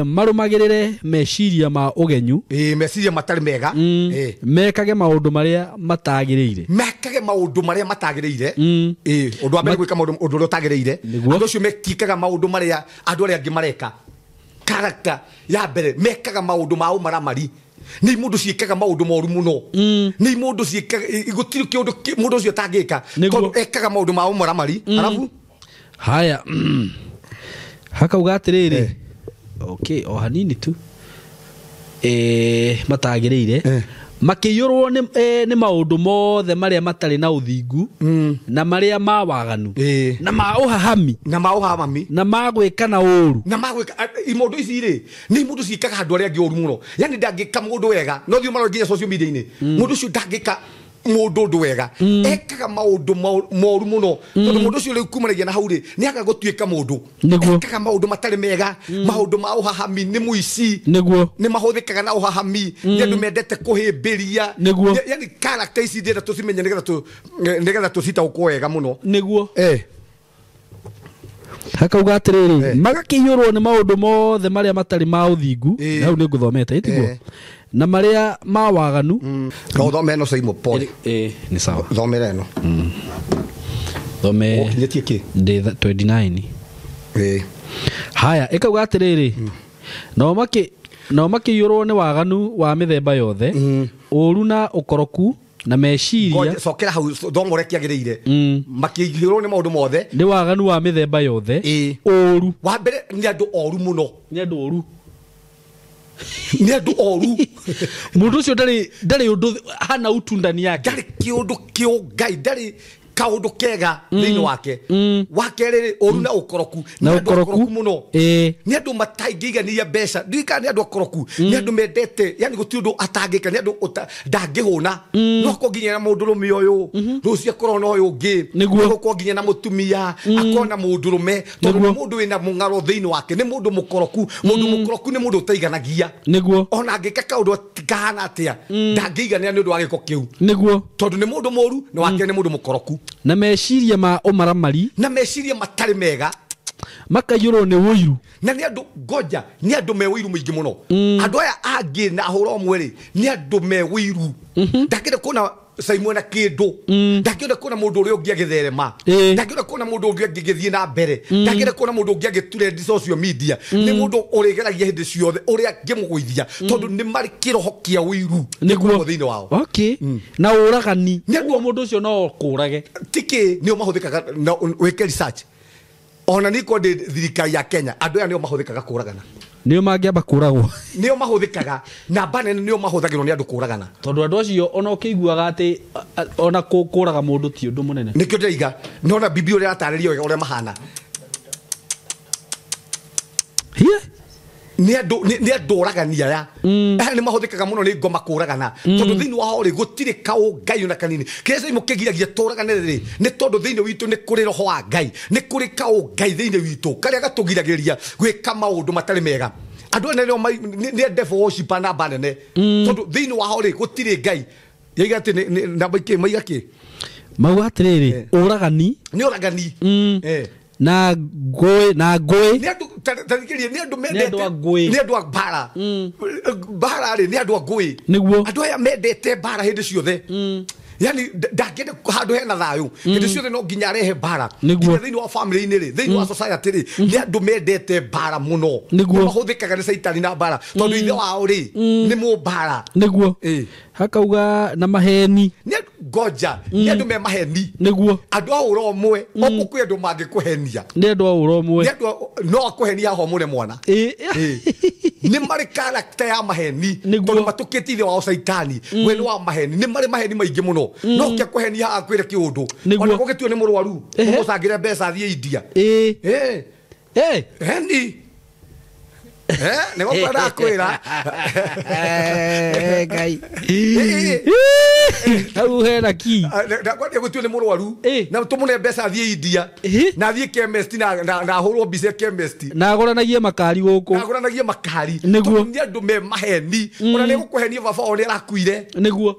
marũmagĩrĩre meciria ma ũgenyu. Meciria matarĩ mega. Mekage maũndũ marĩa matagĩrĩire. Mekage maũndũ marĩa matagĩrĩire. Ũndũ wa mbere gwĩka maũndũ ũndũ ũrĩa ũtagĩrĩire. Andũ acio mekikaga maũndũ marĩa andũ arĩa angĩ mareka. Character ya mbere mekaga maũndũ ma ũmaramari. Nĩ mũndũ ciĩkaga maũndũ moru mũno. Nĩ mũndũ ciĩkaga gũtirĩ kĩũndũ mũndũ ũcio atangĩka tondũ ekaga maũndũ ma ũmaramari. Arabu haya hakauga atĩrĩrĩ, okay, o hanini tu matagĩrĩire, makĩiyũrwo nĩ maũndũ mothe marĩa matarĩ na ũthingu, na marĩa ma waganu, na ma ũhahami, na ma ũhahami, na ma gwĩka na ũũru, na ma gwĩka. Imũndũ ici rĩ nĩ imũndũ ciĩkaga andũ arĩa angĩ ũũru mũno. Yani ndangĩka mũndũ wega, no thiĩ ũmarore nginya social media-inĩ, mũndũ ũcio ndangĩka mũndũ ũndũ wega, ekaga maũndũ moru mũno. Tondũ mũndũ ũcio rĩu kumanagia na hau rĩ nĩ aga gũtuĩka mũndũ. Ekaga maũndũ matarĩ mega, maũndũ ma ũhahami, nĩ mũici. Nĩ mahũthĩkaga na ũhahami, nĩ andũ mendete kũhĩmbĩria. Yani character ici ndĩrenda tũcimenye nĩgetha tũcitaũkwo wega mũno. Nĩguo. Hakauga atĩrĩrĩ, magakĩiyũrwo nĩ maũndũ mothe marĩa matarĩ ma ũthingu, hau nĩ ngũthomete ĩtiguo, na marĩa ma waganu. No thome ĩno Saimo Paul. Nĩ sawa. Thomera ĩno. Thome. Ũkinyĩtie kĩ? Ndĩ 29. Haya, ĩkauga atĩrĩrĩ, nao makĩiyũrwo nĩ waganu wa mĩthemba yothe, ũũru na ũkoroku na meciria. Cokera hau thoma ũrĩa kĩagĩrĩire. Makĩiyũrwo nĩ maũndũ mothe. Nĩ waganu wa mĩthemba yothe, ũũru. Wa mbere nĩ andũ oru mũno. Nĩ andũ oru. Nĩ andũ oru. Mũndũ ũcio ndarĩ ũndũ hana utu ndani yake. Ndarĩ kĩũndũ kĩũ Ngai, ndarĩ kaũndũ kega thĩinĩ wake. Wa kerĩ ũru na ũkoroku. Na ũkoroku mũno. Nĩ andũ matangĩiganĩria mbeca. Ndirikana nĩ andũ akoroku. Nĩ andũ mendete, yani gũtirĩ ũndũ atangĩka, nĩ andũ ndangĩhũna. No akorwo nginya na mũndũrũme ũyũ, rũciũ akorwo na ũyũ ũngĩ, akorwo nginya na mũtumia, akorwo na mũndũrũme, tondũ nĩ mũndũ wĩna mũng'aro thĩinĩ wake, nĩ mũndũ mũkoroku. Mũndũ mũkoroku nĩ mũndũ ũtaiganagia. Ona angĩka kaũndũ kahana atĩa, ndangĩiganĩra nĩ ũndũ wa gĩko kĩu. Tondũ nĩ mũndũ mũru, na wa kerĩ nĩ mũndũ mũkoroku. Na meciria ma ũmaramari, na meciria matarĩ mega, makaiyũrwo nĩ ũiru. Na nĩ andũ ngoja, nĩ andũ me ũiru mũingĩ mũno. Andũ aya angĩ na hũra ũmwe rĩ, nĩ andũ me ũiru. Ndangĩenda kuona Saimo na kĩndũ, ndangĩenda kuona mũndũ ũrĩa ũngĩ agĩtherema, ndangĩenda kuona mũndũ ũngĩ angĩgĩthiĩ na mbere, ndangĩenda kuona mũndũ ũngĩ agĩtrend social media. Nĩ mũndũ ũrĩgeragia hĩndĩ ciothe ũrĩa angĩmũgũithia, tondũ nĩ marĩ kĩroho kĩa ũiru nĩguo thĩinĩ wao. Okay. Na ũragani. Nĩguo mũndũ ũcio no kũrage. Tikĩ nĩo mahũthĩkaga na wĩke research. Ona nĩ korwo ndĩ thirikari ya Kenya, andũ aya nĩo mahũthĩkaga kũragana. Nĩo mangĩamba kũragwo. Nĩo mahũthĩkaga namba nene, nĩo mahũthagĩrwo nĩ andũ kũragana. Tondũ andũ acio ona ũkĩiguaga atĩ ona kũraga mũndũ ti ũndũ mũnene. Nĩkĩo ndĩraiga, nona Bibilia ũrĩa ĩratarĩria wega ũrĩa mahana. Nĩ andũ oragani aya. Aya nĩ mahũthĩkaga mũno nĩ ngoma kũragana. Tondũ thĩinĩ wao rĩ gũtirĩ kaũ Ngai ona kanini. Kĩrĩa Saimo kĩgiragia tũragane rĩ, nĩ tondũ thĩinĩ witũ nĩ kũrĩ roho wa Ngai, nĩ kũrĩ kaũ Ngai thĩinĩ witũ karĩa gatũgiragĩrĩria gwĩka maũndũ matarĩ mega. Andũ aya nĩ devil worshiper namba nene. Tondũ thĩinĩ wao rĩ gũtirĩ Ngai. Yaiga atĩ namba ikĩ maiga kĩ? Mauga atĩrĩrĩ, ũragani. Nĩ ũragani. Na ngũĩ, na ngũĩ. Nĩ andũ tarĩkĩrie, nĩ andũ mendete, nĩ andũ a mbara. Mbara rĩ, nĩ andũ a ngũĩ. Nĩguo. Andũ aya mendete mbara hĩndĩ ciothe. Yani ndangĩenda handũ hena thayũ hĩndĩ ciothe no nginya arehe mbara nginya thĩinĩ wa family-inĩ rĩ, thĩinĩ wa society rĩ, nĩ andũ mendete mbara mũno. Mahũthĩkaga nĩ caitani na mbara tondũ ithe wao rĩ nĩ mũmbara. Nĩguo hakauga na maheni nĩ ngoja nĩ andũ me maheni. Nĩguo andũ a ũra ũmwe oku kwĩ andũ mangĩkũhenia nĩ andũ a ũra ũmwe nĩ andũ no akũhenia ho mũne mwana. Nĩ marĩ character ya maheni tondũ matũkĩtie ithe wao caitani we nĩ wa maheni. Nĩ marĩ maheni maingĩ mũno no kĩa kũhenia akwĩre kĩũndũ ona gũgĩtuo nĩ mũrwaru ũmũcangĩre mbeca athiĩ India. Heni nĩguo ndakwĩra Ngai hau hena ki ndakwambia gũtuo nĩ mũrwaru na tũmũne mbeca athiĩ India na athiĩ chemist na ahũrwo mbica chemist na agũranagie makari gũkũ na agũranagie makari. Nĩguo nĩ andũ me maheni ona nĩ gũkũhenia baba wao nĩ arakuire. Nĩguo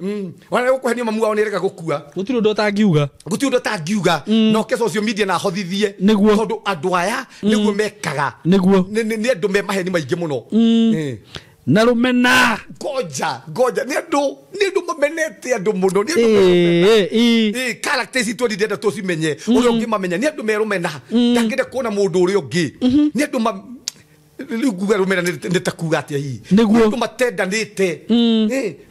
ona nĩ gũkũhenia mamu wao nĩ arega gũkua. Gũtirĩ ũndũ ũtangiuga. Gũtirĩ ũndũ ũtangiuga na ũke social media na ahothithie. Nĩguo tondũ andũ aya nĩguo mekaga. Nĩguo nĩ andũ me maheni maingĩ mũno. Na rũmena ngoja ngoja nĩ andũ mamenete andũ mũno nĩ andũ character ici twendete tũcimenye ũrĩa ũngĩmamenya nĩ andũ me rũmena ndangĩenda kuona mũndũ ũrĩa ũngĩ nĩ andũ rĩu nguga rũmena nĩ ta kuga atĩa hihi Nĩguo andũ matendanĩte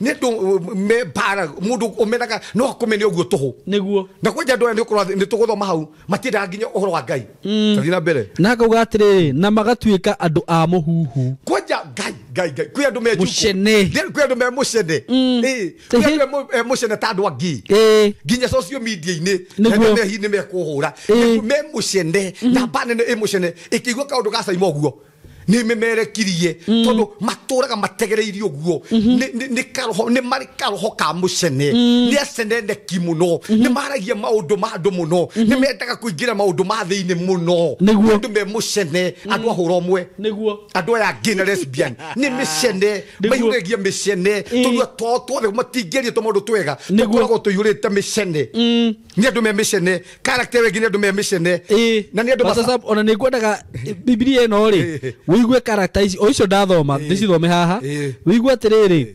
nĩ andũ me mbara mũndũ ũmenaga no akũmene ũguo tũhũ. Nĩguo na kwanja andũ aya nĩ tũgũthoma hau matiendaga nginya ũhoro wa Ngai. Tathiĩ na mbere na akauga atĩrĩrĩ na magatuĩka andũ a mũhuhu. Kwanja Ngai Ngai Ngai kwĩ andũ me mũcene kwĩ andũ me mũcene kwĩ andũ me mũcene ta andũ angĩ nginya social media-inĩ Nĩguo me hihi nĩ mekũhũra me mũcene na mba nene ĩ mũcene ĩkĩigua kaũndũ ga Caima ũguo nĩ memerekirie tondũ matũraga mategereirie ũguo nĩ karoho nĩ marĩ karoho ka mũcene nĩ aceneneki mũno nĩ maragia maũndũ ma andũ mũno nĩ mendaga kũingĩra maũndũ ma thĩinĩ mũno. Nĩguo andũ me mũcene andũ a hũra ũmwe. Nĩguo andũ aya angĩ na lesbian nĩ mĩcene maihũragia mĩcene tũnua twao twothe matingĩaria tũmaũndũ twega tũkoragwo tũihũrĩte mĩcene. Nĩ andũ me mĩcene character ĩngĩ nĩ andũ me mĩcene na nĩ andũ ona nĩ ngwendaga Bibilia ĩno rĩ wĩigue character ici o icio ndathoma ndĩcithome haha wĩigue atĩrĩrĩ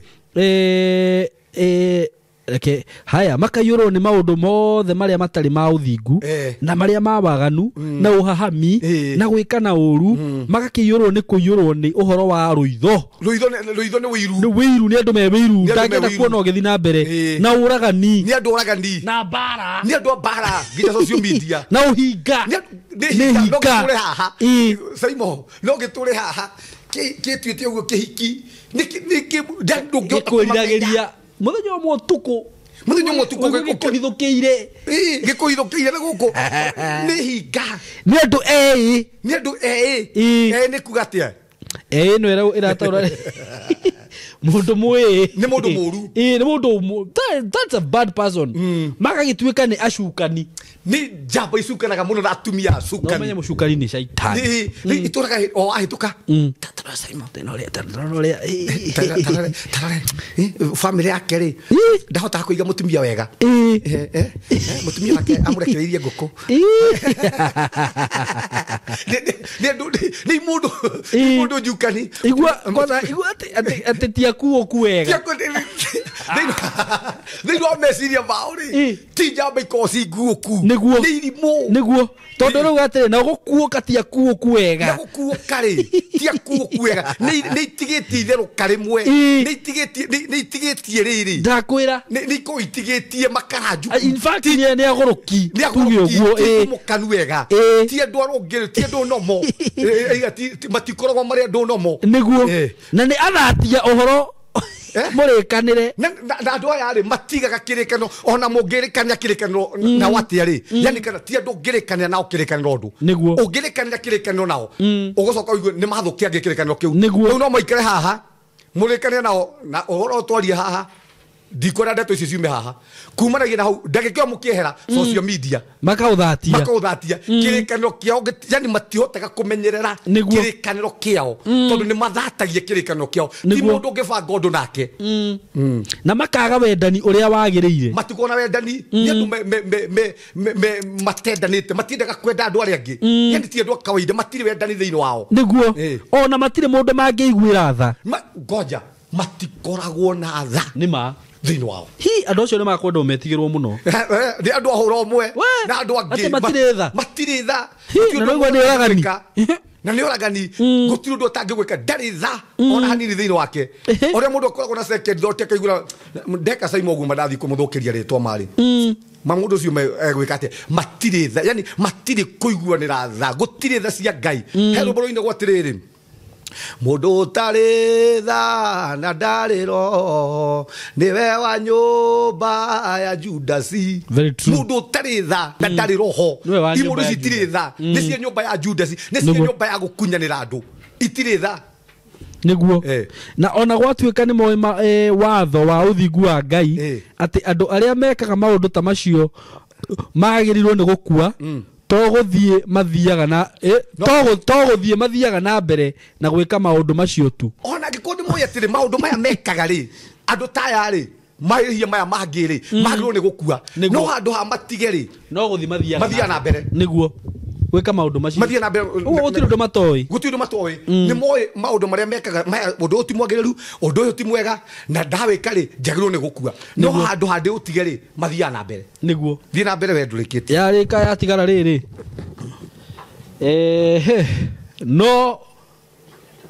reke haya makaiyũrwo nĩ maũndũ mothe marĩa matarĩ ma ũthingu na marĩa ma waganu na ũhahami na gwĩka na ũru magakĩiyũrwo nĩ kũiyũrwo nĩ ũhoro wa rũitho. Rũitho nĩ wĩiru. Nĩ wĩiru nĩ andũ me wĩiru ndangĩenda kuona ũgĩthiĩ na mbere na ũragani nĩ andũ ũragani na mbara nĩ andũ a mbara nginya social media na ũhinga nĩ hinga no gĩtũre haha Saimo no gĩtũre haha kĩtuĩte ũguo kĩhiki nĩ ndũngĩhota mũthenya ũmwe ũtukũ mũthenya ũmwe ũtukũ gĩkũhithũkĩire gĩkũhithũkĩire na gũkũ nĩ hinga nĩ andũ eĩ nĩ andũ eĩ nĩ kuga atĩa eĩ no ĩrataũra mũndũ mwĩĩ nĩ mũndũ mũru nĩ mũndũ that's a bad person magagĩtuĩka nĩ acukani nĩ njamba icukanaga mũno na atumia acukani no menye mũcukani nĩ caitani itũraga o ahĩtũka family yake rĩ ndahotaga kũiga mũtumia wega mũtumia wake amũrekereirie ngũkũ nĩ mũndũ njukani igua kwanza igua atĩ ti akuoku wega thĩinĩ wa meciria mao rĩ ti njamba ikoragwo ci nguoku Nĩguo nĩ irimũ nĩguo tondũ rĩu atĩrĩ na gũkuũka ti akuoku wega na gũkuũka rĩ ti akuoku wega nĩ itigĩtie itherũka rĩmwe nĩ itigĩtie rĩrĩ ndakwĩra nĩ ikoragwo itigĩtie makaranju in fact nĩ agũrũki tuge ũguo ti mũkanu wega ti andũ arũngĩrĩru ti andũ nomo matikoragwo marĩ andũ nomo nĩguo na nĩ athatia ũhoro mũrĩkanĩre na andũ aya rĩ matigaga kĩrĩkanĩro ona mũngĩrĩkanĩra kĩrĩkanĩro nao atĩa rĩ yani kana ti andũ ũngĩrĩkanĩra nao kĩrĩkanĩro ũndũ nĩguo ũngĩrĩkanĩra kĩrĩkanĩro nao ũgũcoka ũigue nĩ mathũkia angĩ kĩrĩkanĩro kĩu nĩguo rĩu no maikare haha mũrĩkanĩre nao na ũhoro twarie haha ndikwenda ndeto icio ciume haha kumanagia na hau ndagĩka ĩyo mũkĩehera social media makaũthatia kĩrĩkanĩro kĩao yani matihotaga kũmenyerera kĩrĩkanĩro kĩao tondũ nĩ mathatagia kĩrĩkanĩro kĩao ti mũndũ ũngĩbanga ũndũ nake na makaga wendani ũrĩa wagĩrĩire matikoragwo na wendani nĩ andũ matendanĩte matiendaga kwenda andũ arĩa angĩ yani ti andũ a kawaida matirĩ wendani thĩinĩ wao nĩguo ona matirĩ mũndũ mangĩiguĩra tha ngoja matikoragwo na tha nĩ ma thĩinĩ wao hi Andũ acio nĩ makwenda metigĩrwo mũno. Nĩ andũ a hũra ũmwe na andũ angĩ matirĩ tha. Matirĩ tha. Na nĩguo nĩ oragani. Na nĩ oragani. Gũtirĩ ũndũ ũtangĩgwĩka, ndarĩ tha ona hanini thĩinĩ wake. Ũrĩa mũndũ akoragwo na second thought akaigua ndeka Simon ũguo mandathiĩ kũmũthũkĩria rĩtwa marĩ. Ma mũndũ ũcio egwĩka atĩa? Matirĩ tha, yani matirĩ kũiguanĩra tha, gũtirĩ tha cia Ngai. He rwĩmbo rũinagwo atĩrĩrĩ, mũndũ ũtarĩ tha na ndarĩ roho nĩwe wa nyũmba ya Judasi. Mũndũ ũtarĩ tha na ndarĩ roho, imũndũ ici itirĩ tha, nĩ cia nyũmba ya Judasi, nĩ cia nyũmba ya gũkunyanĩra andũ, itirĩ tha. Nĩguo. Na ona gwatuĩka nĩ moĩ watho wa ũthingu wa Ngai atĩ andũ arĩa mekaga maũndũ ta macio magĩrĩirwo nĩ gũkua, to gũthiĩ mathiaga na to gũthiĩ mathiaga na mbere na gwĩka maũndũ macio tu. Ona angĩkorwo nĩ moĩ atĩrĩ maũndũ maya mekaga rĩ, andũ ta aya rĩ, mahĩhia maya mangĩ rĩ, magĩrĩirwo nĩ gũkua. No handũ ha matige rĩ, no gũthiĩ mathiaga na mbere. Nĩguo. Gwĩka maũndũ macio. Mathiaga na mbere. Ũguo gũtirĩ ũndũ matoĩ. Gũtirĩ ũndũ matoĩ. Nĩ moĩ maũndũ marĩa mekaga, maya ũndũ ũyũ ti mwagĩrĩru, ũndũ ũyũ ti mwega, na ndawĩka rĩ, njagĩrĩirwo nĩ gũkua. No handũ ha ndĩũtige rĩ, mathiaga na mbere. Nĩguo. Thiĩ na mbere we ndũrĩkĩtie. Yarĩka yatigara rĩrĩ. No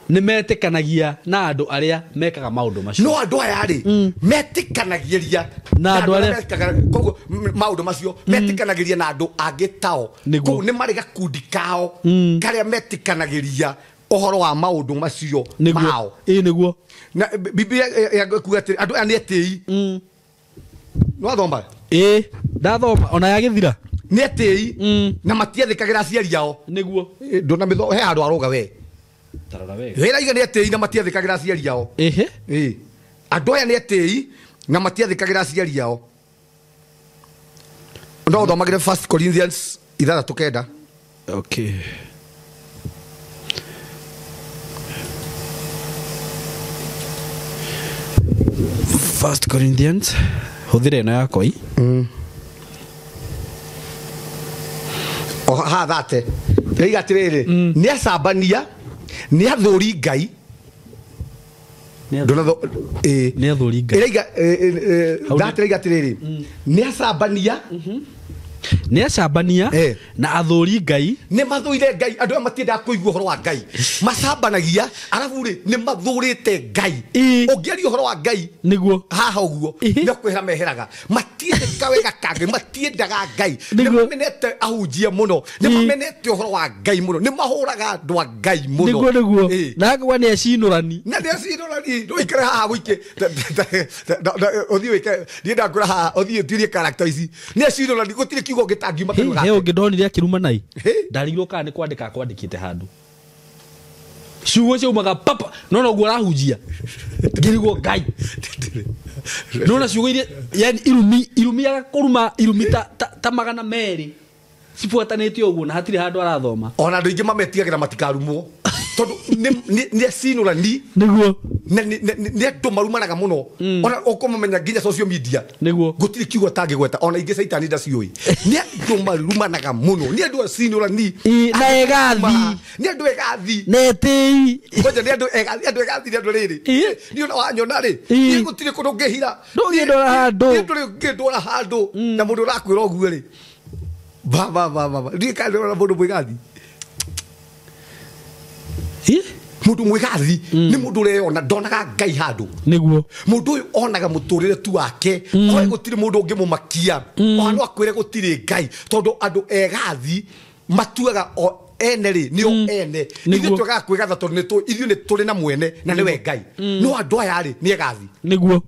nĩ metĩkanagia na andũ arĩa mekaga maũndũ macio. No andũ aya rĩ, metĩkanagĩria na andũ arĩa mekaga koguo maũndũ macio, metĩkanagĩria na andũ angĩ tao. Koguo nĩ marĩ gakundi kao karĩa metĩkanagĩria ũhoro wa maũndũ macio mao. Ĩĩ nĩguo. Na Biblia yakuga atĩrĩ, andũ aya nĩ etĩi. Nĩ wathoma? Ĩĩ, ndathoma ona yagĩthira. Nĩ etĩi na matiathĩkagĩra aciari ao. Nĩguo. Ndũna mĩtho, he handũ aroga we. Wĩra iga nĩ etĩi na matiathĩkagĩra aciari ao. Ĩhĩ. Ĩĩ. Andũ aya nĩ etĩi na matiathĩkagĩra aciari ao. No ũthomagĩre 1 Corinthians 6:9. Okay. First Corinthians hũthĩra ĩno yakwa i. O ha thate. Ĩiga atĩrĩrĩ, nĩ acambania, nĩ athũri Ngai. Nĩ athũri Ngai. Ĩraiga thate ĩraiga atĩrĩrĩ, nĩ acambania, nĩ acambania na athũri Ngai. Nĩ mathũire Ngai. Andũ aya matiendaga kũigua ũhoro wa Ngai, macambanagia, arabu rĩ nĩ mathũrĩte Ngai. Ũngĩaria ũhoro wa Ngai nĩguo haha ũguo nĩ kwĩhera meheraga, matiendeka wega kangĩ, matiendaga Ngai. Nĩ mamenete ahunjia mũno, nĩ mamenete ũhoro wa Ngai mũno, nĩ mahũraga andũ a Ngai mũno. Nĩguo nĩguo. Na akauga nĩ acinũrani. Na nĩ acinũrani. Ndũikare haha wike, ũthiĩ wĩke, niĩ ndakwĩra haha ũthiĩ ũtuĩrie character ici. Nĩ acinũrani, gũtirĩ kiugo gĩtangiuma kanua gake. He ũngĩ ndonire akĩruma nai, ndarigirwo kana nĩ kwandĩka akwandĩkĩte handũ. Ciugo ciaumaga papa, no noguo arahunjia. Ngĩrigwo Ngai. Nona ciugo iria, yani irumi agakũruma irumi ta 200 cibuatanĩte ũguo na hatirĩ handũ arathoma. Ona andũ aingĩ mametigagĩra matikarumwo tondũ nĩ acinũrani. Nĩguo. Nĩ andũ marumanaga mũno. Ona ũkũmamenya nginya social media. Nĩguo. Gũtirĩ kiugo atangĩgweta, ona ingĩ caitani ndaciũĩ. Nĩ andũ marumanaga mũno, nĩ andũ acinũrani. Na egathi. Nĩ andũ egathi. Na etĩi. Ngoja nĩ andũ egathi, andũ egathi nĩ andũ rĩrĩ. Niĩ ona wanyona rĩ, niĩ gũtirĩ kũndũ ngĩhira. Ndũngĩndwara handũ. Niĩ ndũrĩ ngĩndwara handũ. Na mũndũ ũrakwĩra ũguo rĩ. Ba ba ba ba. Ndiĩ kana ndĩrona mũndũ mwĩgathi. Mũndũ mwĩgathi nĩ mũndũ ũreyona, ndonaga Ngai handũ. Nĩguo. Mũndũ ũyũ onaga mũtũrĩre tu wake, oĩ gũtirĩ mũndũ ũngĩmũmakia. Ona no akwĩre gũtirĩ Ngai, tondũ andũ egathi matuaga o ene rĩ, nĩo ene. Ithuĩ twagaga kwĩgatha tondũ ithuĩ nĩ tũrĩ na mwene na nĩwe Ngai. No andũ aya rĩ nĩ egathi. Nĩguo.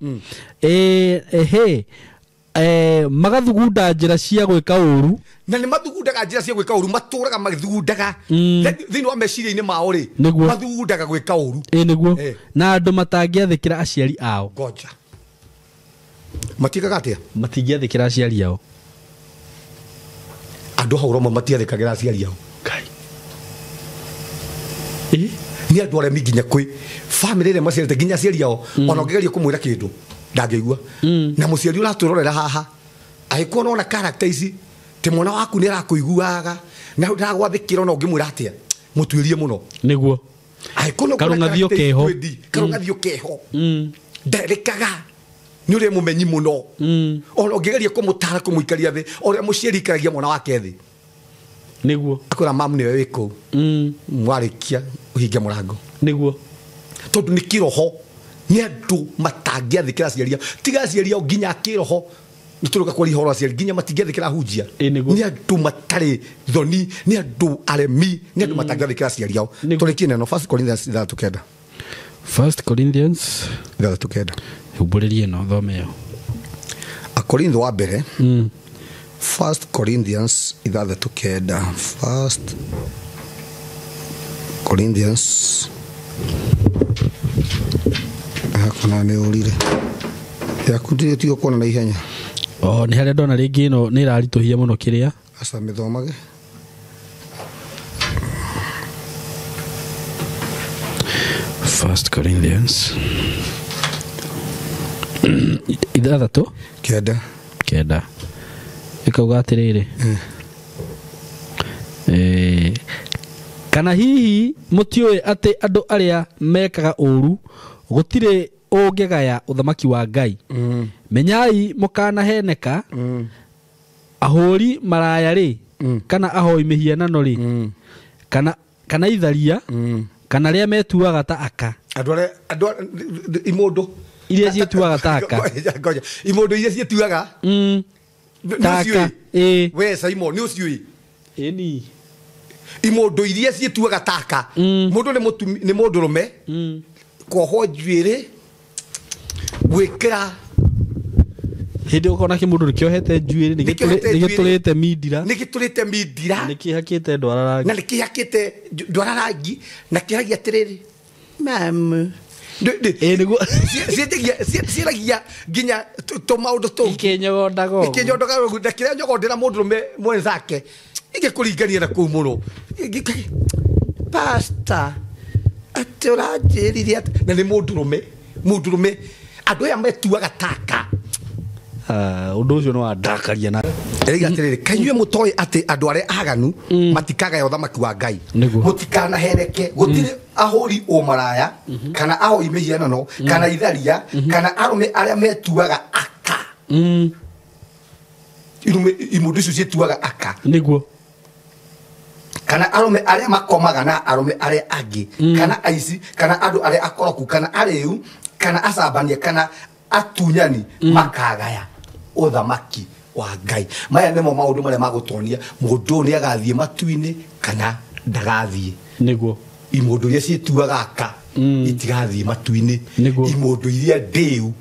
Magathugunda njĩra cia gwĩka ũru. Na nĩ mathugundaga njĩra cia gwĩka ũru, matũraga magĩthugundaga. Thĩinĩ wa meciria-inĩ mao rĩ, mathugundaga gwĩka ũru. Ĩĩ nĩguo. Na andũ matangĩathĩkĩra aciari ao. Ngoja. Matiĩkaga atĩa? Matingĩathĩkĩra aciari ao. Andũ hau Roma matiathĩkagĩra aciari ao. Ngai. Nĩ andũ aremi nginya kwĩ famĩlĩ ĩrĩa maciarĩte nginya aciari ao, ona ũngĩgeria kũmwĩra kĩndũ ndangĩigua. Na mũciari ũratwĩrorera haha, angĩkorwo nĩwona character ici, ti mwana waku nĩ arakũiguaga na ndagwathĩkĩra ona ũngĩmwĩra atĩa, mũtuĩrie mũno. Nĩguo. Angĩkorwo nĩ ũkuona Karũng'athio character ici keho. twendi, karũng'athio keho. Nderĩkaga. Nĩ ũrĩa mũmenyi mũno. Ona ũngĩgeria kũmũtara kũmũikaria thĩ, ũrĩa mũciari ikaragia mwana wake thĩ. Nĩguo. Akwĩra mamu nĩwe wĩ kũu. Mwarĩkia ũhinge mũrango. Nĩguo. Tondũ nĩ kĩroho. Nĩ andũ matangĩathĩkĩra aciari ao. Tiga aciari ao nginya kĩroho. Nĩ tũrũka kwaria ũhoro wa aciari nginya matingĩathĩkĩra ahunjia. Nĩ andũ matarĩ thoni, nĩ andũ aremi, nĩ andũ matangĩathĩkĩra aciari ao. Tũrĩkie neno 1 Corinthians 6:9. 1 Corinthians 6:9. Humbũrĩrie ĩno thome ĩyo. Akorintho wa mbere. 1 Corinthians 6:9. 1 Corinthians hakuna nĩ ũrire. Yaku ndirĩ tiga kuona na ihenya. Oh, nĩ harĩa ndona rĩngĩ ĩno nĩ ĩraritũhia mũno kĩrĩa. Aca mĩthomage. 1 Corinthians 6:9. 9. Ĩkauga atĩrĩrĩ. Kana hihi mũtiũĩ atĩ andũ arĩa mekaga ũũru gũtirĩ ũngĩgaya ũthamaki wa Ngai. Menyai mũkanaheneka. Ahũri maraya rĩ, kana ahoi mĩhianano rĩ, kana itharia, kana arĩa metuaga ta aka. Andũ arĩa andũ imũndũ iria ciĩtuaga ta aka. Ngoja, imũndũ iria ciĩtuaga ta aka. We Simon, nĩ ũciũĩ? Ĩni. Imũndũ iria ciĩtuaga ta aka. Mũndũ nĩ mũndũrũme. Kuohwo njuĩrĩ, gwĩkĩra hĩndĩ ũkona kĩmũndũ nĩkĩohete njuĩrĩ, nĩgĩtũrĩte mindira, nĩgĩtũrĩte mindira, nĩkĩhakĩte ndwara rangi, na nĩkĩhakĩte ndwara rangi, na kĩragia atĩrĩrĩ mamu. Nĩguo ciĩragia nginya tũmaũndũ tũu ikĩnyogondaga ũguo, ikĩnyondoga ũguo, na kĩrĩa nyogondera mũndũrũme mwenzake ingĩkũringania na kũu mũno. Pastor atĩ ũranjĩrire atĩ, na nĩ mũndũrũme, mũndũrũme andũ aya metuaga taka. Ũndũ ũcio nĩ wandakaria na Erĩga atĩrĩrĩ, kainyuĩ mũtoĩ atĩ andũ arĩa aganu matikagaya ũthamaki wa Ngai. Mũtikanahereke, gũtirĩ ahũri ũmaraya, kana ahoi mĩhianano, kana itharia, kana arũme arĩa metuaga aka. Imũndũ icio ciĩtuaga aka. Nĩguo. Kana arũme arĩa makomaga na arũme arĩa angĩ, kana aici, kana andũ arĩa akoroku, kana arĩu, kana acambania, kana atunyani, makagaya ũthamaki wa Ngai. Maya nĩmo maũndũ marĩa magũtonia mũndũ nĩ agathiĩ matu-inĩ kana ndagathiĩ. Nĩguo. Imũndũ iria ciĩtuaga aka itigathiĩ matu-inĩ. Imũndũ iria ndĩu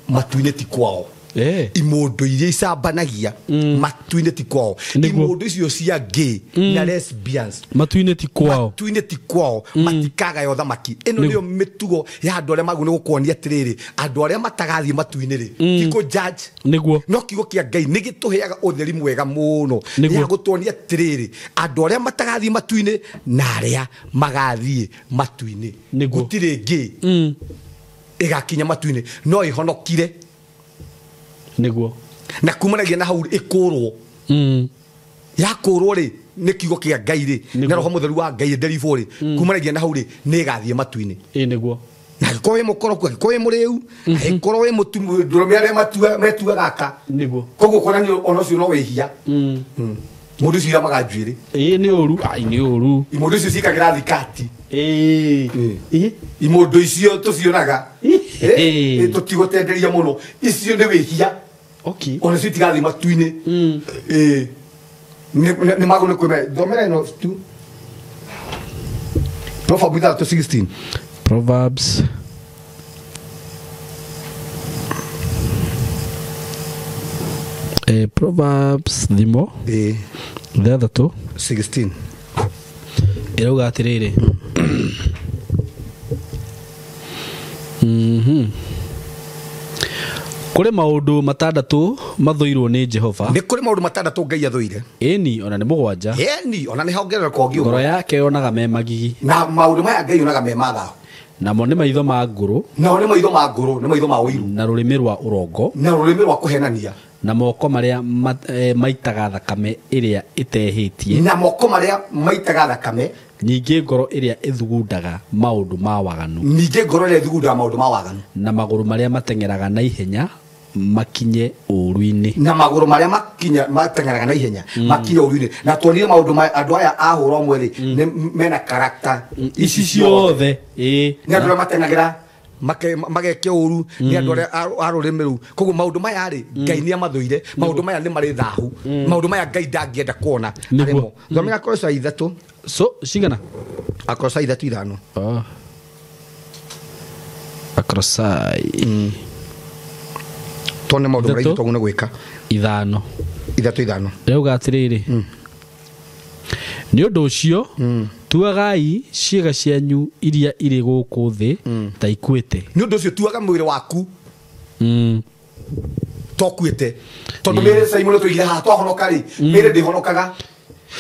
matu-inĩ ti kwao. Imũndũ iria icambanagia matu-inĩ ti kwao. Imũndũ icio cia gay na lesbians matu-inĩ ti kwao, matu-inĩ ti kwao, matikagaya ũthamaki. Ĩno nĩyo mĩtugo ya andũ arĩa magũ nĩ gũkuonia atĩrĩrĩ, andũ arĩa matagathiĩ matu-inĩ rĩ, ti kũ judge. Nĩguo. No kiugo kĩa Ngai nĩ gĩtũheaga ũtheri mwega mũno ya gũtuonia atĩrĩrĩ, andũ arĩa matagathiĩ matu-inĩ na arĩa magathiĩ matu-inĩ. Gũtirĩ gay ĩgakinya matu-inĩ no ĩhonokire. Nĩguo. Na kumanagia na hau ĩkũrwo. Yakũrwo rĩ nĩ kiugo kĩa Ngai rĩ, na roho mũtheru wa Ngai nderibũ rĩ, kumanagia na hau rĩ nĩ ĩgathiĩ matu-inĩ. Nĩguo. Na angĩkorwo wĩ mũkoroku, angĩkorwo wĩ mũrĩu, angĩkorwo wĩ mũndũrũme arĩa metuaga aka. Nĩguo. Koguo kuonania ona ũcio no wĩhia. Mũndũ ũcio iramaga njuĩrĩ. Nĩ ũru. Ai, nĩ ũru. Imũndũ icio ciĩkagĩra thikati. Imũndũ icio tũcionaga. Tũtigũtenderia mũno. Icio nĩ wĩhia. Okay. Ona cio itigathiĩ matu-inĩ. Nĩ magũ nĩ kwĩmenya. Thomera ĩno tu. Proverbs 3:16. Proverbs Proverbs thimo 6:16 ĩrauga atĩrĩrĩ. Kũrĩ maũndũ matandatũ mathũirwo nĩ Jehova. Nĩ kũrĩ maũndũ matandatũ Ngai athũire. Ĩni ona nĩ mũgwanja. Ĩni ona nĩ hongerereka ũngĩ ũmwe. Ngoro yake yonaga me magigi. Na maũndũ maya Ngai yonaga me ma thahu. Namo nĩ maitho ma ngũrũ. Nao nĩ maitho ma ngũrũ, nĩ maitho ma ũiru. Na rũrĩmĩ rwa ũrongo. Na rũrĩmĩ rwa kũhenania. Na moko maria maitaga thakame iria itehitie. Na moko maria maitaga thakame. Ningĩ ngoro ĩrĩa ĩthugundaga maũndũ ma waganu. Ningĩ ngoro ĩrĩa ĩthugundaga maũndũ ma waganu. Na magũrũ marĩa mateng'eraga na ihenya makinye ũũru-inĩ. Na magũrũ marĩa makinya mateng'eraga na ihenya makinye ũũru-inĩ. Na tuonire maũndũ ma andũ aya a hũra ũmwe rĩ mena karakta ici ciothe. Ĩĩ. Nĩ andũ arĩa mateng'agĩra mageke ũũru, nĩ andũ arĩa a rũrĩmĩ rũu. Koguo maũndũ maya rĩ Ngai nĩ amathũire, maũndũ maya nĩ marĩ thahu, maũndũ maya Ngai ndangĩenda kuona arĩmo. Thomera Akolosai 3. So cigana? Akolosai 3:5. Akolosai. Tuone maũndũ marĩa ithuĩ twagĩrĩirwo gwĩka. 5. 3:5. Rĩuga atĩrĩrĩ. Nĩ ũndũ ũcio tuagai ciĩga cianyu iria irĩ gũkũ thĩ ta ikuĩte. Nĩ ũndũ ũcio tuaga mwĩrĩ waku tokuĩte. Tondũ mĩĩrĩ Simon tũigire haha twahonoka rĩ, mĩĩrĩ ndĩhonokaga.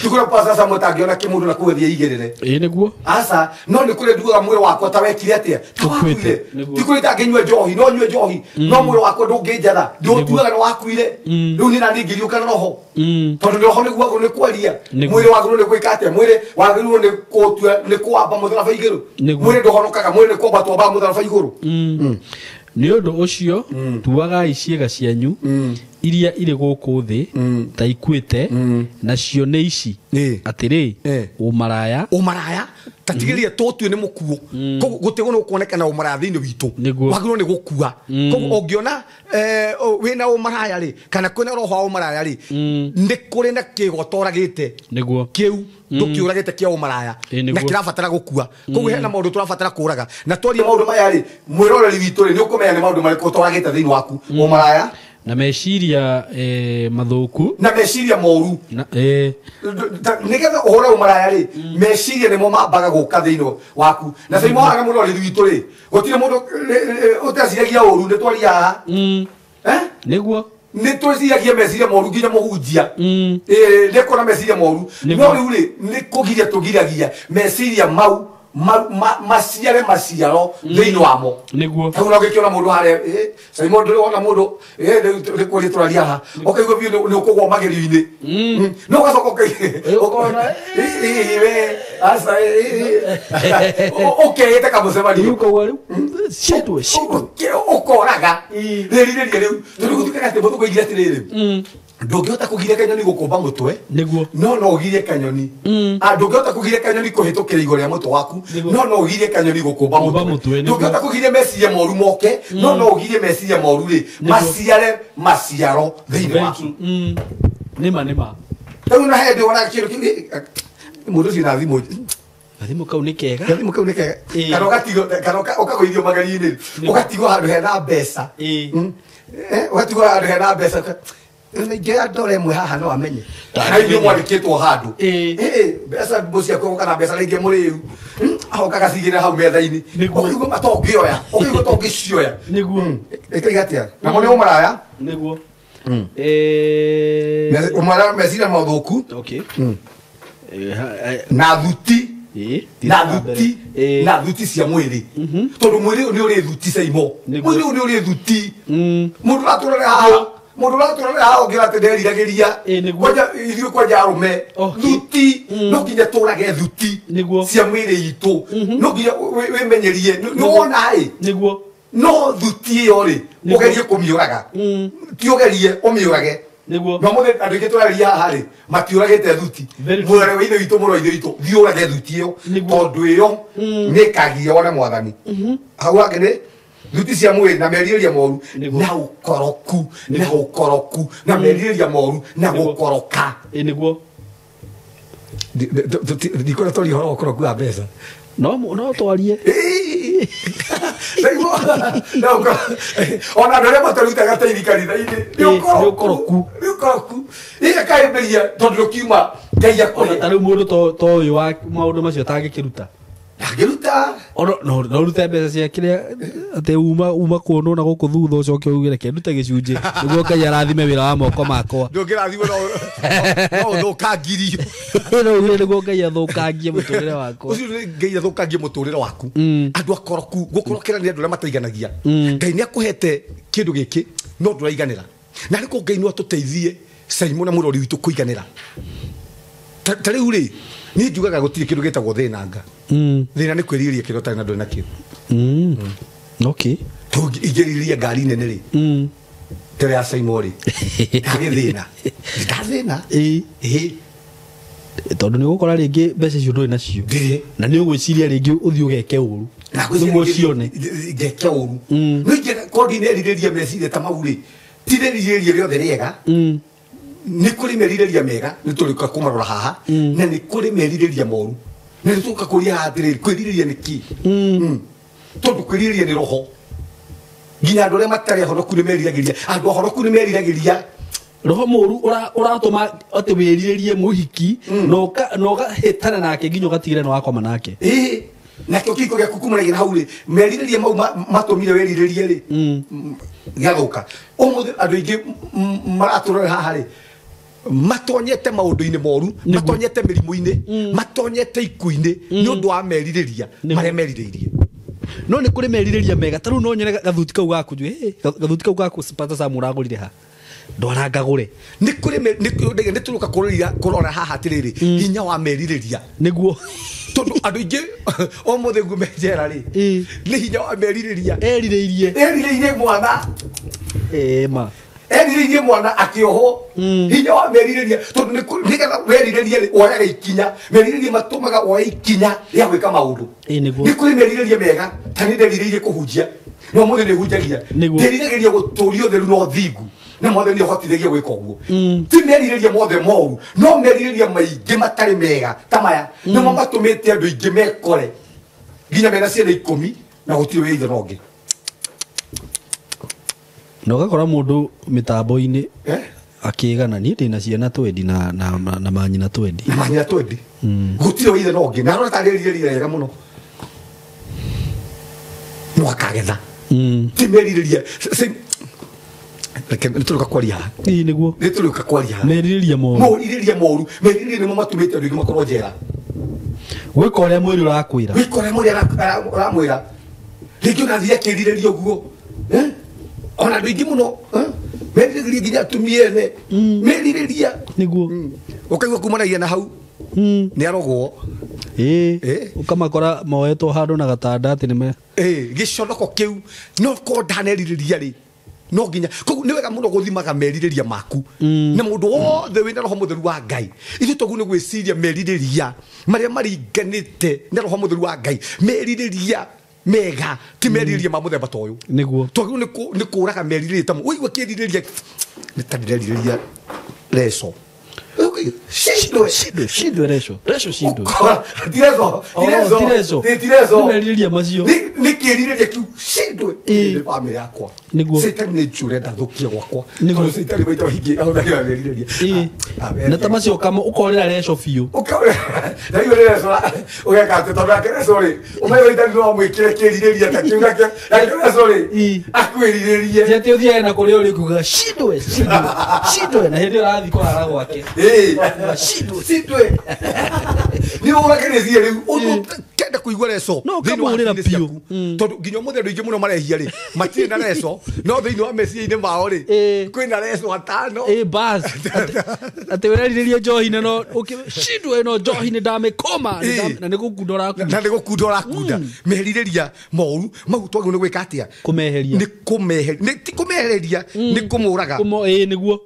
Tikura pasa sa mũtangĩona kĩmũndũ na kũu athiĩ aigĩrĩre. Ĩĩ nĩguo. Aca, no nĩ kũrĩ nduaga mwĩrĩ wakwa ta wekire atĩa? Ta wakuire. Ti kũrĩ ndangĩnyua njohi, no nyue njohi, no mwĩrĩ wakwa ndũngĩnjatha. Ndĩũtuaga nĩ wakuire. Rĩu niĩ naniĩ ngĩriũka na roho. Tondũ roho nĩguo wagĩrĩirwo nĩ kwaria. Mwĩrĩ wagĩrĩirwo nĩ gwĩka atĩa? Mwĩrĩ wagĩrĩirwo nĩ kũũtua nĩ kũwamba mũtharaba igũrũ. Mwĩrĩ ndũhonokaga, mwĩrĩ nĩ kwamba twambaga mũtharaba igũrũ. Nĩ ũndũ ũcio tuagai ciĩga cianyu iria irĩ gũkũ thĩ ta ikuĩte, nacio nĩ ici atĩrĩ, ũmaraya. Ũmaraya tatigĩrĩria tũtue nĩ mũkuũ. Koguo gũtigwo nĩ gũkuonekana ũmaraya thĩinĩ witũ. Wagĩrĩirwo nĩ gũkua. Koguo ũngĩona wĩna ũmaraya rĩ, kana kwĩna roho wa ũmaraya rĩ, nĩ kũrĩ na kĩgotoragĩte kĩu ndũkĩũragĩte kĩa ũmaraya na kĩrabatara gũkua. Koguo hena maũndũ tũrabatara kũraga. Na twarie maũndũ maya rĩ, mwĩroreri witũ rĩ, nĩ ũkũmenya nĩ maũndũ marĩkũ ũtoragĩte thĩinĩ waku. Ũmaraya na meciria mathuku, na meciria moru, nigetha ũhoro ũmaraya rĩ, meciria nĩmo mambaga gũka thĩinĩ waku. Na Simon haha mũroreri witũ rĩ, gũtirĩ mũndũ ũteciragia ũru, nĩ twaria haha. Nĩguo nĩ twĩciragia meciria moru nginya mũhunjia nĩkuona meciria moru. No rĩu rĩ, nĩ kũgiria tũgiragia meciria mau maciare maciaro thĩinĩ wamo. Nĩguo hau no ngĩkĩona mũndũ harĩa Simon ndũrĩ wona mũndũ nĩ kũria tũraria haha, ũkaigua biũ nĩ ũkũgwa magerio-inĩ, no ũgacoka ũkona we aca ũkeĩte kamũcemanio ũkaigua rĩu citwe ũkoraga rĩrirĩria rĩu tondũ gũtuĩkaga atĩ mũthũngũ oigire atĩrĩrĩ, ndũngĩhota kũgiria kanyoni gũkũmba mũtwe, nĩguo no no ũgirie kanyoni. Ndũngĩhota kũgiria kanyoni kũhĩtũkĩra igũrũ rĩa mũtwe waku, no no ũgirie kanyoni gũkũmba mũtwe. Ndũngĩhota kũgiria meciria moru moke, no no ũgirie meciria moru rĩ maciare maciaro thĩinĩ waku. Nĩma nĩma. Rĩu na hĩndĩ wona kĩndũ kĩu mũndũ ũcio na thimũ, gathimũ kau nĩ kega, gathimũ kau nĩ kega, kana ũgatigwo, kana ũkagũithio magerio-inĩ, ũgatigwo handũ hena mbeca, ũgatigwo handũ hena mbeca. Ingĩoya ndora ĩmwe haha no amenye na inyuĩ mwandĩkĩtwo handũ mbeca mbũ kana mbeca rĩngĩ mũrĩu ahoka gacigĩrĩra hau metha-inĩ, ũkaigua matongĩoya, ũkaigua tongĩcioya. Nĩguo ĩkaiga atĩa? Namo nĩ ũmaraya. Nĩguo ũmaraya meciria mathũku na thuti, na thuti, na thuti cia mwĩrĩ, tondũ mwĩrĩ ũyũ nĩ ũrĩ thuti Simon, mwĩrĩ ũyũ nĩ ũrĩ thuti. Mũndũ ũratũrore haha, mũndũ ũratũrore haha ũngĩra atĩ nderiragĩria kwanja ithuĩ kwanja arũme thuti, no nginya tũrage thuti cia mwĩrĩ itũ, no nginya wĩmenyerie. Nĩ wona ĩ? Nĩguo. No thuti ĩyo rĩ, ũgerie kũmĩũraga, ti ũgerie ũmĩũrage. Nĩguo. No mũthĩ andũ aingĩ tũraria haha rĩ, matiũragĩte thuti. Mũrore wa ithe witũ, mũrore wa ithe witũ, thiĩ ũrage thuti ĩyo, tondũ ĩyo nĩ ĩkagiria wone mwathani. Hau hangĩ nĩ thuti cia mwĩrĩ na merirĩria moru, na ũkoroku, na ũkoroku, na merirĩria moru, na gũkoroka. Nĩguo. Ndikwenda twarie ũhoro wa ũkoroku wa mbeca. No twarie. Ona andũ arĩa matarutaga tĩri kanitha-inĩ, nĩ ũkoroku, nĩ ũkoroku. Ĩkaĩmbĩria tondũ ndũkiuma Ngai akũhe. Ona ta rĩu mũndũ to ũyũ wa maũndũ macio atangĩkĩruta. Ndangĩruta. No ũrute mbeca cia kĩrĩa atĩ uma kuonwo na gũkũ thutha ũcoke uge reke ndute gĩcunjĩ nĩguo Ngai arathime wĩra wa moko makwa. Ndũngĩrathimwo no ũthũkangirio. No uge nĩguo Ngai athũkangie mũtũrĩre wakwa. Ũcio nĩ Ngai athũkangie mũtũrĩre waku. Andũ akoroku, gũkorokera nĩ andũ arĩa mataiganagia. Ngai nĩ akũhete kĩndũ gĩkĩ no ndũraiganĩra. Na rä kå Ngai no atũteithie Simon na mũrori witũ kũiganĩra. Ta rĩu rĩ niĩ njugaga gũtirĩ kĩndũ gĩtagwo thĩna nga. Thĩna nĩ kwĩrirĩria kĩrĩa ũtarĩ na ndũrĩ nakĩo. Okay. Tũngĩrirĩria ngari nene rĩ tere ya Simon rĩ ndagĩthĩna ndathĩna. Ĩĩ tondũ nĩ ũgũkora rĩngĩ mbeca icio ndũrĩ nacio na nĩ ũgwĩciria rĩngĩ ũthiĩ ũgeke ũru nĩguo ũcione ngeke ũru. No ingĩenda korwo ndinerirĩria meciria ta mau rĩ ti rĩrirĩria rĩothe rĩega. Nĩ kũrĩ merirĩria mega nĩ tũrĩũka kũmarora haha na nĩ kũrĩ merirĩria moru na nĩ tũka kũria haha atĩrĩrĩ kwĩrirĩria nĩ kĩ. Tondũ kwĩrirĩria nĩ roho. Nginya andũ arĩa matarĩ ahonoku nĩ meriragĩria, andũ ahonoku nĩ meriragĩria. Roho mũru ũratũma atĩ wĩrirĩrie mũhiki na ũgahĩtana nake nginya ũgatigĩrĩra nĩ wakoma nake. Ĩĩ nakĩo kĩhiko gĩaku kumanagia na hau rĩ merirĩria mau matũmire wĩrirĩrie rĩ gĩathũka. Ũmũthĩ andũ aingĩ maratũrora haha rĩ matonyete maũndũ-inĩ moru, matonyete mĩrimũ-inĩ, matonyete ikuũ-inĩ nĩ ũndũ wa merirĩria marĩa merirĩirie. No nĩ kũrĩ merirĩria mega ta rĩu no nyone gathuti kau gaku njue gathuti kau gaku Pastor Sam ũragũrire ha ndwara ngagũre. Nĩ kũrĩ nĩ tũrũka kũrora haha atĩrĩrĩ hinya wa merirĩria nĩguo tondũ andũ aingĩ ũmũthĩ ngume njera rĩ nĩ hinya wa merirĩria. Erirĩirie erirĩirie mwana. Ĩĩ ma erirĩirie mwana akĩohwo. Hinya wa merirĩria tondũ nĩgetha werirĩrie rĩ woyaga ikinya. Merirĩria matũmaga woe ikinya rĩa gwĩka maũndũ. Nĩguo nĩ kũrĩ merirĩria mega ta nĩ nderirĩirie kũhunjia no ũmũthĩ nĩ hunjagia. Nderiragĩria gũtũũria ũtheru na ũthingu na Mwathani nĩahotithagia gwĩka ũguo. Ti merirĩria mothe moru no merirĩria maingĩ matarĩ mega ta maya nĩmo matũmĩte andũ aingĩ mekore nginya mena ciana 10 na gũtirĩ wĩ ithe na ũngĩ. Na ũgakora mũndũ mĩtambo-inĩ akĩgana niĩ ndĩna ciana twendi na manyina twendi. Na manyina twendi. Gũtirĩ wĩ ithe na ũngĩ na arona ta rĩrirĩria rĩega mũno no akagetha. Ti merirĩria reke nĩtũrĩũka kwaria haha. Ĩĩ nĩguo nĩtũrĩũka kwaria haha. Merirĩria moru. Merirĩria moru. Merirĩria nĩmo matũmĩte andũ aingĩ makorwo njera. Gwĩka ũrĩa mwĩrĩ ũrakwĩra. Gwĩka ũrĩa mwĩrĩ ũramwĩra. Rĩngĩ ũgathiĩ akĩrirĩria ũguo. Ona andũ aingĩ mũno merirĩria nginya atumia ene merirĩria nĩguo ũkaigua kumanagia na hau nĩ arogwo. Ĩĩ ũkamakora moetwo handũ na gatanda atĩ nĩ gĩconoko kĩu no korwo ndanerirĩria rĩ no nginya. Koguo nĩ wega mũno gũthimaga merirĩria maku na mũndũ wothe wĩna roho mũtheru wa Ngai. Ithuĩ toguo nĩ gwĩciria merirĩria marĩa maringanĩte na roho mũtheru wa Ngai, merirĩria mega ti merirĩria ma mũthemba ta ũyũ. Nĩguo twagĩrĩirwo nĩ kũraga merirĩria ta ũigua kĩrirĩria nĩ ta ndĩrerirĩria reco. Shindwe shindwe reco reco shindwe tireco tireco tireco tireco nĩ merirĩria macio nĩ kĩrirĩria kĩu shindwe nĩ bamĩrĩ yakwa. Nĩguo Caitani nĩ njũre ndathũkie gwakwa tondũ Caitani maita maingĩ ahũthagĩra merirĩria na ta macio ũkorĩra reco biũ na iwe reco ũgeka atĩ tondũ nake reco rĩ ũmenye Caitani no amwĩkĩre kĩrirĩria ta kĩu nake reco rĩ akwĩrirĩrie ti atĩ ũthiage na kũrĩa ũrĩ kuga shindwe shindwe shindwe na hĩndĩ ĩyo arathiĩ kũrara gwake. Shindwe shindwe nĩ ũrage rĩciria rĩu kenda kũigua reco no ũkamũrĩra biũ tondũ nginya ũmũthĩ andũ aingĩ mũno marehia rĩ matirĩ na reco no thĩinĩ wa meciria-inĩ mao rĩ kwĩna reco atano. Ĩĩ bas atĩ ũrerirĩria njohi-inĩ no shindwe no njohi-inĩ ndamĩkoma na nĩ gũkunda ũrakunda na nĩ gũkunda ũrakunda. Merirĩria moru mau twagĩrĩirwo nĩ gwĩka atĩa? Kũmeheria. Nĩ kũmeheria ti kũmehereria nĩ kũmũraga. Ĩĩ nĩguo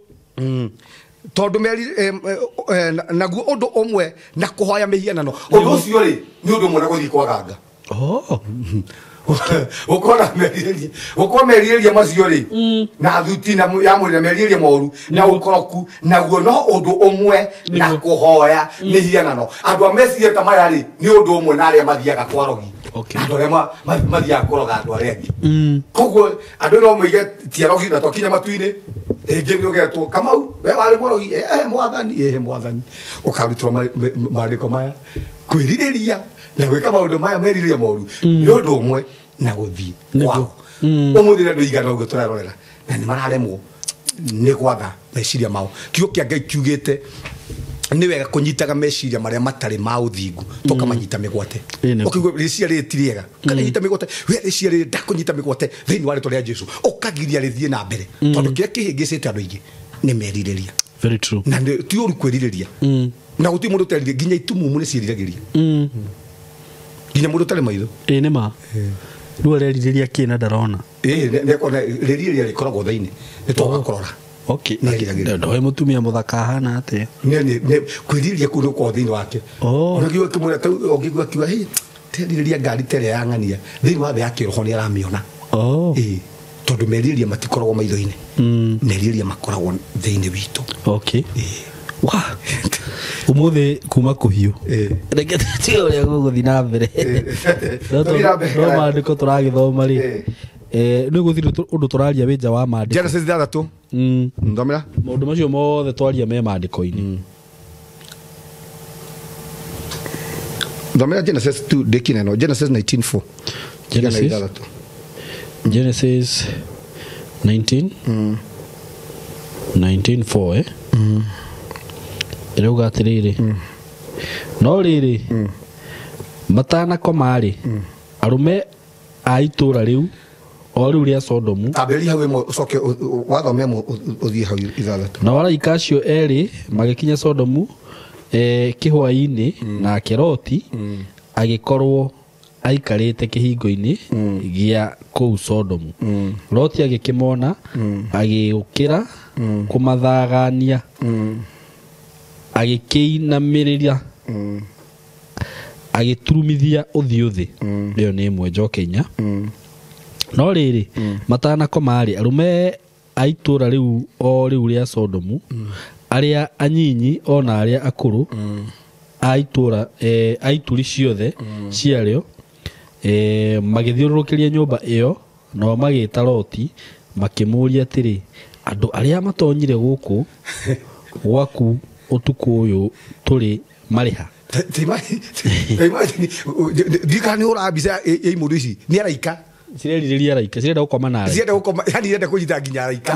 tondũ naguo ũndũ ũmwe na kũhoya mĩhianano ũndũ ũcio rĩ nĩ ũndũ ũmwe na gũthiĩ kwa ganga. Ũkona merirĩria ũkona merirĩria macio rĩ na thuti na ya mwĩrĩ na merirĩria moru na ũkoroku naguo no ũndũ ũmwe na kũhoya mĩhianano. Andũ a meciria ta maya rĩ nĩ ũndũ ũmwe na arĩa mathiaga kwa rogi. Andũ arĩa mathiaga kũroga andũ arĩa angĩ. Koguo andũ no moige ti arogi na twakinya matu-inĩ rĩngĩ nĩ ũgetwo Kamau we warĩ mũrogi mwathani mwathani ũkarutĩrwo maandĩko maya kwĩrirĩria na gwĩka maũndũ maya merirĩria moru nĩ ũndũ ũmwe na gũthiĩ kwao. Ũmũthĩ nĩ andũ igana ũguo tũrarorera na nĩ mararemwo nĩ gwatha meciria mao. Kiugo kĩa Ngai kiugĩte Nĩ wega kũnyitaga meciria marĩa matarĩ ma ũthingu tũkamanyita mĩgwate. Ũkaigua rĩciria rĩrĩ ti rĩega, ũkanyita mĩgwate, we rĩciria rĩrĩ ndakũnyita mĩgwate thĩinĩ wa rĩtwa rĩa Jesu, ũkagiria rĩthiĩ na mbere. Tondũ kĩrĩa kĩhĩngĩcĩte andũ aingĩ nĩ merirĩria. Very true. Na ti ũru kwĩrirĩria. Na gũtirĩ mũndũ ũterirĩria, nginya itumumu nĩ ciĩriragĩria. Nginya mũndũ ũtarĩ maitho. Ĩĩ nĩ ma. Rĩu arerirĩria kĩ na ndarona. Ĩĩ nĩakona rĩrirĩria rĩkoragwo thĩinĩ, nĩ twaga kũrora. Okay. Ndoe mũtumia mũthaka ahana atĩa? Kwĩrirĩria kũu nĩ gũkoragwo thĩinĩ wake. Ona ũngĩigua ũngĩigua akiuga, "Hĩ, terirĩria ngari ta ĩrĩa ya ng'ania," thĩinĩ wa thĩ ya kĩroho nĩ aramĩona. Ĩĩ, tondũ merirĩria matikoragwo maitho-inĩ. Merirĩria makoragwo thĩinĩ witũ. Okay. Wa. Ũmũthĩ kuma kũhiũ. Reke tũtige ũrĩa gũgũthiĩ na mbere. No maandĩko tũragĩthoma rĩ. Nĩ gũthire ũndũ tũraria wĩ nja wa maandĩko. Genesis 6. Ndomera. Maũndũ macio mothe twaria me maandĩko-inĩ. Ndomera Genesis 2 ndĩkine no Genesis 19:4. Genesis 19 19:4 Ĩrauga atĩrĩrĩ. No rĩrĩ matanakoma rĩ, arũme a itũũra rĩu o rĩu rĩa Sodomu. Ambĩrĩria hau ĩmwe ũcoke wathome ĩmwe ũthiĩ hau ithathatũ. Nao araika acio erĩ magĩkinya Sodomu kĩhwaĩ-inĩ, nake Loti agĩkorwo aikarĩte kĩhingo-inĩ gĩa kũu Sodomu. Loti agĩkĩmona, agĩũkĩra kũmathagania, agĩkĩinamĩrĩra, agĩturumithia ũthiũ thĩ. Ĩyo nĩ ĩmwe njoke inya. No rĩrĩ matanakoma rĩ, arũme a itũũra rĩu o rĩu rĩa Sodomu, arĩa anyinyi ona arĩa akũrũ, a itũũra a ituri ciothe ciarĩo, magĩthiũrũrũkĩria nyũmba ĩyo, nao magĩĩta Loti makĩmũũria atĩrĩ, andũ arĩa matonyire gũkũ gwaku ũtukũ ũyũ tũrĩ marĩ ha? Ndikana nĩ ũra mbica ya imũndũ ici nĩ araika. Cirerirĩria araika, cirenda gũkoma na araika. Cirenda gũkoma, yani irenda kũnyita nginya araika.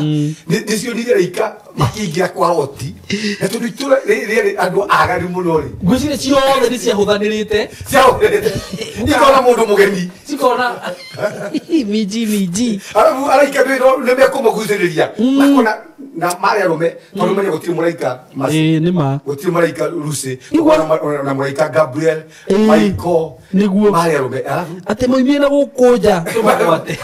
Nĩcio nire araika makĩingĩra kwa Loti. Na tondũ itũũra rĩarĩ andũ aganu mũno rĩ. Ngwĩciria ciothe nĩ ciahũthanĩrĩte. Ciahũthanĩrĩte. Ikona mũndũ mũgeni. Cikona miji miji. Arabu araika nĩ mekũmagucĩrĩria. Makona na marĩ arũme tondũ menya gũtirĩ mũraika Ĩĩ nĩ ma. Gũtirĩ mũraika Lucy, na mũraika Gabriel, Michael. Nĩguo. Marĩ arũme. Arabu atĩ moimire na gũkũ nja tũmagwate.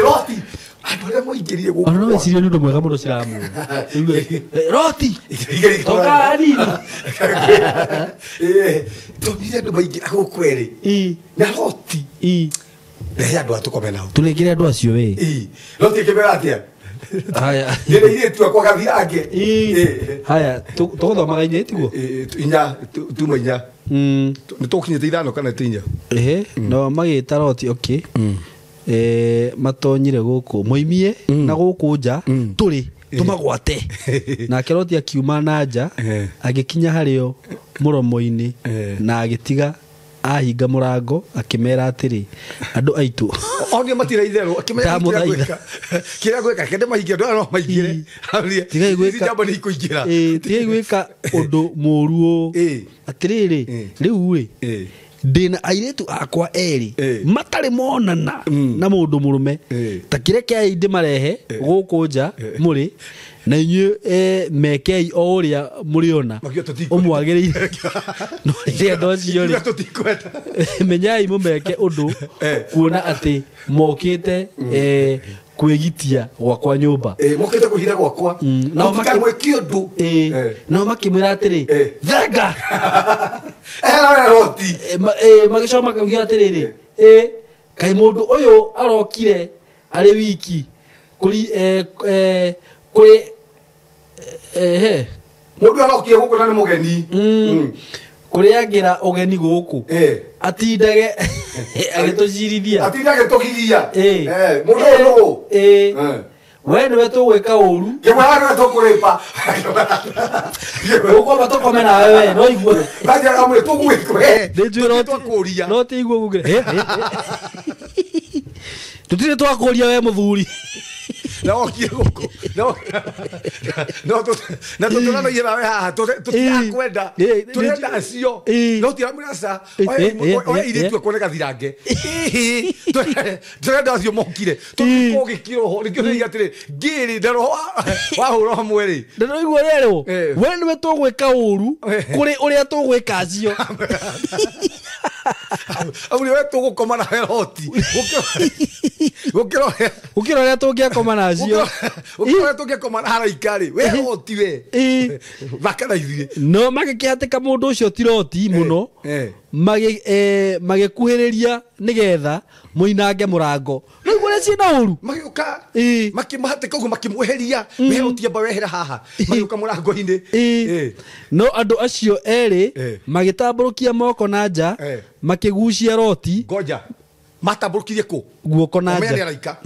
Loti andũ arĩa moingĩrire gũkũ. Ona no wĩcirie nĩ ũndũ mwega mũno ciramuona. Loti toka hanini. Tondire andũ maingĩra gũkũ erĩ. Na Loti. Rehe andũ atũkome nao. Tũnengere andũ acio we. Loti ĩkĩmera atĩa? Haya. Ndĩna airĩtu akwa gathiĩ angĩ. Haya, tũgũthomaga inya tiguo? Inya, tuma inya. Nĩ tũkinyĩte ithano kana ti inya? Ĩhĩ, nao magĩĩta Loti, okay. Matonyire gũkũ moimie na gũkũ nja tũrĩ tũmagwate. Nake Loti akiuma na nja agĩkinya harĩo mũromo-inĩ na agĩtiga ahinga mũrango akĩmera atĩrĩ, andũ aitũ onio matira itherũ akĩmenya kĩrĩa gwĩka kende mahinge andũ no maingĩre. Tigai gwĩka jambo nĩ ikũingĩra. Tigai gwĩka ũndũ mũũru ũũ. Atĩrĩrĩ rĩu rĩ ndĩna airĩtu akwa erĩ matarĩ monana na mũndũ mũrũme, ta kĩrekei ndĩmarehe gũkũ nja mũrĩ na inyuĩ mekei o ũrĩa mũrĩona ũmwagĩrĩire. No rĩrĩa andũ acio rĩ, menyai mũmeke ũndũ kuona atĩ mokĩte kwĩgitia gwakwa nyũmba. Mokĩte kũhitha gwakwa. Nao makamwĩke ũndũ. Nao makĩmwĩra atĩrĩ, thenga. Loti. Magĩcoka makiuga atĩrĩrĩ, kaĩ mũndũ ũyũ arokire arĩ wiki kũrĩ kũrĩ ehe mũndũ arokire gũkũ na nĩ mũgeni. Kũrĩangĩra ũgeni gũkũ. Atindage agĩtũcirithia. Atindage agĩtũgiria. Mũndũ ũyũ nũũ? We nĩwe tũgwĩka ũru. Kĩmwega nĩwe tũkũrĩpa. Ũkwamba tũkome nawe we, no igue. Banjĩraga mwĩre tũgwĩka we. Nĩnjũĩ twakũria. No ti igue gũkĩra. Tũtirĩ twakũria we mũthuri. Na okire gũkũ na tũtũranagia nawe haha tũtirakwenda tũrenda acio no tiramwĩra ca oya irĩtu ekuone gathirange tũrenda acio mokire tũtikũgĩkĩroho nĩkĩo nĩiga atĩrĩ ngĩrĩ na roho wahũra hamwe rĩ ndĩraigua rĩerwo we nĩwe tũgwĩka ũru kũrĩ ũrĩa tũgwĩka acio au nĩwe tũgũkoma nawe roti gũkĩra ũrĩa tũngĩakoma na acio gũkĩra ũrĩa tũngĩakoma na araika rĩ we roti we thaka na ithuĩ no magĩkĩhatĩka mũndũ ũcio ti roti mũno magĩkuhĩrĩria nĩgetha mũinange mũrango rĩu ũrĩa ciĩna ũru magĩũka makĩmahatĩka ũguo makĩmweheria we roti amba wehera haha magĩũka mũrango-inĩ no andũ acio erĩ magĩtambũrũkia moko na nja makĩgucia roti ngoja matambũrũkirie kũ guoko na nja araika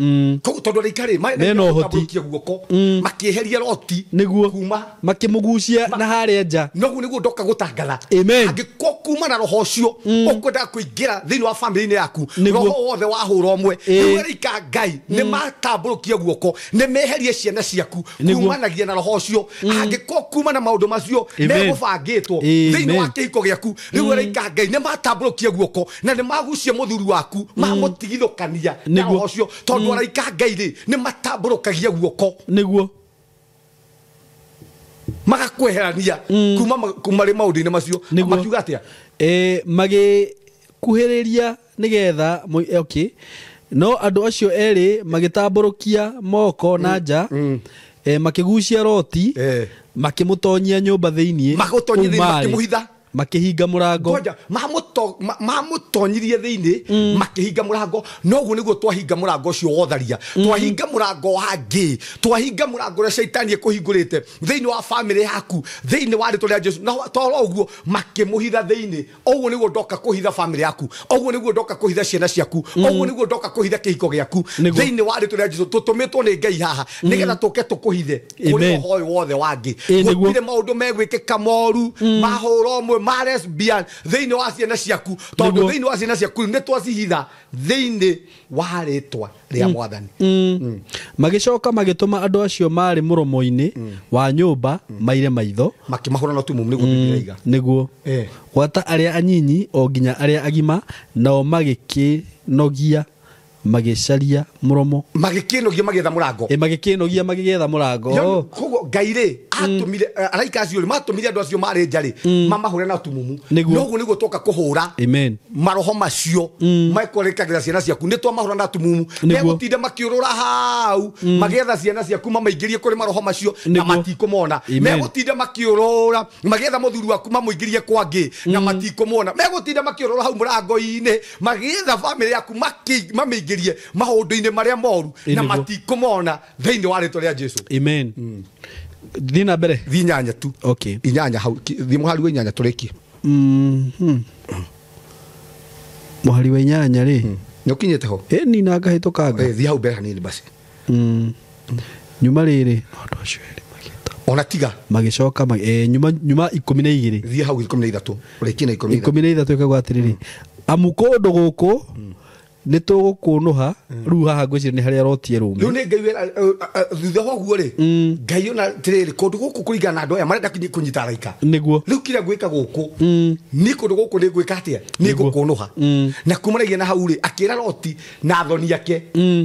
tondũ araika rĩ matambũrũkia guoko makĩeheria roti nĩguo kuma makĩmũgucia na harĩa nja noguo nĩguo ndoka gũtangatha amen angĩkorwo kuma na roho ũcio ũkwendaga kũingĩra thĩinĩ wa bamĩrĩ-inĩ yaku roho wothe wahũra ũmwe rĩu araika Ngai nĩ matambũrũkia guoko nĩ meherie ciana ciaku kumanagia na roho ũcio angĩkorwo kuma na maũndũ macio megũbangĩtwo thĩinĩ wa kĩhiko gĩaku rĩu araika Ngai nĩ matambũrũkia guoko na nĩ magucie mũthuri waku mamũtigithũkania na roho ũcio tondũ araika Ngai rĩ nĩ matambũrũkagia guoko nĩguo magakweherania kuma rĩ maũndũ-inĩ macio makiuga atĩa magĩkuhĩrĩria nĩgetha okay no andũ acio erĩ magĩtambũrũkia moko na nja makĩgucia roti makĩmũtonyia nyũmba thĩiniĩ makĩmũhitha makĩhinga mũrango ngoja mamũtonyirie thĩinĩ makĩhinga mũrango noguo nĩguo twahinga mũrango ũcio wotharia twahinga mũrango wa ngĩ twahinga mũrango ũrĩa caitani ĩkũhingũrĩte thĩinĩ wa bamĩrĩ yaku thĩinĩ wa rĩtwa rĩa Jesu na toro ũguo makĩmũhitha thĩinĩ ũguo nĩguo ndoka kũhitha bamĩrĩ yaku ũguo nĩguo ndoka kũhitha ciana ciaku ũguo nĩguo ndoka kũhitha kĩhiko gĩaku thĩinĩ wa rĩtwa rĩa Jesu tũtũmĩtwo nĩ Ngai haha nĩgetha tũke tũkũhithe kũrĩ roho ũyũ wothe wa ngĩ gũtirĩ maũndũ megwĩkĩka moru mahũra ũmwe ma lesbian thĩinĩ wa ciana ciaku tondũ thĩinĩ wa ciana ciaku nĩ twacihitha thĩinĩ wa rĩtwa rĩa Mwathani magĩcoka magĩtũma andũ acio marĩ mũromo-inĩ wa nyũmba maire maitho makĩmahũra na tumumu nĩguo Biblia iga nĩguo gwata arĩa anyinyi o nginya arĩa agima nao magĩkĩnogia magĩcaria mũromo magĩkĩnogia magĩetha mũrango magĩkĩnogia magĩgetha mũrango koguo Ngai rĩ atũmire araika acio rĩ matũmire andũ acio marĩ nja rĩ mamahũre na tumumu noguo nĩguo twoka kũhũra amen maroho macio mekũrĩkagĩra ciana ciaku nĩ twamahũra na tumumu megũtinda makĩũrũra hau magĩetha ciana ciaku mamaingĩrie kũrĩ maroho macio na matikũmona megũtinda makĩũrũra magĩetha mũthuri waku mamũingĩrie kwangĩ na matikũmona megũtinda makĩũrũra hau mũrango-inĩ magĩetha bamĩrĩ yaku mamĩingĩrie maũndũ-inĩ marĩa moru na matikũmona thĩinĩ wa rĩtwa rĩa Jesu amen thiĩ na mbere thiĩ inyanya tu okay inyanya hau thiĩ mũhari wa inyanya tũrĩkie mũhari wa inyanya rĩ nĩ ũkinyĩte ho ĩni na ngahĩtũkanga thiĩ hau mbere hanini basi nyuma rĩrĩ andũ acio erĩ magĩta ona tiga magĩcoka nyuma 12 thiĩ hau 13 ũrĩkie na 13 ĩkauga atĩrĩrĩ amu kũndũ gũkũ nĩ tũgũkũnũha rĩu haha ngwĩciria nĩ harĩa roti ĩrũme rĩu nĩ Ngai wĩra thutha wa ũguo rĩ Ngai ona atĩrĩrĩ kũndũ gũkũ kũringana na andũ aya marenda kũnyita araika nĩguo rĩu kĩrĩa ngwĩka gũkũ niĩ kũndũ gũkũ nĩ ngwĩka atĩa nĩ ngũkũnũha na kumanagia na hau rĩ akĩra Loti na athoni ake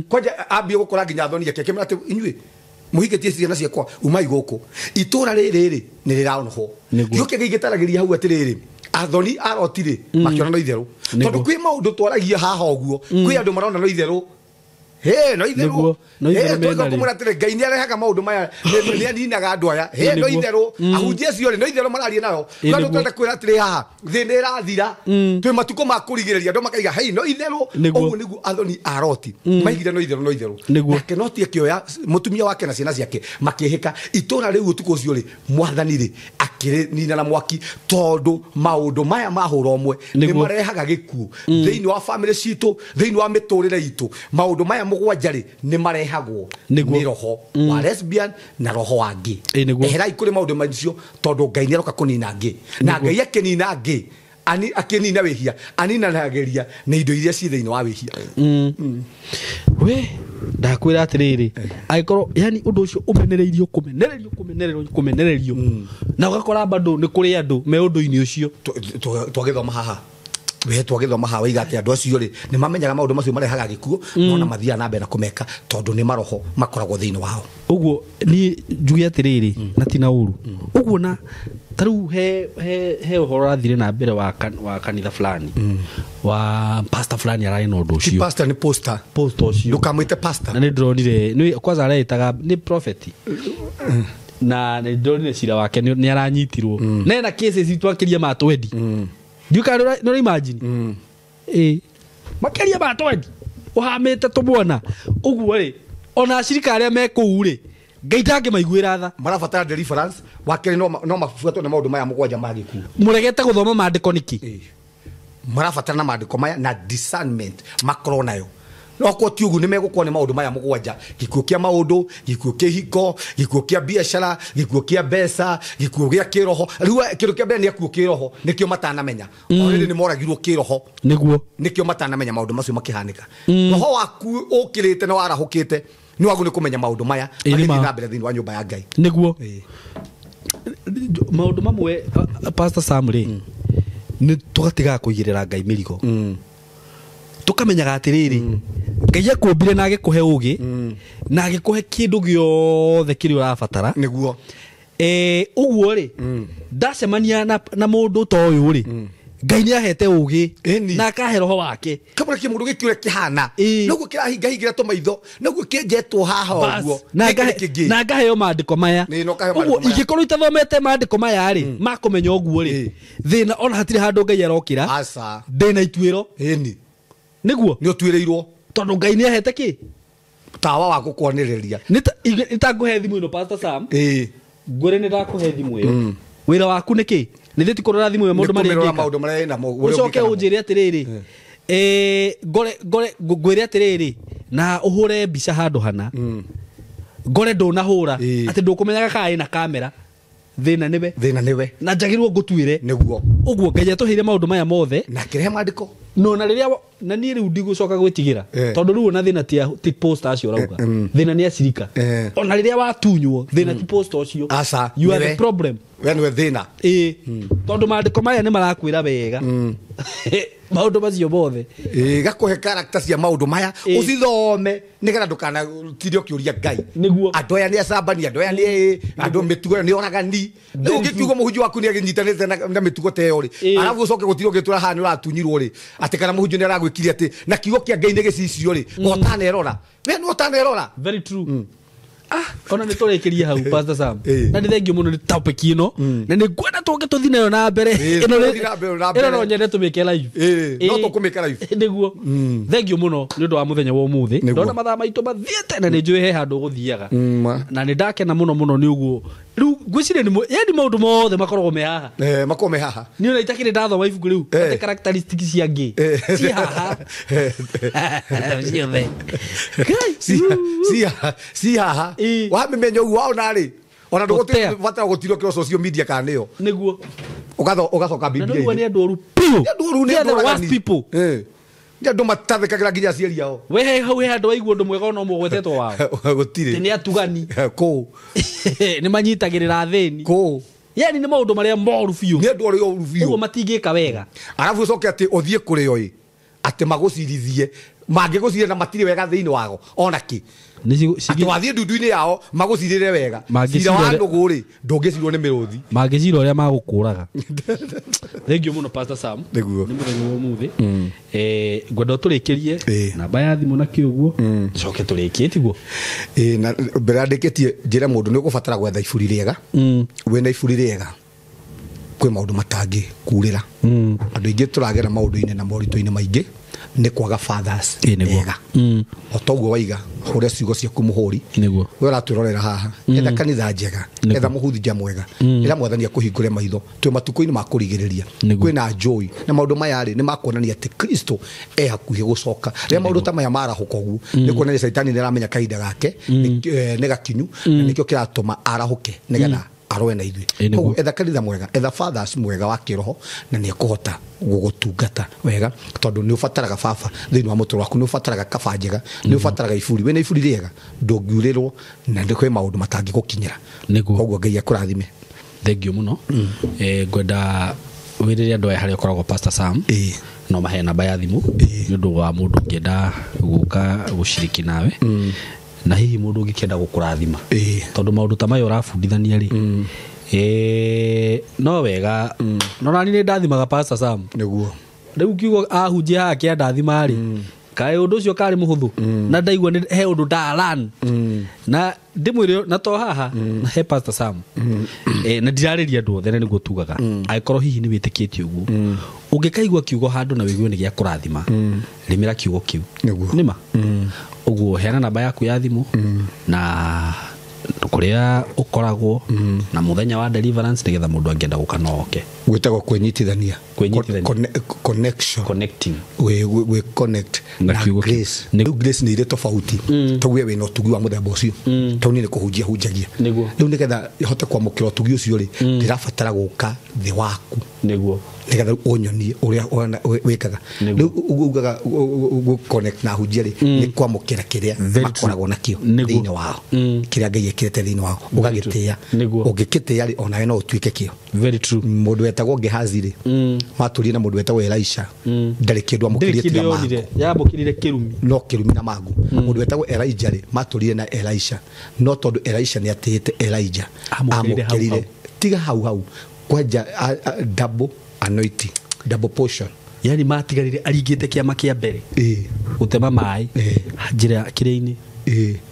kwanja ambie gũkora nginya athoni ake akĩmera atĩ inyuĩ mũhikĩtie ciana ciakwa umai gũkũ itũra rĩrĩ rĩ nĩ rĩraonwo gĩũke gĩgĩtaragĩria hau atĩrĩrĩ athoni a Loti rĩ makĩona no itherũ tondũ kwĩ maũndũ twaragia haha ũguo kwĩ andũ marona no itherũ no itherũ kũmwĩra atĩrĩ Ngai nĩ arehaga maũndũ maya nĩ aninaga andũ aya no itherũ ahunjia acio rĩ no itherũ mararia nayo no andũ twenda kwĩra atĩrĩ haha thĩ nĩ ĩrathira twĩ matukũ ma kũrigĩrĩria andũ makaiga hei no itherũ ũguo nĩguo athoni a Loti maigire no itherũ no itherũ nake Loti akĩoya mũtumia wake na ciana ciake makĩhĩka itũra rĩu ũtukũ ũcio rĩ Mwathani rĩ akĩrĩnina na mwaki tondũ maũndũ maya mahũra ũmwe nĩ marehaga gĩkuũ thĩinĩ wa bamĩrĩ citũ thĩinĩ wa mĩtũrĩre itũ maũndũ maya mũgwanja rĩ nĩ marehagwo nĩ roho wa lesbian na roho wa ngĩ eherai kũrĩ maũndũ macio tondũ Ngai nĩ aroka kũnina ngĩ na Ngai akĩnina ngĩ akĩnina wĩhia aninanagĩria na indo iria ci thĩinĩ wa wĩhia we Ndakwĩra atĩrĩrĩ, angĩkorwo yani ũndũ ũcio ũmenereirio kũmenererio kũmenererio kũmenererio, na ũgakora bado nĩ kũrĩ andũ me ũndũ-inĩ ũcio. Twagĩthoma haha, we twagĩthoma haha waiga atĩ andũ acio rĩ nĩ mamenyaga maũndũ macio marehaga gĩkuũ, no na mathiaga na mbere na kũmeka tondũ nĩ maroho makoragwo thĩinĩ wao. Ũguo niĩ njuge atĩrĩrĩ, na ti na ũru ũguo, na ta rĩu he ũhoro ũrathire na mbere wa kanitha fulani, wa pastor fulani ararĩ na ũndũ Ti ũcio. Pastor, nĩ poster. Post ũcio. Ndũkamwĩte pastor. Na nĩ ndĩronire nĩ kwanza areĩtaga nĩ prophet, na nĩ ndĩronire cira wake nĩ aranyitirwo na ena cases twakĩria ma 20. Ndiũ kana nĩ ũra imagine ĩ makĩria ma 20 ũhamĩte tũmwana ũguo rĩ, ona acirika arĩa me kũu rĩ, Ngai ndangĩmaiguĩra tha. Marabatara deliverance. Wa kerĩ, no mabuatwo nĩ maũndũ maya mũgwanja ma gĩkuũ. Mũregete gũthoma maandĩko nĩkĩ? Marabatara na maandĩko maya na discernment makorwo nayo, no ko ti ũguo nĩ megũkorwo nĩ maũndũ maya mũgwanja: gĩkuũ kĩa maũndũ, gĩkuũ kĩa ihiko, gĩkuũ kĩa biacara, gĩkuũ kĩa mbeca, gĩkuũ gĩa kĩroho. Rĩu kĩndũ kĩa mbere nĩ gĩkuũ kĩroho, nĩkĩo matanamenya. Already nĩ moragirwo kĩroho. Nĩguo. Nĩkĩo matanamenya maũndũ macio makĩhanĩka. Roho waku ũkĩrĩte na warahũkĩte nĩ wagu nĩ kũmenya maũndũ maya Ĩ, nĩ magĩthiĩ ma. na mbere thĩinĩ wa nyũmba ya Ngai. Nĩguo. Maũndũ mamwe, Pastor Sam rĩ, nĩ tũgatigaga kũigĩrĩra Ngai mĩrigo, tũkamenyaga atĩrĩrĩ, Ngai akũmbire na agĩkũhe ũgĩ na agĩkũhe kĩndũ gĩothe kĩrĩa ũrabatara. Nĩguo. Ũguo rĩ, ndacemania na mũndũ ta ũyũ rĩ, Ngai nĩ ahete ũgĩ Ĩni. na akahe roho wake. Kamũra kĩ mũndũ gĩkĩ ũrĩa kĩhana, Ĩ. noguo kĩrahingahingira tũmaitho, noguo kĩenjetwo haha Bas, ũguo. na Gĩkĩ nĩ kĩngĩ. na ngaheo maandĩko maya. Nĩ, na ũkaheo Ũguo maandĩko maya. ingĩkorwo itathomete maandĩko maya rĩ, makũmenya ũguo rĩ, Ĩ. thĩna ona hatirĩ handũ Ngai arokĩra. Aca. Ndĩna ituĩro. Ĩni. Nĩguo. Nĩ ũtuĩrĩirwo. Tondũ Ngai nĩ ahete kĩ? Tawa wa gũkwanĩrĩria. Nĩ ta ngũhe thimũ ĩno, Pastor Sam, Ĩ. ngwĩre nĩ ndakũhe thimũ ĩyo, wĩra waku nĩ kĩ? Nĩ thĩ ti kũrora thimũ ĩyo maũndũ Nĩ marĩa kũmĩrora ĩngĩka. maũndũ marĩa ĩnamo, ũrĩa Ũcoke ũngĩka namo. ũnjĩre atĩrĩrĩ, ngore ngore ngwĩre atĩrĩrĩ, na ũhũre mbica handũ hana, ngore ndũnahũra, Ĩ. atĩ ndũkũmenyaga kana ĩna kamera, thĩna nĩwe. Thĩna nĩwe. Na njagĩrĩrwo ngũtuĩre. Nĩguo. Ũguo Ngai atũheire maũndũ maya mothe. Na akĩrehe maandĩko. No na rĩrĩa na niĩ rĩu ndigũcoka gwĩtigĩra, tondũ rĩu ona thĩna ti poster acio ũrauga, thĩna nĩ acirika. Ona rĩrĩa watunywo, thĩna ti poster ũcio. Aca. You are Nĩwe. the problem. We nĩwe thĩna. Ĩ, tondũ maandĩko maya nĩ marakwĩra wega maũndũ macio mothe. Ĩ, gakũhe character cia maũndũ maya. Ĩ. Ũcithome nĩgetha ndũkanatinde ũkĩũria Ngai. Nĩguo. Andũ aya nĩ acambani, andũ aya nĩ andũ mĩtugo ĩyo nĩ oragani. Rĩu ũngĩkiuga mũhunjia waku nĩ agĩnyitanĩte na mĩtugo ta ĩyo rĩ, Ĩ. arabu ũcoke gũtirwo ũgĩtwĩra haha nĩ ũratunyirwo rĩ, atĩ kana mũhunjia nĩ aragwĩkire atĩ na kiugo kĩa Ngai nĩ gĩcicio rĩ, ũtanerora we nĩ ũtanerora. Very true. Ah, ona nä tå rä kä rie hau, Pastor Sam. Ĩ. Na nä thengio må no nä topic ĩno, na nä ngwenda tå ngä tå thi nayo na mbere. Ĩ, Ĩno tũgũthiĩ na mbere, na mbere. Ĩno no nyende tå mä ke live. Ĩ, no Ĩ. tũkũmĩka live. Nĩguo, thengio mũno nĩ ũndũ wa mũthenya wa ũmũthĩ. Nĩguo. Ndona mathaa maitũ mathiĩte na nĩ njũĩ he handũ ũgũthiaga, Ma. na nĩ ndakena mũno mũno nĩ ũguo. Rĩu ngwĩciria nĩ yani maũndũ mothe makoragwo me haha. Eh, makorwo me haha. Niĩ ona itakĩrĩ ndathoma ibuku rĩu Eh. atĩ characteristics cia ngĩ ci haha ciothe. Ci haha. Ĩ. Wamĩmenya ũguo waona rĩ, ona Gũtea. ndũgũbatara gũtirwo kĩro social media kana nĩyo. Nĩguo. Ũgacoka Na nĩguo Biblia-inĩ. nĩ andũ oru biũ. Nĩ andũ oru, nĩ They are andũ the worst oragani. people. Eh. Nĩ andũ matathĩkagĩra nginya aciari ao. We he hau he handũ waigua ũndũ mwega ona ũmwe ũgwetetwo wao? Gũtirĩ. Atĩ nĩ atugani. Kũũ. Nĩ manyitagĩrĩra athĩni. Kũũ. Yani nĩ maũndũ marĩa moru biũ. Nĩ andũ arĩa oru Ũguo biũ. matingĩka wega. Arabu ũcoke atĩ ũthiĩ kũrĩ o ĩ atĩ magũcirithie, mangĩgũcirĩra na matirĩ wega thĩinĩ wago ona kĩ, atĩ wathiĩ ndundu-inĩ yao magũcirĩre wega. Mangĩcira Cira wa ũrĩa- nũgũ rĩ, ndũngĩcirwo nĩ mĩrũthi. Mangĩcira ũrĩa magũkũraga. Thengio mũno, Pastor Sam. Nĩguo. Nĩ mũthenya wa ũmũthĩ. Ngwenda ũtũrĩkĩrie Ĩ. namba ya thimũ na kĩ ũguo, coke tũrĩkie, tiguo? Ĩ, na mbere yandĩkĩtie njĩre mũndũ nĩ ũgũbatara gwetha iburi rĩega. Wĩna iburi rĩega kwĩ maũndũ matangĩ kurĩra. Andũ aingĩ tũragera maũndũ-inĩ na moritũ-inĩ maingĩ nĩ kwaga fathers Ĩ, nĩguo. ega. O toguo waiga hũre ciugo ciaku mũhũri. Nĩguo. We ũratwĩrorera haha, etha kanitha njega, Nĩguo. etha mũhunjia mwega, ĩra Mwathani akũhingũre maitho. Twĩ matukũ-inĩ ma kũrigĩrĩria. Nĩguo. Kwĩna joy na maũndũ maya rĩ, nĩ makuonania atĩ Kristo e hakuhĩ gũcoka. Rĩrĩa maũndũ ta maya marahũka ũguo, nĩ kuonania caitani nĩ aramenya kahinda gake nĩ gakinyu, na nĩkĩo kĩratũma arahũke nĩgetha aroe na ithuĩ. Koguo etha kanitha mwega, etha fathers mwega wa kĩroho, na nĩ ekũhota gũgũtungata wega, tondũ nĩ ũbataraga baba thĩinĩ wa mũtũrĩre waku, nĩ ũbataraga kaba njega, nĩ ũbataraga iburi. Wĩna iburi rĩega ndũngiurĩrwo na nĩ kwĩ maũndũ matangĩgũkinyĩra. Koguo Ngai akũrathime. Thank you mũno. Ngwenda wĩrĩre andũ aya harĩa ũkoragwo Pastor Sam. No mahe namba ya thimũ nĩ ũndũ wa mũndũ ũngĩenda gũka gũciriki nawe, na hihi mũndũ ũngĩkĩenda gũkũrathima, tondũ maũndũ ta maya ũrabundithania rĩ, no wega. No nani nĩ ndathimaga Pastor Sam. Nĩguo rĩu kiugo ahunjia haha kĩandathima rĩ, kaĩ ũndũ ũcio karĩ mũhũthũ, na ndaigua he ũndũ ndalan na ndĩmwĩre na to haha na he Pastor Sam, na ndirarĩria andũ othe, na nĩguo tugaga angĩkorwo hihi nĩ wĩtĩkĩtie ũguo, ũngĩkaigua kiugo handũ na wĩigue nĩ gĩa kũrathima, rĩmĩra kiugo kĩu. Nĩma ũguo heana namba yaku ya thimũ na kũrĩa ũkoragwo na mũthenya wa deliverance, nĩgetha mũndũ angĩenda gũka no oke. Gwĩtagwo kwĩnyitithania, connection, connecting, we connect na grace. Rĩu grace nĩ irĩ tofauti, tauge wĩna ũtugi wa mũthemba ũcio, tau niĩ nĩ kũhunjia hunjagia. Rĩu nĩgetha hote kwamũkĩra ũtugi ũcio rĩ, ndĩrabatara gũka thĩ waku nĩguo nĩgetha ũnyonie ũrĩa wĩkaga. Rĩu ũguo ugaga gũ connect na hunjia rĩ, nĩ kwamũkĩra kĩrĩa makoragwo nakĩo thĩinĩ wao, kĩrĩa Ngai ekĩrĩte thĩinĩ wao, ũgagĩtĩĩa. Ũngĩkĩtĩĩa rĩ, onawe no ũtuĩke kĩo. Very true. Mũndũ wetagwo Gehazi rĩ, matũrire na mũndũ wetagwo Elisha, ndarĩ kĩndũ amũkĩrire tiga mangũ, yamũkĩrire kĩrumi, no kĩrumi na mangũ. Mũndũ wetagwo Elijah rĩ, matũrire na Elisha, no tondũ Elisha nĩ atĩĩte Elijah, amũkĩrire tiga hau hau kwanja double anointing, double portion. Yani matigarire aringĩte kĩama kĩa mbere gũtema maĩ njĩra kĩrĩa-inĩ.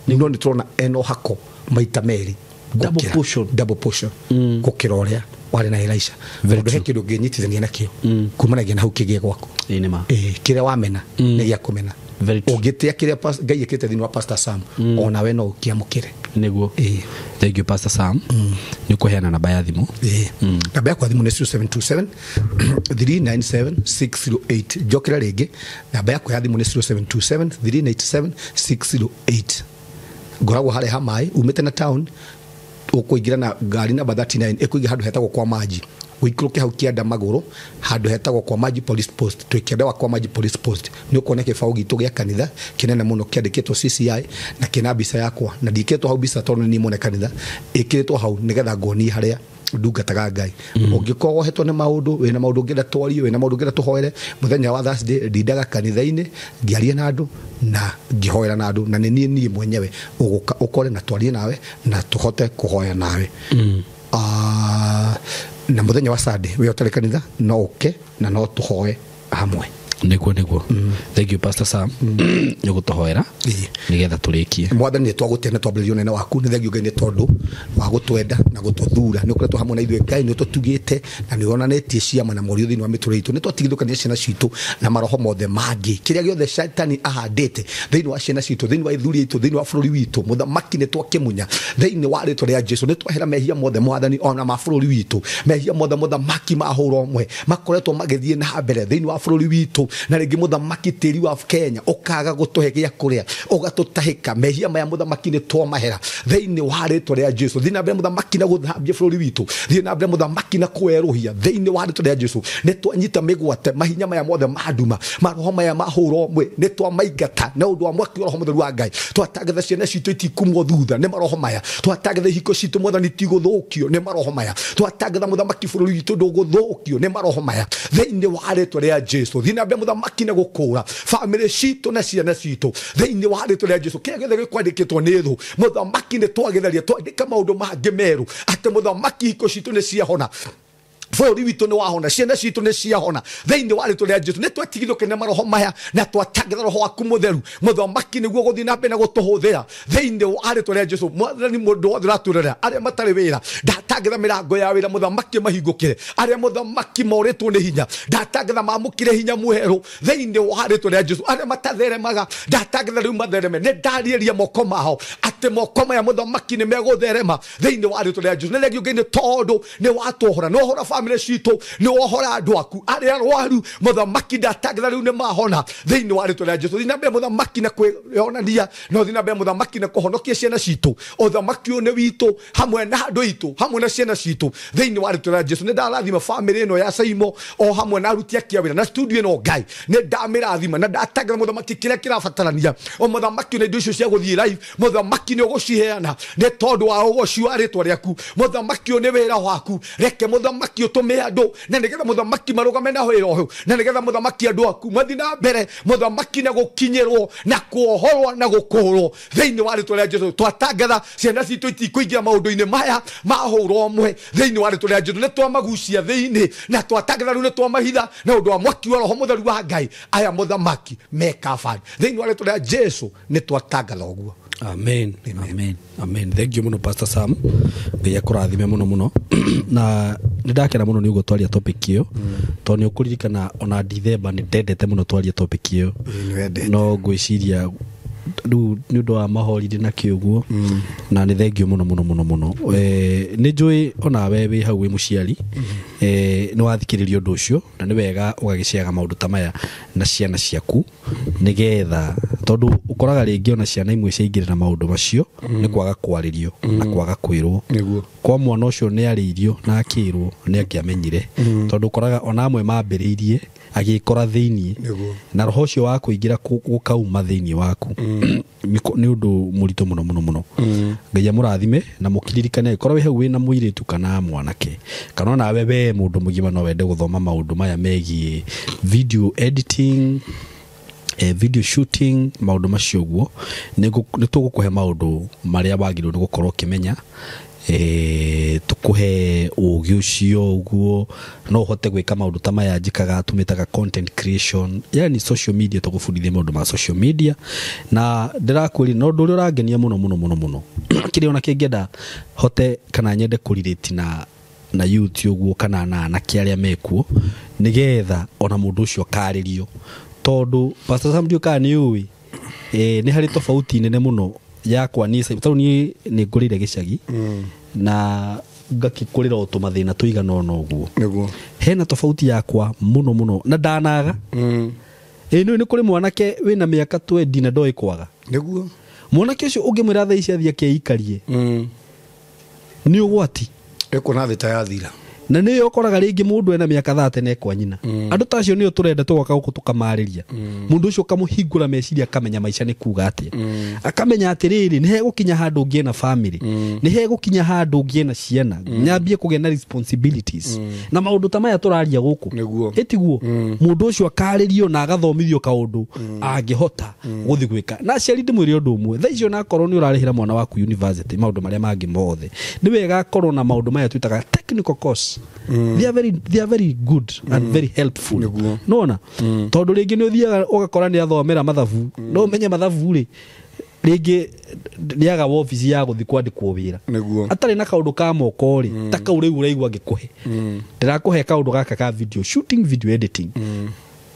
No nĩ tũrona eno hako maita merĩ, double portion, double portion gũkĩra ũrĩa warĩ na Elisha. Tondũ he kĩndũ ũngĩnyitithania nakĩo kumanagia na hau kĩgĩe gwaku. Kĩrĩa wamena nĩ gĩa kũmena. Ũngĩtĩa kĩrĩa Ngai ekĩte thĩinĩ wa Pastor Sam, onawe no ũkĩamũkĩre. Nĩguo. Thank you Pastor Sam. Nĩ ũkũheana namba ya thimũ. Namba yakwa thimũ nĩ 0727 397 608. Njokera rĩngĩ, namba yakwa ya thimũ nĩ 0727 397 608. Ngoragwo harĩa ha maĩ, umĩte na town, ũkũingĩra na ngari namba 39 ĩkũiga handũ hetagwo kwa maji, ũikũrũke hau kĩanda magũrũ handũ hetagwo kwa maji police post. Twĩ kĩanda wa kwa maji police post, nĩ ũkuona kĩbaũ gitũ gĩa kanitha kĩnene mũno kĩandĩkĩtwo CCI na kĩna mbica yakwa, na ndikĩtwo hau mbica tondũ nĩ mwene kanitha, ĩkĩrĩtwo hau nĩgetha nguonie harĩa ndungataga Ngai. Ũngĩkorwo wohetwo nĩ maũndũ, wĩna maũndũ ũngĩenda twarie, wĩna maũndũ ũngĩenda tũhoere, mũthenya wa Thursday ndindaga kanitha-inĩ ngĩaria na andũ na ngĩhoera na andũ, na nĩ niĩ mwenyewe ũgũka ũkore na twarie nawe na tũhote kũhoya nawe. Na mũthenya wa Sunday wĩ ũtarĩ kanitha no ũke na no tũhoe hamwe. Nĩguo. Thank you Pastor Sam. Nĩ gũtũhoera nĩgetha tũrĩkie. Mwathani, nĩ twagũtĩa na twambĩrĩria ũnene waku. Nĩ thengiũ Ngai nĩ tondũ wa gũtwenda na gũtũthura. Nĩ ũkoretwo hamwe na ithuĩ Ngai, nĩ ũtũtugĩte na nĩ wonanĩtie ciama na morio thĩinĩ wa mĩtũrĩre itũ. Nĩ twatigithũkania ciana citũ na maroho mothe mangĩ, kĩrĩa gĩothe Shaitani ahandĩte thĩinĩ wa ciana citũ, thĩinĩ wa ithuri itũ, thĩinĩ wa bũrũri witũ, mũthamaki nĩ twakĩmunya thĩinĩ wa rĩtwa rĩa Jesu. Nĩ twahera mehia mothe Mwathani, ona ma bũrũri witũ, mehia mothe mũthamaki mahũra ũmwe makoretwo magĩthiĩ na mbere thĩinĩ wa bũrũri witũ, na rĩngĩ mũthamaki tĩri wa Kenya ũkaga gũtũhe gĩa kũrĩa, ũgatũtahĩka. Mehia maya mũthamaki nĩ twamahera thĩinĩ wa rĩtwa rĩa Jesu. Thiĩ na mbere mũthamaki na gũthambia bũrũri witũ, thiĩ na mbere mũthamaki na kwerũhia thĩinĩ wa rĩtwa rĩa Jesu. Nĩ twanyita mĩgwate mahinya maya mothe ma nduma, maroho maya mahũra ũmwe nĩ twamaingata na ũndũ wa mwaki wa Roho Mũtheru wa Ngai. Twatangatha ciana citũ itikumwo thutha nĩ maroho maya, twatangatha ihiko citũ Mwathani itigũthũkio nĩ maroho maya, twatangatha mũthamaki bũrũri witũ ndũgũthũkio nĩ maroho maya thĩinĩ wa rĩtwa rĩa Jesu. Thiĩ na mbere mũthamaki na gũkũra bamĩrĩ citũ na ciana citũ thĩinĩ wa rĩtwa rĩa Jesu. Kĩrĩa gĩothe gĩkwandĩkĩtwo nĩ thũ mũthamaki nĩ twagĩtharia, twandĩka maũndũ mangĩ merũ atĩ mũthamaki ihiko citũ nĩ ciahona, bũrũri witũ nĩ wahona, ciana citũ nĩ ciahona thĩinĩ wa rĩtwa rĩa Jesu. Nĩ twetigithũkire na maroho maya na twatangatha roho waku mũtheru mũthamaki nĩguo gũthiĩ na mbere na gũtũhũthĩra thĩinĩ wa rĩtwa rĩa Jesu. Mwathani, mũndũ wothe ũratũrera, arĩa matarĩ wĩra, ndatangatha mĩrango ya wĩra mũthamaki mahingũkĩre, arĩa mũthamaki morĩtwo nĩ hinya, ndatangatha mamũkĩre hinya mwerũ thĩinĩ wa rĩtwa rĩa Jesu. Arĩa matatheremaga, ndatangatha rĩu mathereme. Nĩ ndarĩria moko mao atĩ moko maya mũthamaki nĩ megũtherema thĩinĩ wa rĩtwa rĩa Jesu. Nĩ thengiũ Ngai nĩ tondũ nĩ watũhora, nĩ wahora family citũ, nĩ wohora andũ aku arĩa arwaru mũthamaki, ndatangatha rĩu nĩ mahona thĩinĩ wa rĩtwa rĩa Jesu. Thiĩ na mbere mũthamaki na kwĩyonania, na ũthiĩ na mbere mũthamaki na kũhonokia ciana citũ. Ũthamaki ũyũ nĩ witũ hamwe na andũ aitũ hamwe na ciana citũ thĩinĩ wa rĩtwa rĩa Jesu. Nĩ ndarathima family ĩno ya Saimo o hamwe na aruti ake a wĩra na studio ĩno Ngai, nĩ ndamĩrathima na ndatangatha mũthamaki kĩrĩa kĩrabatarania o mũthamaki na indo icio cia gũthiĩ live, mũthamaki nĩ ũgũciheana nĩ tondũ wa ũgoci wa rĩtwa rĩaku. Mũthamaki ũyũ nĩ wĩra waku, reke mũthamaki ũtũme andũ na nĩgetha mũthamaki marũgame na wĩra ũyũ, na nĩgetha mũthamaki andũ aku mathiĩ na mbere mũthamaki na gũkinyĩrwo na kuohorwo na gũkũrwo thĩinĩ wa rĩtwa rĩa Jesu. Twatangatha ciana citũ itikũingĩra maũndũ-inĩ maya mahũrwo ũmwe thĩinĩ wa rĩtwa rĩa Jesu, nĩ twamagucia thĩinĩ na twatangatha rĩu nĩ twamahitha na ũndũ wa mwaki wa Roho Mũtheru wa Ngai. Aya mũthamaki mekabani thĩinĩ wa rĩtwa rĩa Jesu, nĩ twatangatha ũguo. Amen. Amen. Amen. Thank you muno Pastor Sam. Ngai akũrathime mũno mũno. Na nĩ ndakena mũno nĩ ũguo twaria topic ĩyo. Tondũ nĩ ũkũririkana ona Dithemba nĩ ndendete mũno twaria topic ĩyo. No ngwĩciria rĩu nĩ ũndũ wa mahorire na kĩũguo na nĩ thank you mũno mũno mũno mũno. Nĩ njũĩ onawe wĩ hau wĩ mũciari, nĩ wathikĩrĩria ũndũ ũcio na nĩ wega ũgagĩceaga maũndũ ta maya na ciana ciaku nĩgetha, tondũ ũkoraga rĩngĩ ona ciana imwe ciaingĩrĩra maũndũ macio nĩ kwaga kwarĩrio na kwaga kwĩrwo. Kwa mwana ũcio nĩ arĩirio na akĩrwo nĩ angĩamenyire, tondũ ũkoraga ona amwe mambĩrĩirie agĩkora thĩinĩ na roho ũcio wa kũingĩra gũkauma thĩinĩ waku nĩ ũndũ mũritũ mũno mũno mũno. Ngai amũrathime na mũkiririkane, korwo wĩ hau wĩna mũirĩtu kana mwanake kana onawe we mũndũ mũgima no wende gũthoma maũndũ maya megiĩ video editing, video shooting, maũndũ macio ũguo, nĩ tũgũkũhe maũndũ marĩa wagĩrĩirwo nĩ gũkorwo ũkĩmenya, tũkũhe ũgĩ ũcio ũguo no ũhote gwĩka maũndũ ta maya njĩkaga, tũmĩtaga content creation, yani social media, tũgũbundithia maũndũ ma social media. Na ndĩrakwĩrire na ũndũ ũrĩa ũrangenia mũno mũno mũno mũno kĩrĩa ona kĩngĩenda hote kana nyende kũrelate na youth ũguo kana na anake arĩa mekuo, nĩgetha ona mũndũ ũcio akarĩrio, tondũ Pastor Sam ndiũĩ kana nĩ ũĩ, nĩ harĩ tofauti nene mũno yakwa niĩ tondũ niĩ nĩ ngũrĩire gĩcagi na ngakĩkũrĩra o tũmathĩna tũigana ũna ũguo. Hena tofauti yakwa mũno mũno na ndanaga. Nĩ kũrĩ mwanake wĩna mĩaka 20 na ndoĩ kwaga. Mwanake ũcio ũngĩmwĩra thaa ici athiĩ akeikarie, nĩ ũgwati. Ĩkuona thĩ ta yathira. Na nĩyo ũkoraga rĩngĩ mũndũ ena mĩaka 30 na ekwa nyina. Andũ ta acio nĩo tũrenda tũgoka gũkũ tũkamarĩria. Mũndũ ũcio ũkamũhingũra meciria akamenya maica nĩ kuga atĩa. Akamenya atĩrĩrĩ, nĩ hegũkinya handũ ũngĩe na family, nĩ hegũkinya handũ ũngĩe na ciana, nyambie kũgĩa na responsibilities. Na maũndũ ta maya tũraria gũkũ. Ĩtiguo mũndũ ũcio akarĩrio na agathomithio kaũndũ angĩhota gũthiĩ gwĩka. Na aciari ndĩmwĩre ũndũ ũmwe, thaa icio onakorwo nĩ ũrarĩhĩra mwana waku university maũndũ marĩa mangĩ mothe, nĩ wega akorwo na maũndũ maya twĩtaga technical course. They are very good and very helpful. Nona tondũ rĩngĩ nĩ ũthiaga ũgakora nĩ athomera mathabu, no ũmenye mathabu rĩ rĩngĩ nĩaga wabici ya gũthiĩ kwandĩkwo wĩra. Atarĩ na kaũndũ ka moko rĩ, ta kau rĩu ũraigua ngĩkũhe. Ndĩrakũhe kaũndũ gaka ka video shooting, video editing.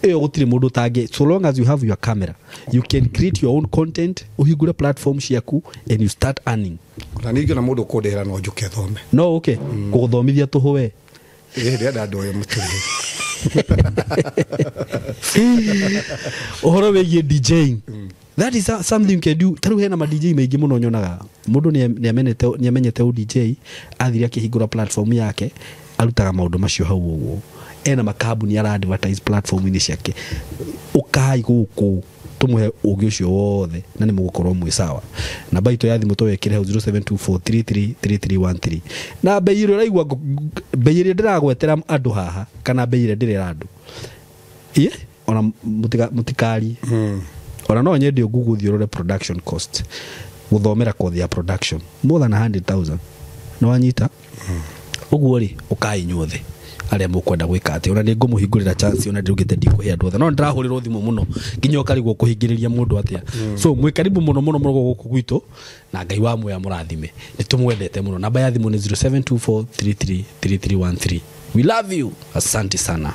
Ĩyo gũtirĩ mũndũ ũtangĩ, so long as you have your camera you can create your own content, ũhingũre platform ciaku and you start earning. Na ningĩ ona mũndũ ũkũndĩhĩra no njũke thome. No ũke kũgũthomithia tũhũ we. Ndĩrenda andũ aya mũtũrĩre. Ũhoro wĩgiĩ DJing. That is something you can do. Ta rĩu hena ma DJ maingĩ mũno nyonaga. Mũndũ nĩ amenyete ũ DJ, athire akĩhingũra platform yake, arutaga maũndũ macio hau ũguo. Ena makambuni ara advertise platform-inĩ ciake. Ũkai gũkũ tũmũhe ũgĩ ũcio wothe na nĩ mũgũkorwo mwĩ sawa. Namba itũ ya thimũ tũwĩkĩre hau 0724333313. Na bei ĩrĩa ũraigua bei ĩrĩa ndĩragwetera andũ haha kana bei ĩrĩa ndĩrera andũ. Ĩĩ, ona mũtikarie. Ona no nyende Google thiĩ ũrore production cost. Gũthomera kothi ya production more than 100,000. Nĩ wanyita? Ũguo rĩ, ũkai inyuothe arĩa mũkwenda gwĩka atĩ ona nĩ ngũmũhingũrĩra chance, ona ndĩrugĩte ndikũhe andũ othe, no ndĩrahũrĩrwo thimũ mũno nginya ũkarigwo kũhingĩrĩria mũndũ atĩa. So mwĩ karibu mũno mũno mũno gũkũ gwitũ, na Ngai wa muoya mũrathime, nĩ tũmwendete mũno. Namba ya thimũ nĩ 0724333313. We love you, asante sana.